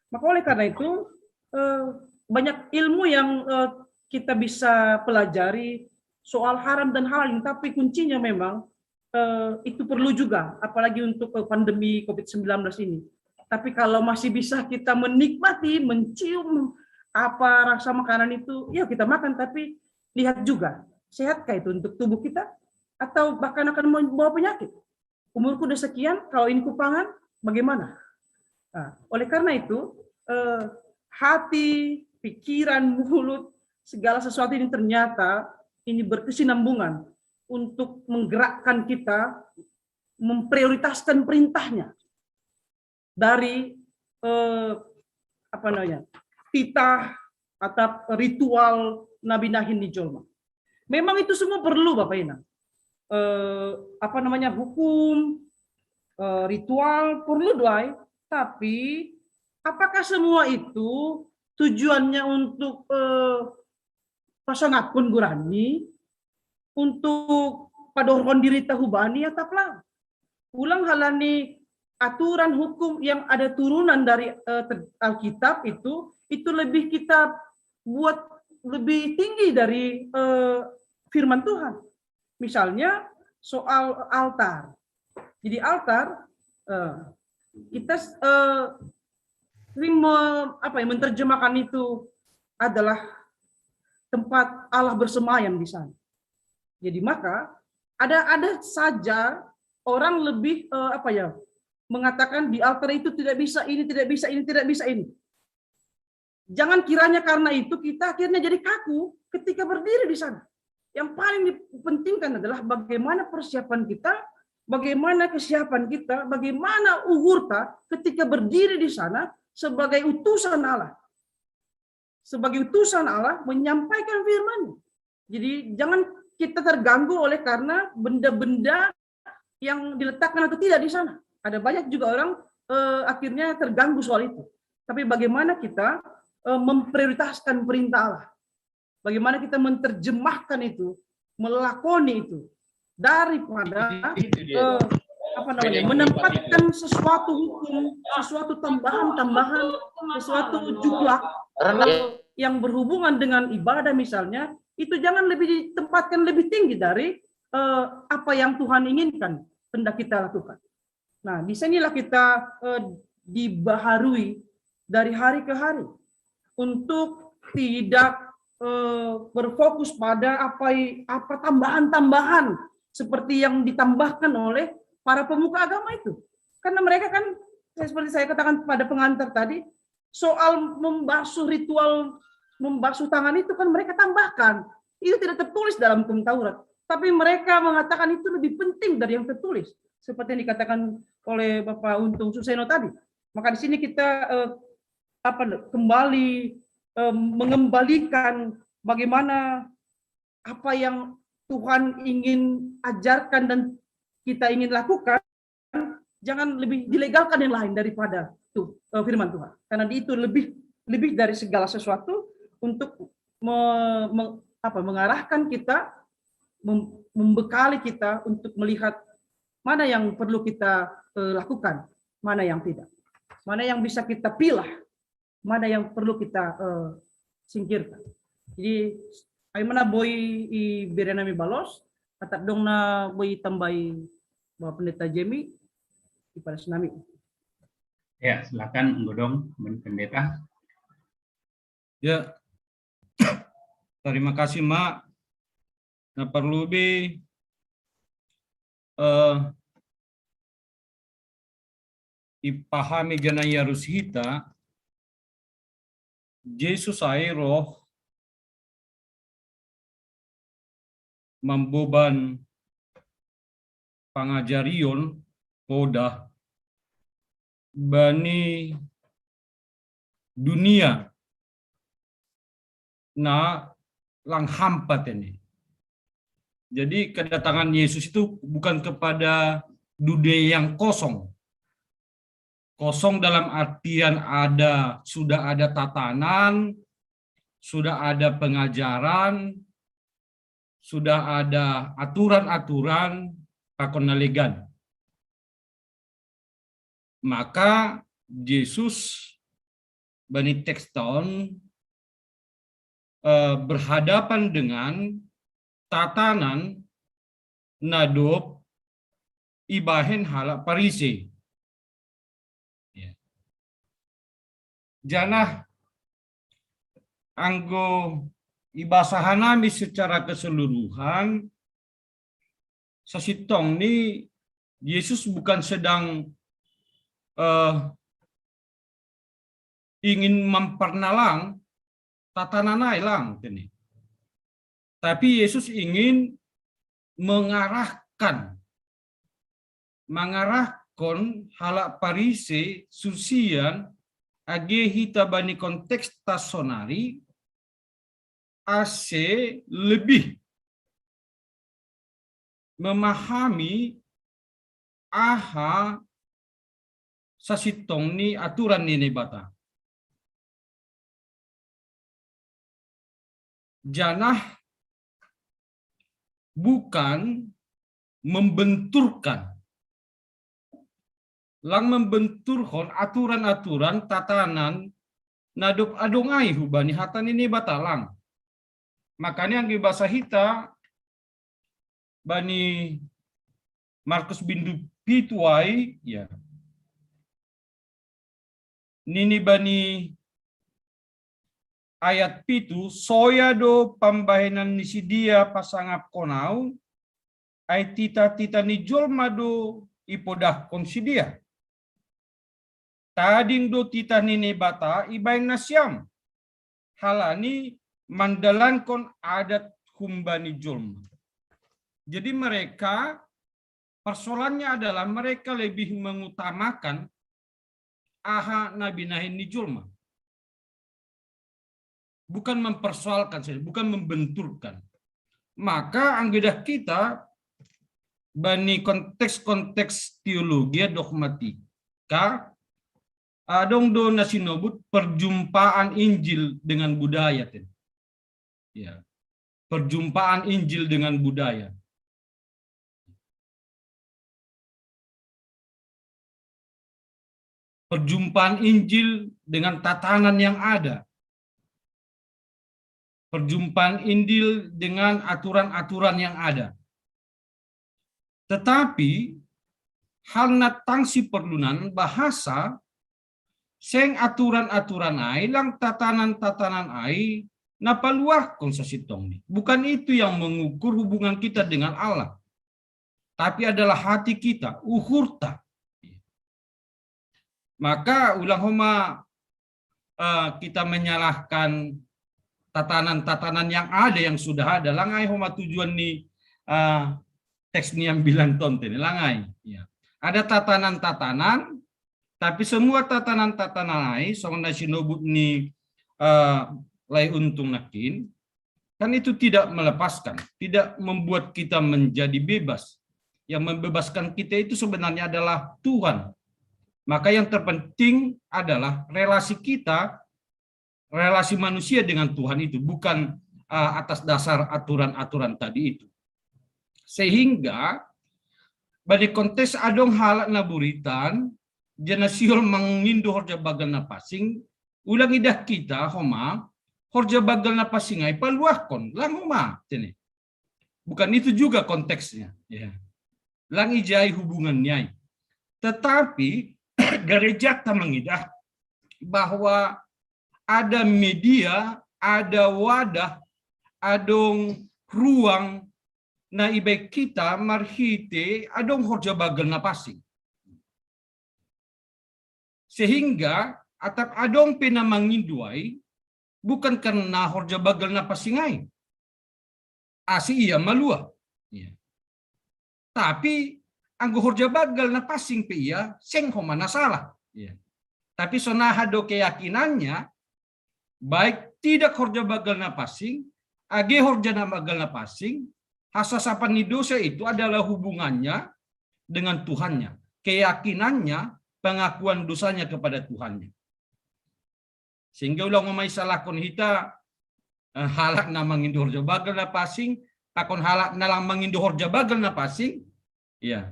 Maka oleh karena itu eh, banyak ilmu yang eh, kita bisa pelajari soal haram dan halal, tapi kuncinya memang eh, itu perlu juga, apalagi untuk eh, pandemi covid sembilan belas ini. Tapi kalau masih bisa kita menikmati, mencium apa rasa makanan itu, ya kita makan, tapi lihat juga sehatkah itu untuk tubuh kita atau bahkan akan membawa penyakit. Umurku udah sekian, kalau ini kupangan, bagaimana? Nah, oleh karena itu, eh, hati, pikiran, mulut, segala sesuatu ini ternyata ini berkesinambungan untuk menggerakkan kita memprioritaskan perintahnya dari eh, apa namanya, titah atau ritual nabi-nahin ni jolma. Memang itu semua perlu, Bapak Inang. Eh, apa namanya, hukum, eh, ritual perlu doai, tapi apakah semua itu tujuannya untuk eh, pasangapkon gurani, untuk padorhon diri tahubani atap lah. Ulang halani aturan hukum yang ada turunan dari eh, Alkitab itu, itu lebih kita buat lebih tinggi dari eh, firman Tuhan. Misalnya soal altar. Jadi altar eh, kita eh, sering me, apa ya, menerjemahkan itu adalah tempat Allah bersemayam di sana. Jadi maka ada ada saja orang lebih eh, apa ya, mengatakan di altar itu tidak bisa ini, tidak bisa ini, tidak bisa ini. Jangan kiranya karena itu kita akhirnya jadi kaku ketika berdiri di sana. Yang paling dipentingkan adalah bagaimana persiapan kita, bagaimana kesiapan kita, bagaimana uhurta ketika berdiri di sana sebagai utusan Allah. Sebagai utusan Allah menyampaikan firman. Jadi jangan kita terganggu oleh karena benda-benda yang diletakkan atau tidak di sana. Ada banyak juga orang eh, akhirnya terganggu soal itu. Tapi bagaimana kita eh, memprioritaskan perintah Allah? Bagaimana kita menerjemahkan itu, melakoni itu daripada eh, apa namanya, menempatkan sesuatu hukum, sesuatu tambahan-tambahan, sesuatu juklak eh, yang berhubungan dengan ibadah misalnya, itu jangan lebih ditempatkan lebih tinggi dari eh, apa yang Tuhan inginkan hendak kita lakukan. Nah, di sinilah kita eh, dibaharui dari hari ke hari untuk tidak eh, berfokus pada apa apa tambahan-tambahan seperti yang ditambahkan oleh para pemuka agama itu. Karena mereka kan seperti saya katakan pada pengantar tadi, soal membasuh, ritual membasuh tangan itu kan mereka tambahkan. Itu tidak tertulis dalam hukum Taurat. Tapi mereka mengatakan itu lebih penting dari yang tertulis. Seperti yang dikatakan oleh Bapak Untung Suseno tadi. Maka di sini kita eh, apa kembali eh, mengembalikan bagaimana apa yang Tuhan ingin ajarkan dan kita ingin lakukan, jangan lebih dilegalkan yang lain daripada tuh eh, firman Tuhan. Karena di itu lebih lebih dari segala sesuatu untuk me, me, apa, mengarahkan kita, mem, membekali kita untuk melihat mana yang perlu kita eh, lakukan, mana yang tidak, mana yang bisa kita pilih, mana yang perlu kita eh, singkirkan. Jadi, ai mana boi i bere nami balos, atap dong na boi tambai Bapak Pendeta Jemi, i pada senami. Ya, silakan Godong, Pendeta. Ya, terima kasih, Mak. Nah, perlu bi eh, ipahami gana yarus hita, Jesus ai roh mamboban pangajarion poda bani dunia na lang hampa tene. Jadi kedatangan Yesus itu bukan kepada dunia yang kosong. Kosong dalam artian ada sudah ada tatanan, sudah ada pengajaran, sudah ada aturan-aturan pakon nalegan. Maka Yesus bani tekston eh, berhadapan dengan tatanan nadop ibahen halak Parise. Ya. Janah anggo ibasahanami secara keseluruhan, sasintong ni Yesus bukan sedang uh, ingin mempernalang tatananai lang tene. Tapi Yesus ingin mengarahkan, mengarahkan halak Parise susian age hita bani konteks tasonari ase lebih memahami aha sasintong ni aturan ni Naibata. Janah bukan membenturkan. Lang membenturkan aturan-aturan tatanan nadop adongai hubani hata ni Naibata lang. Makanya anggi basa hita bani Markus bindu pitu ai, ya. Nini bani ayat pitu, soya do pambahenan ni sidia pasangap konau, ai tita-tita ni jolma do ipodahkon sidia. Tading do tita ni Naibata ibaen nasiam, halani mandalankon adat hum bani julma. Jadi mereka, persoalannya adalah mereka lebih mengutamakan aha nabi nahin ni julma. Bukan mempersoalkan, bukan membenturkan. Maka anggo idah kita bani konteks-konteks teologia dogmatika, adong do na sinobut perjumpaan Injil dengan budaya, ten. Ya. Perjumpaan Injil dengan budaya. Perjumpaan Injil dengan tatanan yang ada. Perjumpaan Injil dengan aturan-aturan yang ada. Tetapi hal na tangsi perlunan bahasa seng aturan-aturan ai, lang tatanan-tatanan ai na paluahkon sasintongni. Bukan itu yang mengukur hubungan kita dengan Allah. Tapi adalah hati kita, uhurta. Maka ulang homa uh, kita menyalahkan tatanan-tatanan yang ada, yang sudah ada. Lang ai homa tujuan ni uh, teks ni ambilan tonte ni, lang ai. Ya. Ada tatanan-tatanan, tapi semua tatanan-tatanan ai, songon na sinobut ni uh, Lai Untung nangkin, kan itu tidak melepaskan, tidak membuat kita menjadi bebas. Yang membebaskan kita itu sebenarnya adalah Tuhan. Maka yang terpenting adalah relasi kita, relasi manusia dengan Tuhan itu, bukan uh, atas dasar aturan-aturan tadi itu. Sehingga bani konteks adong halak na buritan, jana sihol mangindo horja bagel na pansing, ulang idah kita homa horja bagel na pansing ai paluahkon, lang homa, tene. Bukan itu juga konteksnya. Ya. Lang ijai hubungan ni ai. Tetapi gereja ta mangidah bahwa ada media, ada wadah, adong ruang na ibaen kita marhite adong horja bagel na pansing. Sehingga atap adong pe na mangindo ai, bukan karena horja bagel na pansing ai. Asi ia malua. Ya. Tapi anggo horja bagel na pansing pe ia, seng homa na salah. Ya. Tapi songon aha do keyakinannya, baik tidak horja bagel na pansing, age horja na bagel na pansing, hasasapan ni dosa itu adalah hubungannya dengan Tuhannya, keyakinannya, pengakuan dosanya kepada Tuhannya. Sehingga ulang homa isalahkon hita eh, halak na mangindo horja bagel na pansing, pakon halak na lang mangindo horja bagel na pansing, ya.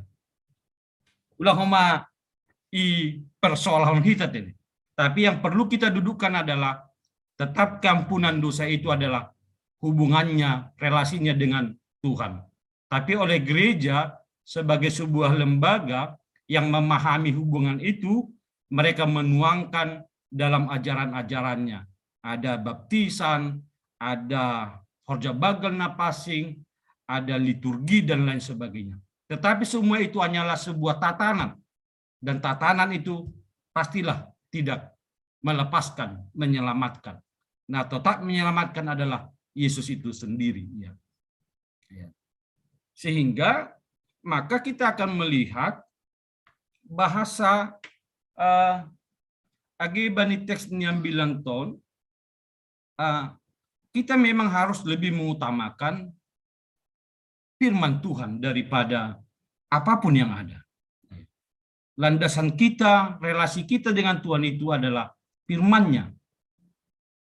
Ulang homa i persoalan hita tadi. Tapi yang perlu kita dudukkan adalah tetap keampunan dosa itu adalah hubungannya, relasinya dengan Tuhan. Tapi oleh gereja sebagai sebuah lembaga yang memahami hubungan itu, mereka menuangkan dalam ajaran-ajarannya. Ada baptisan, ada horja bagel na pansing, ada liturgi dan lain sebagainya. Tetapi semua itu hanyalah sebuah tatanan. Dan tatanan itu pastilah tidak melepaskan, menyelamatkan. Nah, tetap menyelamatkan adalah Yesus itu sendiri. Ya. Ya. Sehingga maka kita akan melihat bahasa uh, age bani teks ni ambilan ton, uh, kita memang harus lebih mengutamakan firman Tuhan daripada apapun yang ada. Landasan kita, relasi kita dengan Tuhan itu adalah firman-Nya.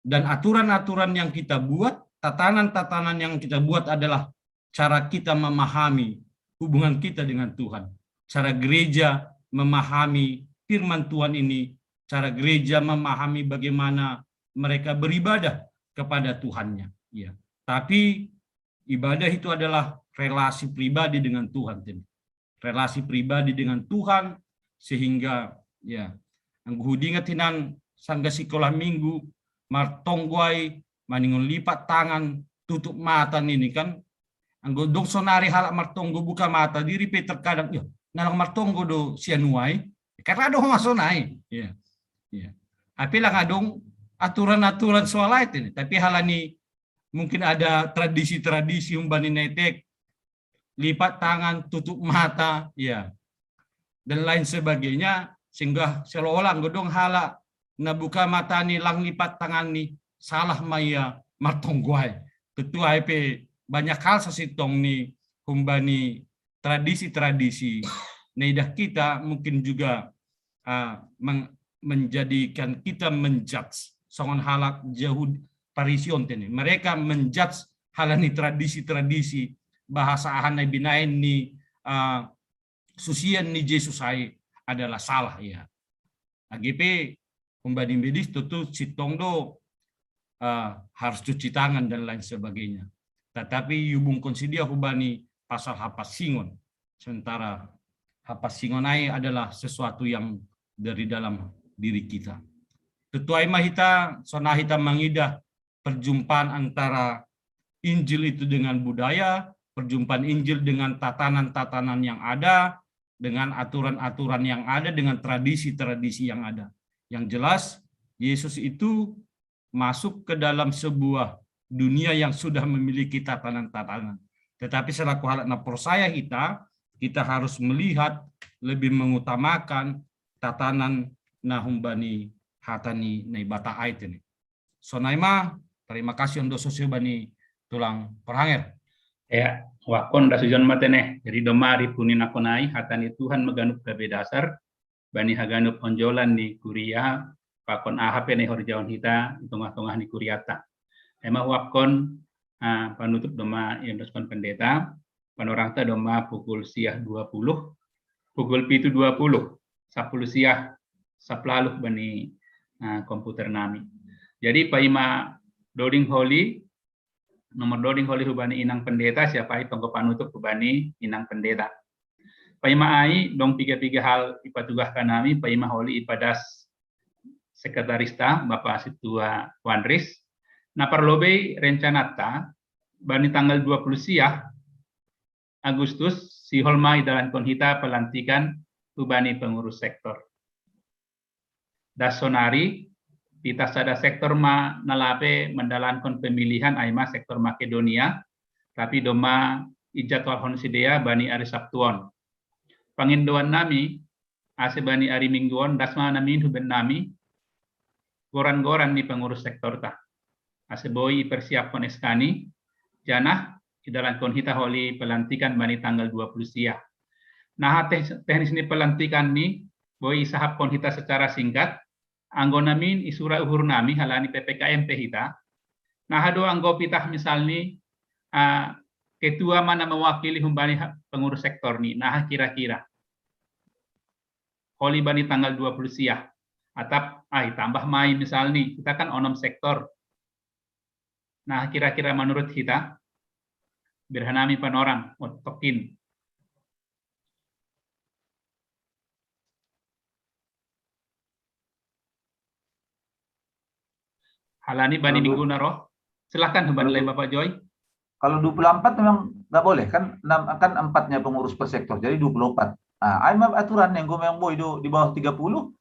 Dan aturan-aturan yang kita buat, tatanan-tatanan yang kita buat adalah cara kita memahami hubungan kita dengan Tuhan. Cara gereja memahami firman Tuhan ini, cara gereja memahami bagaimana mereka beribadah kepada Tuhannya. Ya. Tapi ibadah itu adalah relasi pribadi dengan Tuhan. Relasi pribadi dengan Tuhan, sehingga ya, anggo hudingat hinan sangga sikola minggu, martonggo ai, maningon lipat tangan, tutup mata nini kan. Anggo dong sonari halak martonggo buka mata diri pe terkadang, ya, nalang martonggo do sianuai, karena adong masonai. Ya. Ya. Tapi lang adong aturan-aturan soal lain ini, tapi halani mungkin ada tradisi-tradisi humbani netek, lipat tangan, tutup mata, ya, dan lain sebagainya, sehingga seolah-olah godong hala na buka mata ni lang lipat tangan ni salah maya martonggoai. Ketua I P banyak hal sasitong ni humbani tradisi-tradisi. Neidah kita mungkin juga uh, menjadikan kita menjudge songon halak Yahudi Farision tene. Mereka menjudge halani tradisi-tradisi bahasa ahan na binaen ni uh, susian ni Jesus ai adalah salah ya. Agipe humbani medis tentu sitong do uh, harus cuci tangan dan lain sebagainya. Tetapi yubungkon sidia hubani pasal hapasingon. Sementara hapasingon ai adalah sesuatu yang dari dalam diri kita. Tetuai mah kita, sona kita mengidah perjumpaan antara Injil itu dengan budaya, perjumpaan Injil dengan tatanan-tatanan yang ada, dengan aturan-aturan yang ada, dengan tradisi-tradisi yang ada. Yang jelas, Yesus itu masuk ke dalam sebuah dunia yang sudah memiliki tatanan-tatanan. Tetapi selaku halak na porsaya kita, kita harus melihat lebih mengutamakan tatanan na humbani hata ni Naibata ai tene. Sonai ma, terima kasih on do sosiu bani tulang Parhanger. Ya, wakon dasujon matene. Jadi domari puni nakonai hata ni Tuhan maganup gabe dasar bani haganup onjolan ni kuria pakon aha pe na ihorjaon hita di tongah-tongah ni kuriata. Ema wakon uh, panutup doma iendoskon pendeta, panorangta doma pukul siah dua puluh, pukul pitu dua puluh, sapuluh siah saplaluh bani uh, komputer nami. Jadi paima doding holi, nomor doding holi hubani inang pendeta, siapa ai tonggo panutup hubani inang pendeta. Paima ai dong piga-piga hal ipatugahkan nami, paima holi ipadas sekretarista Bapak Situa Wanris. Na parlobei rencanata bani tanggal dua puluh siah Agustus sihol ma idalankon hita pelantikan hubani pengurus sektor. Das sonari, titah sada sektor ma na lape mandalankon pemilihan ai ma sektor Makedonia, tapi doma ijadwalhon sidea bani ari Sabtu on. Pangindoan nami, ase bani ari Minggu on das ma namin huben nami goran-goran ni pengurus sektorta. Ase boi ipersiapkon S K ni, janah idalankon hita holi pelantikan bani tanggal dua puluh siah. Nah, teknis ni pelantikan ni boi isahapkon hita secara singkat, anggo namin isura uhur nami halani P P K M pe hita. Nah, do anggo pitah misalni uh, ketua mana mewakili humbani pengurus sektor ni, nah kira-kira holi bani tanggal dua puluh siah. Atap ai tambah mai misalni, kita kan onom sektor. Nah, kira-kira menurut kita, berhanami panorang, otokin. Halani bani minggu naro. Silakan hubani lai Bapak Joy. Kalau dua puluh empat memang nggak boleh kan, enam, kan empatnya pengurus per sektor, jadi dua puluh empat. Nah, ai ma aturan yang gue yang boy do di bawah tiga puluh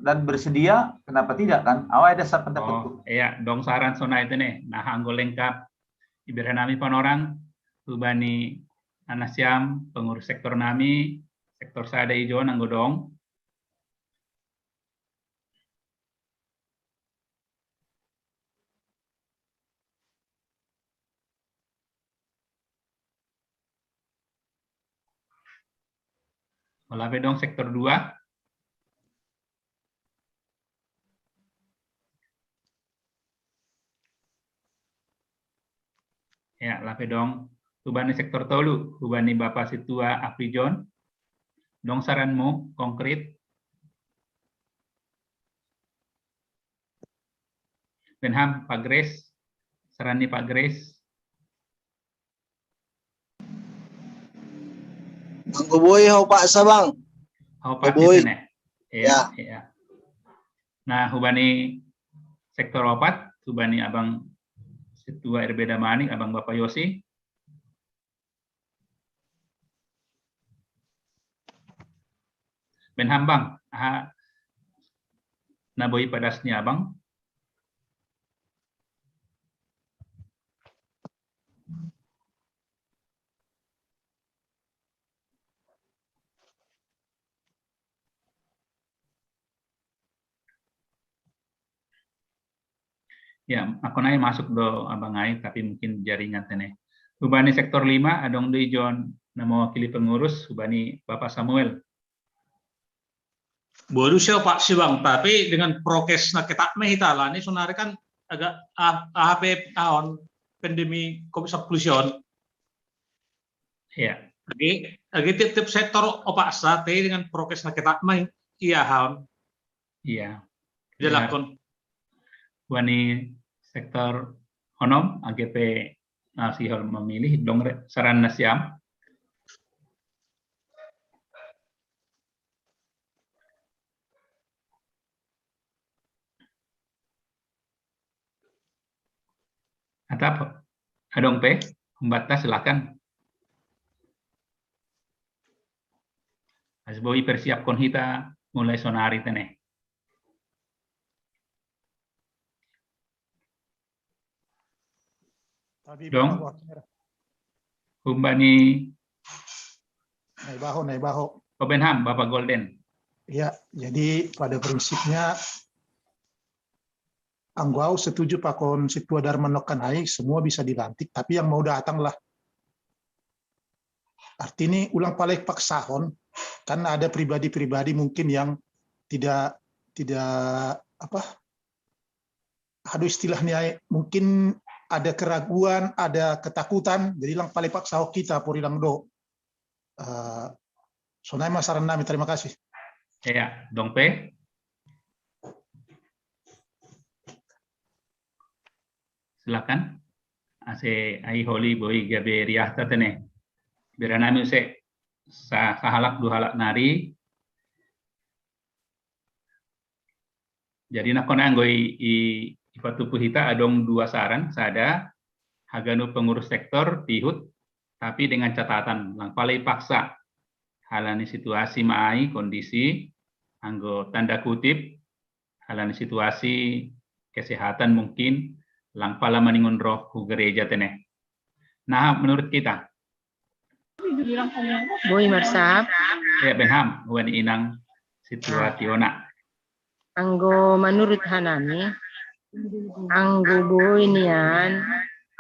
dan bersedia, kenapa tidak kan? Awai ada sab pendapat. Oh, iya, dong saran sonai tene. Nah, anggo lengkap iberhanami panorang hubani anasiam pengurus sektor nami, sektor sada ijo nanggo dong. Lape dong sektor dua. Ya, lape dong. Hubani sektor tolu, hubani Bapak Situa Aprijon. Dong saranmu konkret. Benham, Pak Grace, saran ni Pak Grace. Bang Goboi, hau paksa bang. Hau paksa. Iya, iya. Nah, hubani sektor opat, hubani abang Situa R B Damanik, abang Bapak Yosi. Benham bang, aha na boi padas ni abang. Ya, aku nai masuk do abang ai, tapi mungkin jaringan tene. Hubani sektor lima, adong do ijon na mewakili pengurus, hubani Bapak Samuel. Boru siya Pak Siwang, tapi dengan prokes na ketat me hita lah ni sonari kan agak ah, ah, pe- ah, on pandemi covid sepuluh sion. Ya, Agi agi tiap-tiap sektor opak sa te dengan prokes na ketat me iya haon. Iya. Jalakon. Wani sektor onom A G P, ah, sihol memilih dong re- saran nasiam. Atap, adong pe, pembatas silakan. Asboi persiapkan hita mulai sonari tene. Tapi Dong. Bapak Wakil, Humbani nai baho, nai baho. Kobenham, Bapak Golden. Ya, jadi pada prinsipnya anggau setuju pakon situa Darman Lokanai, semua bisa dilantik, tapi yang mau datanglah. Artinya ulang palai paksahon, kan ada pribadi-pribadi mungkin yang tidak tidak apa aduh istilahnya mungkin ada keraguan, ada ketakutan, jadi lang palai paksaho kita porilang do. Uh, sonai masaran nami, terima kasih. Ya, dong pe. Silakan. Ase ai holi boi gabe riahta tene. Bera nami use sa- sahalak dua halak nari. Jadi nakon anggoi i ipatupu hita adong dua saran, sada haganu pengurus sektor tihut, tapi dengan catatan lang palai paksa halani situasi maai kondisi anggo tanda kutip halani situasi kesehatan mungkin lang pala maningon roh hu gereja tene. Nah, menurut kita. Boi marsap. Ya, Benham, wan inang situasi ona. Anggo manurut hanami, anggo boi nian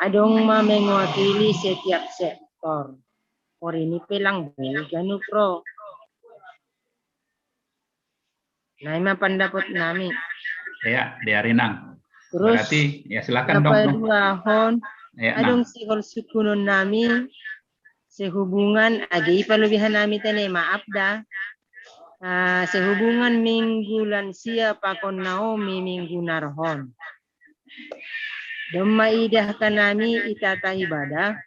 adong ma mengwakili setiap sektor. Porini pe lang boi ganup ro. Nah, ima pandapot nami. Ya, biarinang. Terus Berarti ya silakan dong. Dong. Paduahon Ya, adong nah. Sihol sukunon nami sehubungan age ipalobihan nami tene, maaf da. Ah, sehubungan minggu lansia pakon Naomi minggu narhon. Domma idah kanami itata ibadah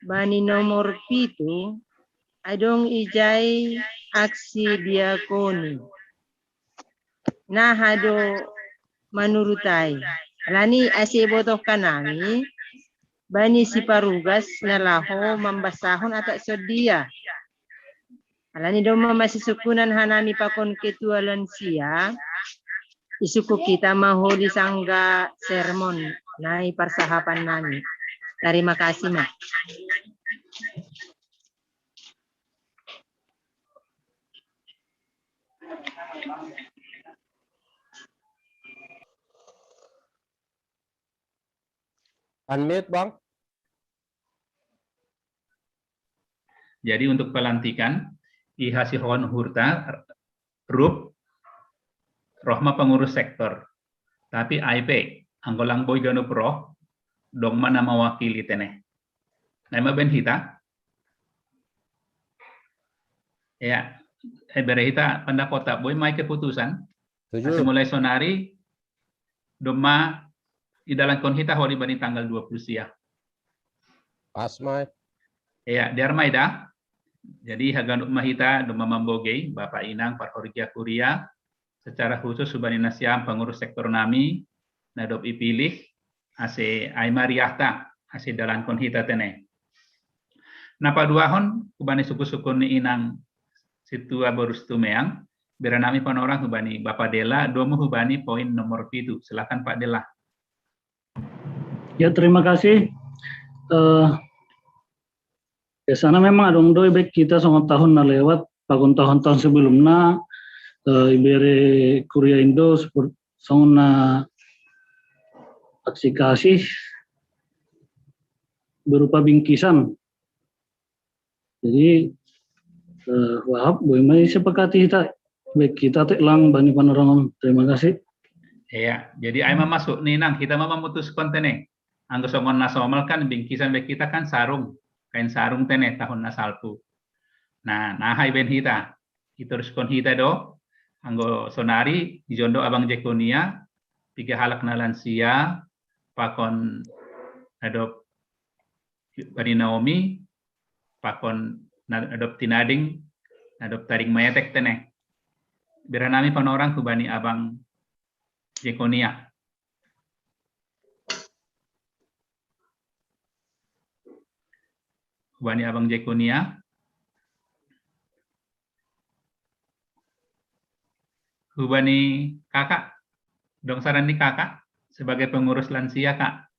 bani nomor pitu adong ijai aksi diakoni. Nah, ado manurutai. Alani ase botoh kanami bani siparugas na laho mambasahon atak sondia. Alani domma masisukunan hanami pakon ketua lansia, isuku kita maholi sangga sermon nai parsahapan nami. Terima kasih ma. Unmute, Bang. Jadi untuk pelantikan, iha sihon hurta, rup, roh ma pengurus sektor. Tapi ai pe, anggo lang boi ganup roh, dong ma na mewakili tene. Nah, ima baen hita. Ya, eh, bere hita pandapot boi ma i keputusan. Ase mulai sonari, domma idalankon hita holi bani tanggal dua puluh sia. Pas ma i. Ya, diar ma i da. Jadi haganup ma hita domma mambogei, Bapak Inang parhorja kuria, secara khusus hubani nasiam pengurus sektor nami, na dob ipilih, ase ai ma riahta, ase dalankon hita tene. Na paduahon, hubani sukun-sukun ni inang situa boru Situmeang, bere nami panorang hubani Bapak Dela, domu hubani poin nomor pitu. Silakan Pak Dela. Ya, terima kasih. Eh, biasanya memang adong do i baen hita songon tahun na lewat, pakon tahun-tahun sebelumna, eh, ibere Kuria Indo seperti songon na aksi kasih berupa bingkisan. Jadi, eh, wahap, boi mai sepakati hita, baik hita te lang bani panorangan. Terima kasih. Iya, jadi ai mamasuk ni nang, hita ma mamutus konten ni. Anggo songon na somal kan bingkisan, baik hita kan sarung, kain sarung te ne tahun na salpu. Nah, na hai ben hita. Ituruskon hita do, anggo sonari, ijondo Abang Jekonia, piga halak na lansia, pakon adop bani Naomi, pakon na adop tinading, na adop tading maetek te ne. Bere nami panorang hubani Abang Jekonia. Hubani Abang Jekonia. Hubani kakak, dong saran ni kakak sebagai pengurus lansia, Kak.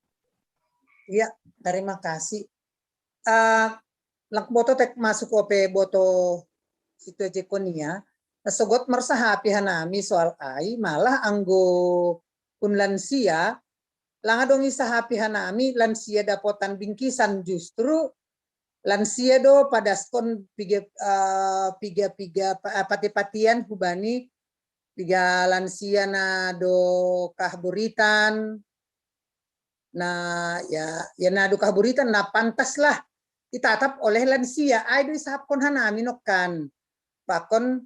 Iya, terima kasih. Uh, lak boto tek masuk ope boto situa Jekonia. Nah, sogot marsahapi hanami soal ai, malah anggo pun lansia, lang adong isahapi hanami lansia dapotan bingkisan, justru lansia do padaskon piga, uh, piga, piga pati-patian hubani piga lansia na do kahburitan, na ya, ya na do kahburitan na pantas lah itatap oleh lansia, ai do isahapkon hanami nokkan pakon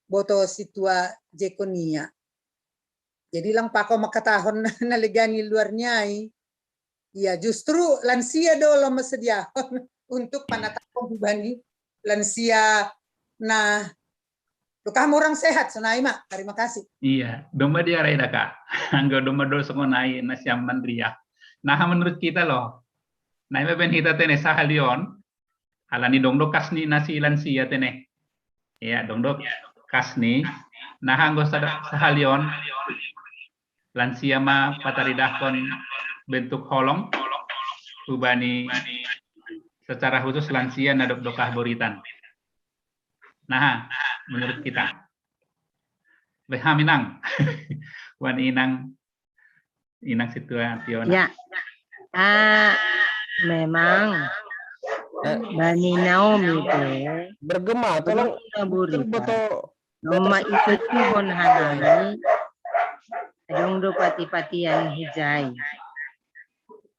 boto situa Jekonia. Jadi lang pakon makatahon na legani luar niai. Iya, justru lansia do lo masediahon untuk panatapon hubani lansia na tukah murang sehat sonai ma. Terima kasih. Iya, domba diarai daka. Anggo domba do songonai na siam mandria. Nah, menurut kita lo. Nah, ima ben hita te ne sahalion. Alani dong do kas ni nasi lansia te ne. Iya, dong do kas ni. Nah, anggo sada sahalion lansia ma pataridahkon bentuk holong hubani secara khusus lansia na adop do kahburitan. Nah, menurut kita. Behaminang. Wan inang, inang situa Fiona. Ya. Ah, memang bani Naomi te Bergema, tolong naburi betul. Noma ikutuhon hanami adong do pati-patian hijai.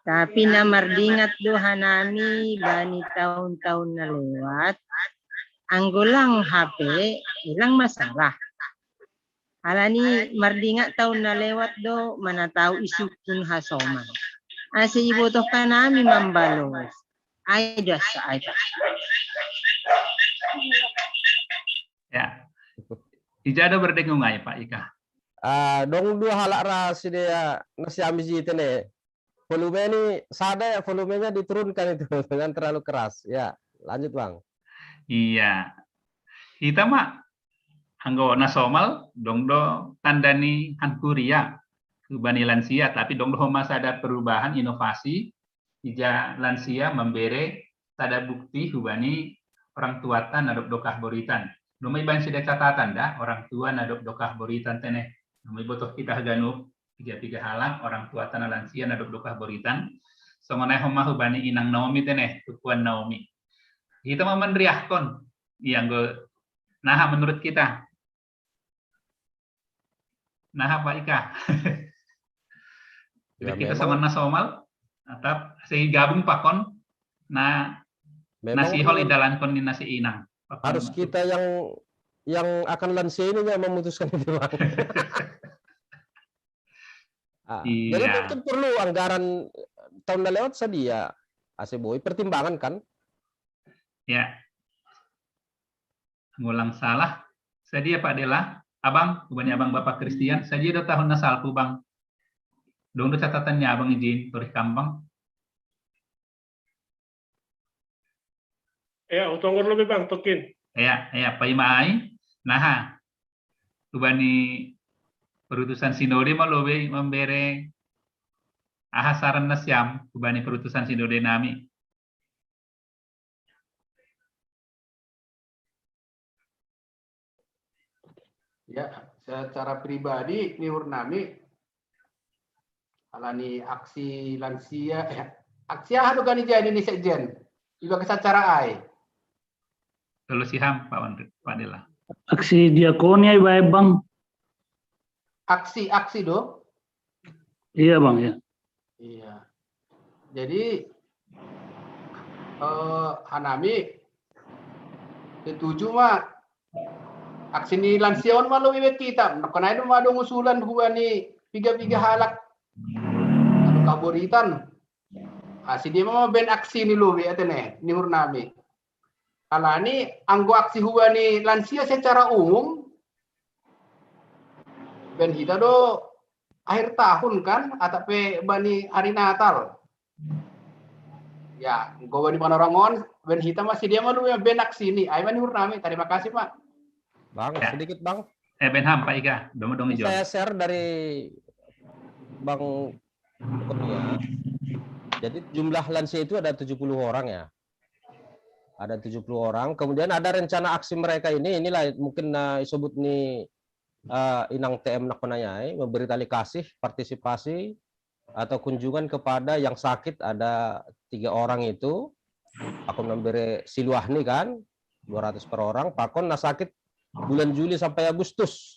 Tapi na mardingat do hanami bani tahun-tahun na lewat, anggo lang hape ilang masalah. Alani mardingat tahun na lewat do manatau isukun hasoman. Ase ibotoh hanami mambalos. Ai das ai. Ya. Ija do berdengung ai Pak Ika. Ah, dong dua halak ra sidea nasi ami ji te ne. Volume ni sada ya, volumenya diturunkan itu, jangan terlalu keras. Ya, lanjut Bang. Iya. Hita ma anggo na somal dong do tanda ni hankuria hubani lansia, tapi dong do homa sada perubahan inovasi ija lansia mambere sada bukti hubani orang tuata na adop do kahburitan. Noma ibaen sida catatan da orang tua na adop do kahburitan te ne. Noma ibotoh hita haganup piga-piga halak orang tuata na lansia na adop do kahburitan. Songon ai homa hubani inang Naomi te ne, tukuan Naomi. Hita ma manriahkon. Iya, anggo naha menurut kita. Naha Pak Ika. Jadi Ya, kita memang- sama na somal, atap saya gabung pakon na Memang nasi hol idalankon ni nasi inang. Pakon harus masuk. Kita yang yang akan lansia ini yang memutuskan itu Bang. Ah, jadi Iya. Mungkin perlu anggaran tahun na lewat sadia. Ase boi pertimbangan kan? Ya. Ngulang salah. Sadia Pak Dela, Abang, hubani Abang Bapak Kristian, sadia do tahun na salpu Bang. Dong do catatannya Abang, izin, torih kambang. Ya, utongor lebih Bang, tokin. Ya, ya, paima ai. Naha. Hubani perutusan sinode ma lobe mambere aha saran nasiam hubani perutusan sinode nami. Ya, secara pribadi niur nami Alani aksi lansia, eh, aksi aha do gani jadi ni sekjen? Iba kesacara ai. Kalau siham Pak Wandri, Pak Dela. Aksi diakonia iba bang. Aksi aksi do. Iya bang ya. Iya. Jadi eh, hanami setuju ma aksi ni lansia on ma lo iwek kita. Nakonai do ma dong usulan hua ni piga-piga halak kaboritan. Asi dia ma ben aksi ni lo atene ni hurnami. Alani anggo aksi hua ni lansia secara umum ben hita do akhir tahun kan atau pe bani hari Natal. Ya, go bani panorangon ben hita masih dia malu ya ben aksi ni. Ai bani hurnami. Terima kasih Pak. Bang, Ya. Sedikit Bang. Eh Benham Pak Ika, dong dong Ini John. Saya share dari Bang Kurnia. Jadi jumlah lansia itu ada tujuh puluh orang ya. Ada tujuh puluh orang. Kemudian ada rencana aksi mereka ini, inilah mungkin uh, disebut ni uh, inang T M nakonai, memberi tali kasih, partisipasi atau kunjungan kepada yang sakit ada tiga orang itu. Aku memberi siluah ni kan, dua ratus per orang. Pakon na sakit bulan Juli sampai Agustus.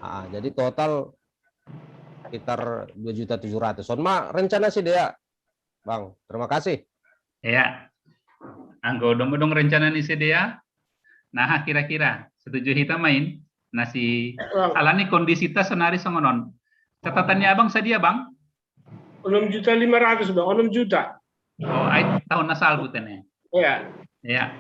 Ah, jadi total sekitar dua juta tujuh ratus. On ma rencana si dia, Bang. Terima kasih. Ya. Anggo dong dong rencana ni sedia. Nah, kira-kira setuju hita main nasi alani kondisi ta sonari songonon. Catatannya abang sadia bang? Enam juta lima ratus bang, enam juta. Oh, ai tahun nasal butene. Ya. Ya.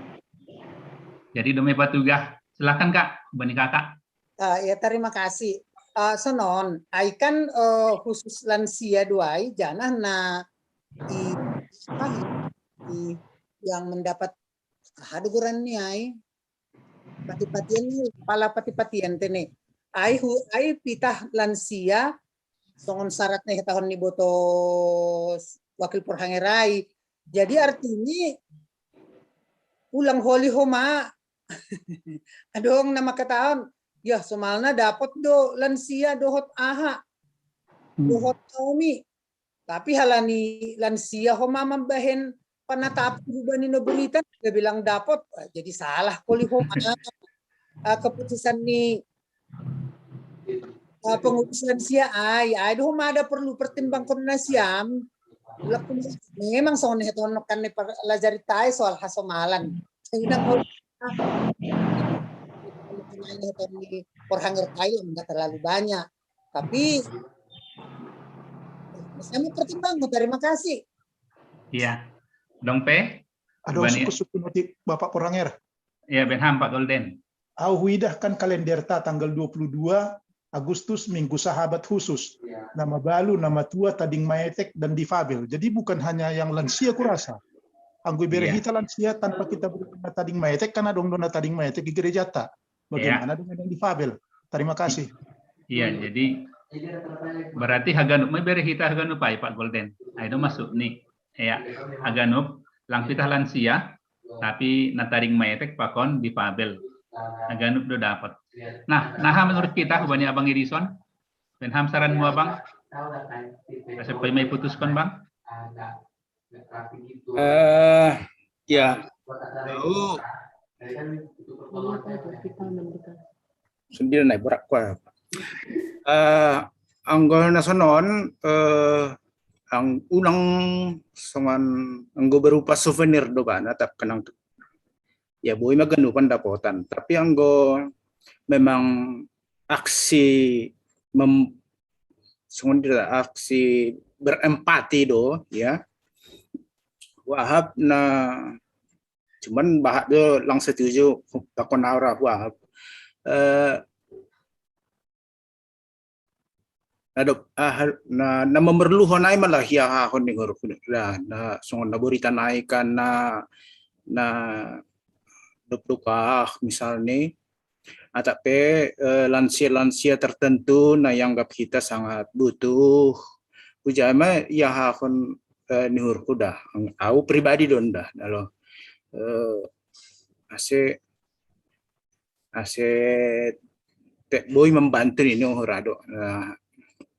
Jadi demi patugah. Silakan kak, bani kakak. Uh, ya terima kasih. Uh, sonon, ai kan uh, khusus lansia duai janah na i, apa, i, yang mendapat haduguran ni ai patipatian ni pala patipatian tene ai hu ai pitah lansia songon syaratnya tahun ni botos wakil porhangerai. Jadi artinya ulang holi homa adong nama ketahuan ya somalna dapat do lansia dohot aha dohot Naomi. Tapi halani lansia homa mambahen panatap hubani noburitan dia bilang dapat. Jadi salah koli homa uh, keputusan ni uh, pengurus lansia ai ai do homa ada perlu pertimbangkan nasiam. Memang songon heton kan lajari tai soal hasomalan. Inang porhanger tai enggak terlalu banyak. Tapi saya mau pertimbang, terima kasih. Iya. Dong pe? Ada suku-suku nanti Bapak Poranger. Iya, Benham Pak Golden. Au huidah kan kalender ta tanggal dua puluh dua Agustus Minggu Sahabat khusus. Nama balu, nama tua, tading maetek, dan difabel. Jadi bukan hanya yang lansia kurasa. Anggo bere hita lansia tanpa kita beri nama tading maetek, karena dong dona tading maetek di gereja ta. Bagaimana dengan yang difabel? Terima kasih. Iya, jadi berarti haganup mai bere hita haganup ai Pak Golden. Ai do masuk ni. Ya, haganup lang pitah lansia tapi nataring maetek pakon difabel. Haganup do dapat. Nah, naha menurut kita hubani Abang Edison. Benham saranmu Abang? Asa poi mai putuskon Bang. Eh, ya. Au sendiri naik berak kuah. Eh, anggo na sonon eh, ang ulang songon anggo berupa souvenir do bana tap kenang ya boi ma ganupan dapotan tapi anggo memang aksi mem, songon aksi berempati do ya wahab na cuman bahat do lang setuju pakon aura wahab eh, na dop ah, na, na memerluhon ai malah ya hahon ni ngorok na, na songon na boritan ai kan na na dop dop ah misal ni atau pe eh, lansia-lansia tertentu na yang anggap kita sangat butuh ujar ma ya hahon eh, ni hurku dah au pribadi don dah dalo eh, ase ase tek boi membantu ini oh rado. Nah,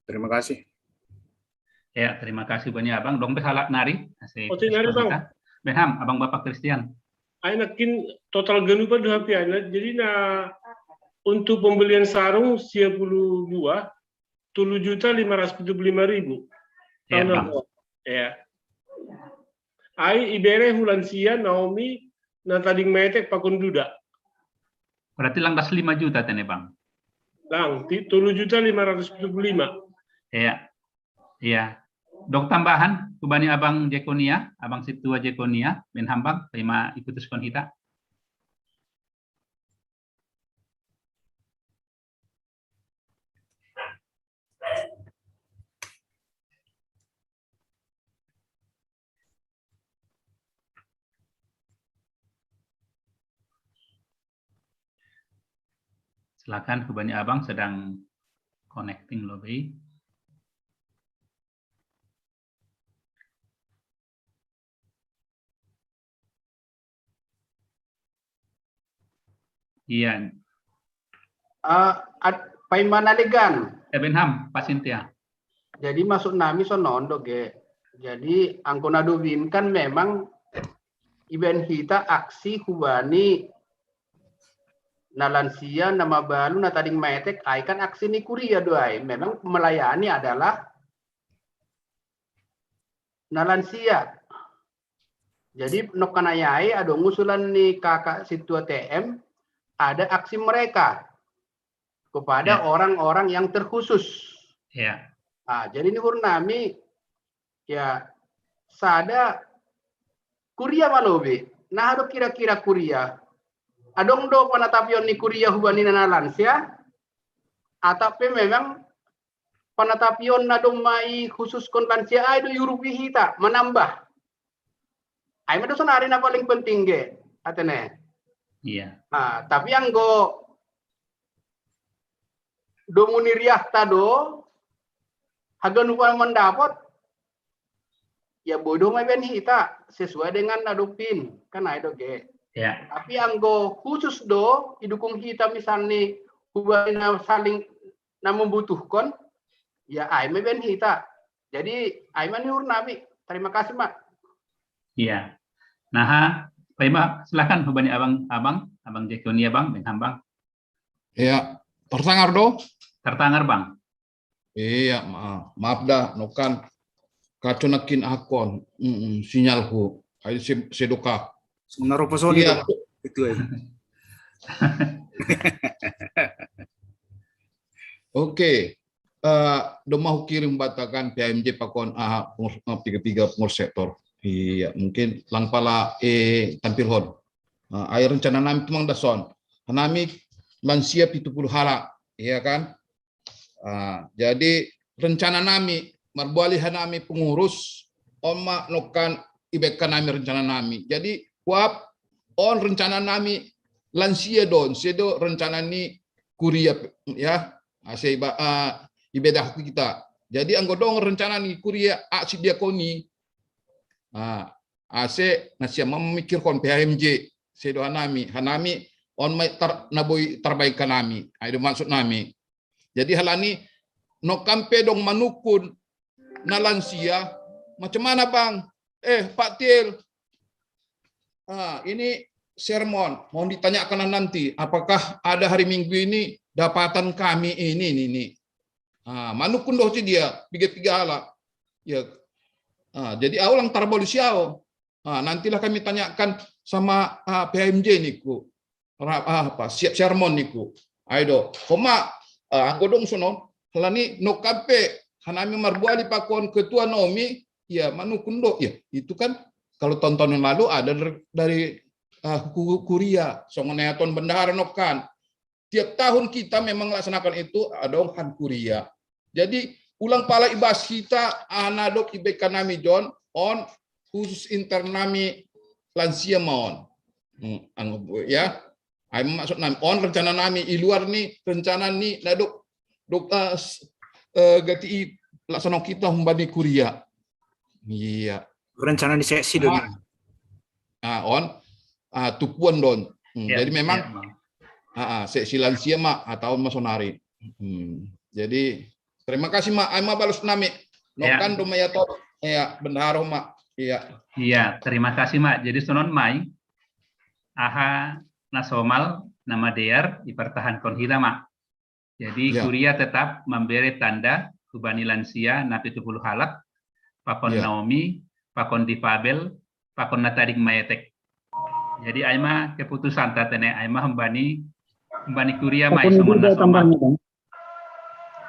terima kasih. Ya, terima kasih banyak Abang. Dong besalat nari. Oke, nari Bang. Benham, Abang Bapak Christian. Aina kin total ganupa dua piana. Jadi na untuk pembelian sarung sia puluh buah, tulu juta lima ratus tujuh puluh lima ribu. Ya, Bang. Ya. Ai ibere hu lansia Naomi na tading metek pakon duda. Berarti langkas lima juta tene Bang. Lang, tulu juta lima ratus tujuh puluh lima. Iya. Iya. Dok tambahan, kubani Abang Jekonia, Abang Situa Jekonia, Benham Bang, terima iputuskon hita. Silakan, kubani Abang sedang connecting lobi. Iya. Uh, Paimana Legan. Ebenham, pasintia. Jadi masuk nami sonondo ge. Jadi angkona dubin kan memang iben hita aksi hubani nalansia nama balu na tading maetek ai kan aksi ni kuria doai. Memang melayani adalah nalansia. Jadi nokkanayai ada ngusulan ni kakak situa T M ada aksi mereka kepada orang-orang ya. Yang terkhusus. Ya. Nah, jadi ini hurnami ya sada kuria malobi. Nah, ada kira-kira kuria. Adong do panatapion ni kuria hubani nalansia. Atapi memang panatapion na dong mai khusus kon lansia ai do yurupi hita menambah. Ai medo sonari na paling penting ge atene. Iya. Nah, tapi anggo domuni riahta do hagan upa mandapot ya bodoh mai ben hita sesuai dengan nadopin kan ai do ge. Ya. Tapi anggo khusus do idukung hita misalni hubani na saling na membutuhkan ya ai mai ben hita. Jadi ai mai ni hurnami. Terima kasih Mak. Iya. Nah, Pak Ima, silakan hubani abang abang abang Jekonia bang Benham bang. Iya, tersangar do? Tertangar bang. Iya, maaf, maaf dah, nokan kaconakin akon mm -mm, sinyalku. Ayo sedoka. Sebenarnya apa soalnya itu? Oke, uh, doma hukirim batakan P M J pakon aha uh, tiga-tiga pengurus sektor. Iya, mungkin lang pala eh tampil hon. Uh, air rencana nami tumang dason. Nami lansia pitu puluh hala, iya kan? Uh, jadi rencana nami marbuali hanami pengurus oma nokan ibekka nami rencana nami. Jadi kuap on rencana nami lansia don sedo rencana ni kuria ya ase iba uh, ibedah kita. Jadi anggo dong rencana ni kuria aksi diakoni uh, ase nasia memikirkan P H M J sedo hanami hanami on mai tar, naboi terbaik kanami. Ayo maksud nami. Jadi halani no kampe dong manukun na lansia macam mana bang? Eh Pak Til, ah, ini sermon mau ditanyakan nanti apakah ada hari Minggu ini dapatan kami ini ini ini. Ah, manukun doh si dia piga-piga ala. Ya. Ah, jadi aulang tarbol siau. Ah, nantilah kami tanyakan sama ah, P H M J niku. Ah, apa siap sermon niku. Aido, koma ah, anggo dong sono halani no kampe hanami marbuali pakon ketua nomi ya manukun do ya itu kan kalau tahun-tahun yang lalu ada dari, dari uh, kuria songoneaton bendahara nokan tiap tahun kita memang laksanakan itu adong han kuria. Jadi ulang pala ibas kita anadok ibeka nami John on khusus inter nami lansia maon. Hmm, ya. Ai maksud nami on rencana nami i luar ni rencana ni nadok dok uh, uh, gati i laksana kita humbani kuria. Iya. Rencana ni seksi dong. Ah, on ah, tupuan don. Hmm, ya, jadi memang ya, ah, ah, seksi lansia ma atau masonari. Hmm, jadi terima kasih ma ai ma balus nami. No kan duma ya to, ya bendaharo ma. Iya. Iya, terima kasih ma. Jadi sonon mai, aha nasomal nama dear dipertahankan hita ma. Jadi kuria tetap memberi tanda hubani lansia na pitu puluh halak, pakon Naomi, pakon difabel, pakon na tading maetek. Jadi ai ma keputusan ta tene, ai ma hembani, hembani kuria mai songon nasomal.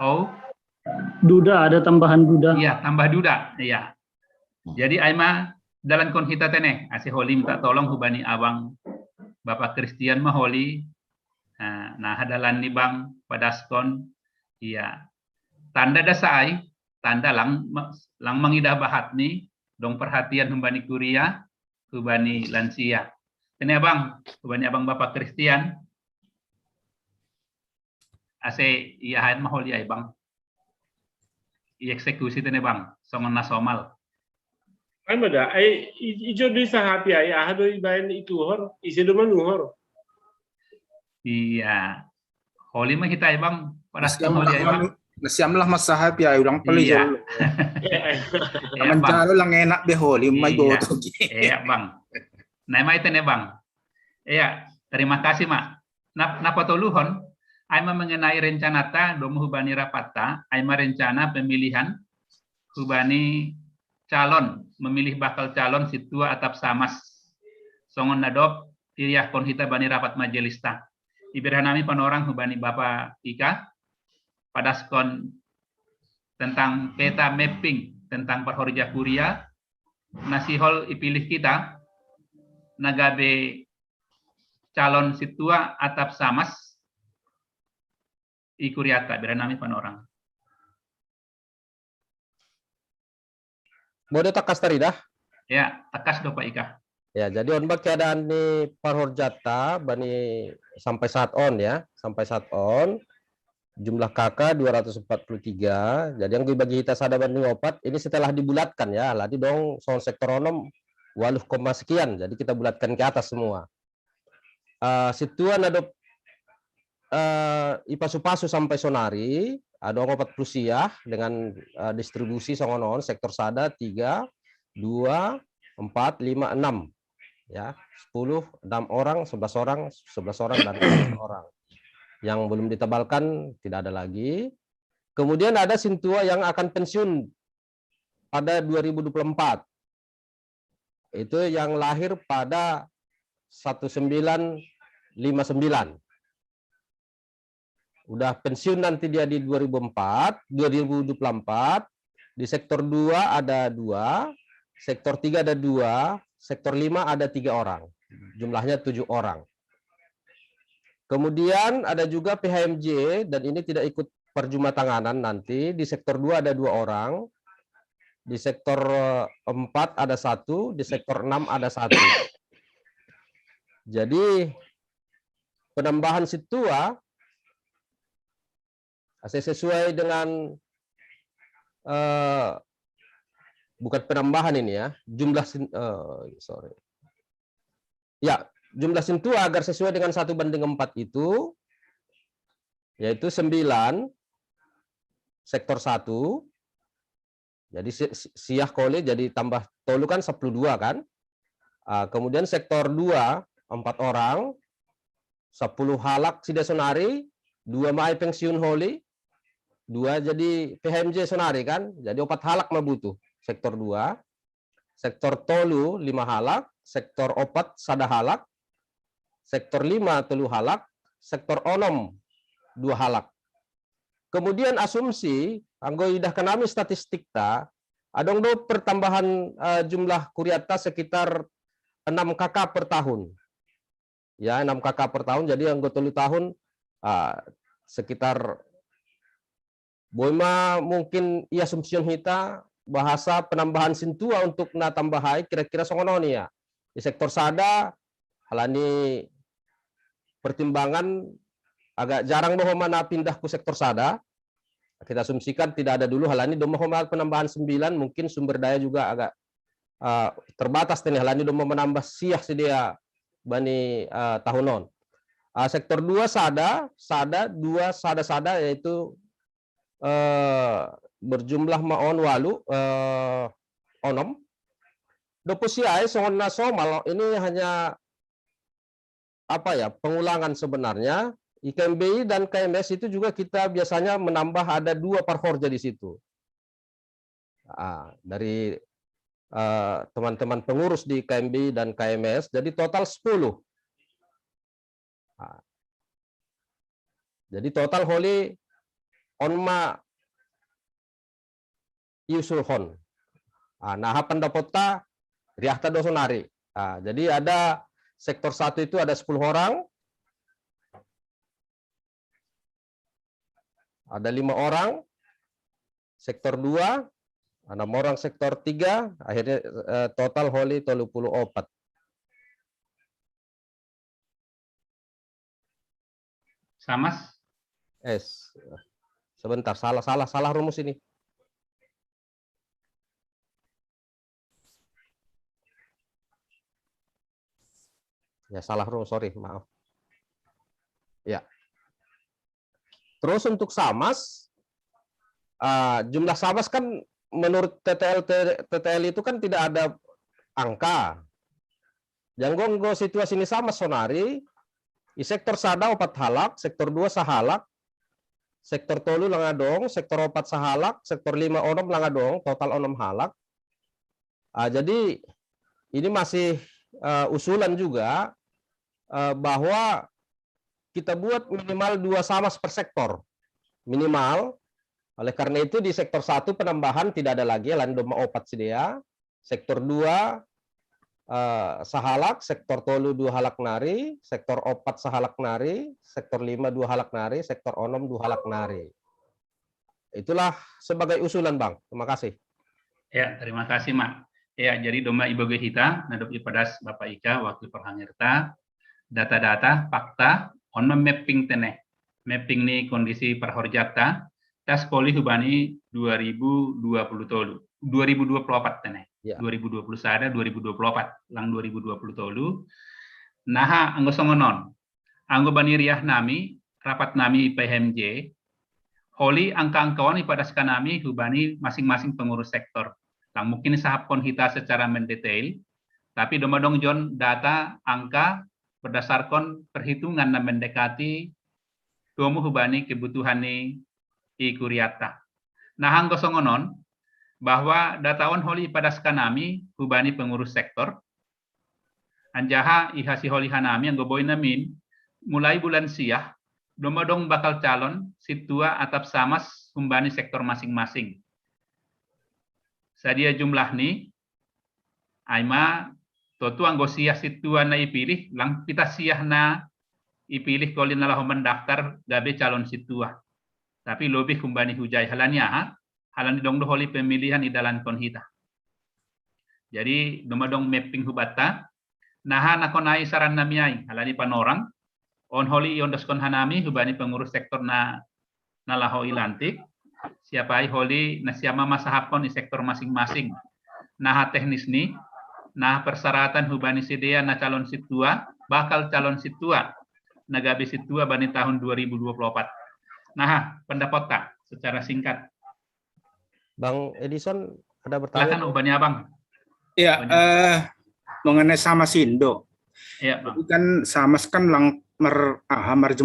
Oh, Duda, ada tambahan Duda. Iya, tambah Duda. Iya. Jadi ai ma dalankon hita tene, ase holi minta tolong hubani abang Bapak Christian ma holi. Nah, hadalan ni bang padaskon. Iya. Tanda dasa ai, tanda lang lang mangidah bahat ni dong perhatian hubani kuria, hubani lansia. Tene abang, hubani abang Bapak Christian. Ase iya haen ma holi ai bang. Ieksekusi tene bang, songon nasomal. Ai ma da, ai ijo do isahapi ai, aha do ibaen ituhor, ise do manuhor. Iya. Holi ma hita ai bang, pada holi ai bang. Nasiam lah masahapi ai, ulang pali jolo. Aman jalo lang enak be holi ma iboto. Iya bang. Nah, mai tene bang. Iya, terima kasih ma. Nah, napatoluhon, ai ma mengenai rencana ta domu hubani rapat ta, ai ma rencana pemilihan hubani calon, memilih bakal calon situa atap samas. Songon na dob iriahkon hita bani rapat majelis ta. Iberhan nami panorang hubani Bapa Ika, padaskon tentang peta mapping tentang parhorja kuria, na sihol ipilih kita, na gabe calon situa atap samas, i kuriata, berhan nami panorang. Bode takas taridah? Ya, takas do Pak Ika. Ya, jadi on bak keadaan ni parhorjata bani sampai saat on ya, sampai saat on jumlah K K dua ratus empat puluh tiga. Jadi yang dibagi kita sada banding opat ini setelah dibulatkan ya, lagi dong soal sektor onom waluh koma sekian. Jadi kita bulatkan ke atas semua. Uh, situan ada uh, ipasu-pasu sampai sonari ada opat puluh siah dengan uh, distribusi songonon sektor sada tiga, dua, empat, lima, enam, ya sepuluh, enam orang, sebelas orang, sebelas orang dan empat orang. Yang belum ditebalkan tidak ada lagi. Kemudian ada sintua yang akan pensiun pada dua ribu dua puluh empat. Itu yang lahir pada sembilan lima sembilan. Udah pensiun nanti dia di dua ribu empat, dua ribu dua puluh empat, di sektor dua ada dua, sektor tiga ada dua, sektor lima ada tiga orang. Jumlahnya tujuh orang. Kemudian ada juga P H M J dan ini tidak ikut perjumatanganan nanti. Di sektor dua ada dua orang, di sektor empat ada satu, di sektor enam ada satu. Jadi penambahan situa sesuai dengan uh, bukan penambahan ini ya, jumlah uh, sorry. Ya, jumlah sintua agar sesuai dengan satu banding empat itu yaitu sembilan sektor satu. Jadi siah kole jadi tambah tolu kan sepuluh dua kan. Uh, kemudian sektor dua empat orang, sepuluh halak sida sonari, dua mai pensiun holi, dua jadi P H M J sonari kan. Jadi opat halak ma butuh sektor dua. Sektor tolu lima halak, sektor opat sada halak, sektor lima tolu halak, sektor onom dua halak. Kemudian asumsi anggo idah kanami statistik ta adong do pertambahan uh, jumlah kuriata sekitar enam K K per tahun. Ya, enam K K per tahun, jadi anggo tolu tahun uh, sekitar boi ma mungkin i asumsion hita bahasa penambahan sintua untuk na tambahai kira-kira songonon ia. Di sektor sada halani pertimbangan agak jarang doho mana pindah ku sektor sada. Kita asumsikan tidak ada dulu halani doma homa penambahan sembilan, mungkin sumber daya juga agak uh, terbatas tadi halani doma menambah siah sedia bani uh, tahunon. Uh, sektor dua sada, sada dua sada sada yaitu uh, berjumlah ma on walu, eh, onom. Dopo siae songon na somal, ini hanya apa ya, pengulangan sebenarnya. I K M B I dan K M S itu juga kita biasanya menambah ada dua parhorja di situ. Ah, dari eh, teman-teman pengurus di K M B I dan K M S, jadi total sepuluh. Ah, jadi total holi on ma iusulhon. Ah, naha pendapotta, riahta do sonari. Ah, jadi ada sektor satu itu ada sepuluh orang, ada lima orang, sektor dua, enam orang, sektor tiga, akhirnya eh, total holi tolu puluh opat. Samas? Es, sebentar, salah, salah, salah rumus ini. Ya, salah rumus, sorry, maaf. Ya. Terus untuk samas, ah, jumlah samas kan menurut T T L, T- TTL itu kan tidak ada angka. Janggo anggo situasi ni samas sonari, i sektor sada opat halak, sektor dua sahalak, sektor tolu langa dong, sektor opat sahalak, sektor lima onom langa dong, total onom halak. Ah, jadi ini masih eh, usulan juga eh, bahwa kita buat minimal dua samas per sektor. Minimal. Oleh karena itu di sektor satu penambahan tidak ada lagi, lain doma opat sidea. Sektor dua eh, sahalak, sektor tolu dua halak nari, sektor opat sahalak nari, sektor lima dua halak nari, sektor onom dua halak nari. Itulah sebagai usulan, Bang. Terima kasih. Ya, terima kasih, Mak. Ya, jadi doma iboge hita, nadop ipadas Bapak Ika, Wakil Parhangirta, data-data, fakta, on ma mapping tene. Mapping ni kondisi parhorjata, tas poli hubani dua ribu dua puluh tolu, dua ribu dua puluh opat tene. Ya. Dua ribu dua puluh sada, dua ribu dua puluh opat, lang dua ribu dua puluh tolu. Naha, anggo songon on. Anggo bani riah nami, rapat nami i P H M J, holi angka-angka on ipadaskan nami hubani masing-masing pengurus sektor. Lang mungkin sahapkon hita secara mendetail, tapi doma dong jon data angka berdasarkan perhitungan na mendekati tumu hubani kebutuhan ni i kuriata. Nah, anggo songon on, bahwa data on holi ipadaskan nami hubani pengurus sektor, anjaha i hasiholihan nami anggo boi namin, mulai bulan siah, doma dong bakal calon sintua atap samas humbani sektor masing-masing. Sadia jumlah ni, ai ma, totu anggo siah sintua na ipilih, lang pita siah na ipilih koli na laho mendaftar gabe calon sintua. Tapi lebih humbani hujai halani aha, halani dong do holi pemilihan idalankon hita. Jadi doma dong mapping hubata, naha na konai saran nami ai, halani panorang, on holi iondoskon hanami hubani pengurus sektor na na laho ilantik, siapa ai holi na siama masahapkon i sektor masing-masing. Naha teknis ni, naha persyaratan hubani sidea na calon sintua, bakal calon sintua, na gabe sintua bani tahun dua ribu dua puluh opat. Naha, pendapotta secara singkat. Bang Edison ada bertanya? Silakan hubani abang. Ya, eh, mengenai samas indo. Ya, bang. Kan samas kan lang mer, ah, marjuma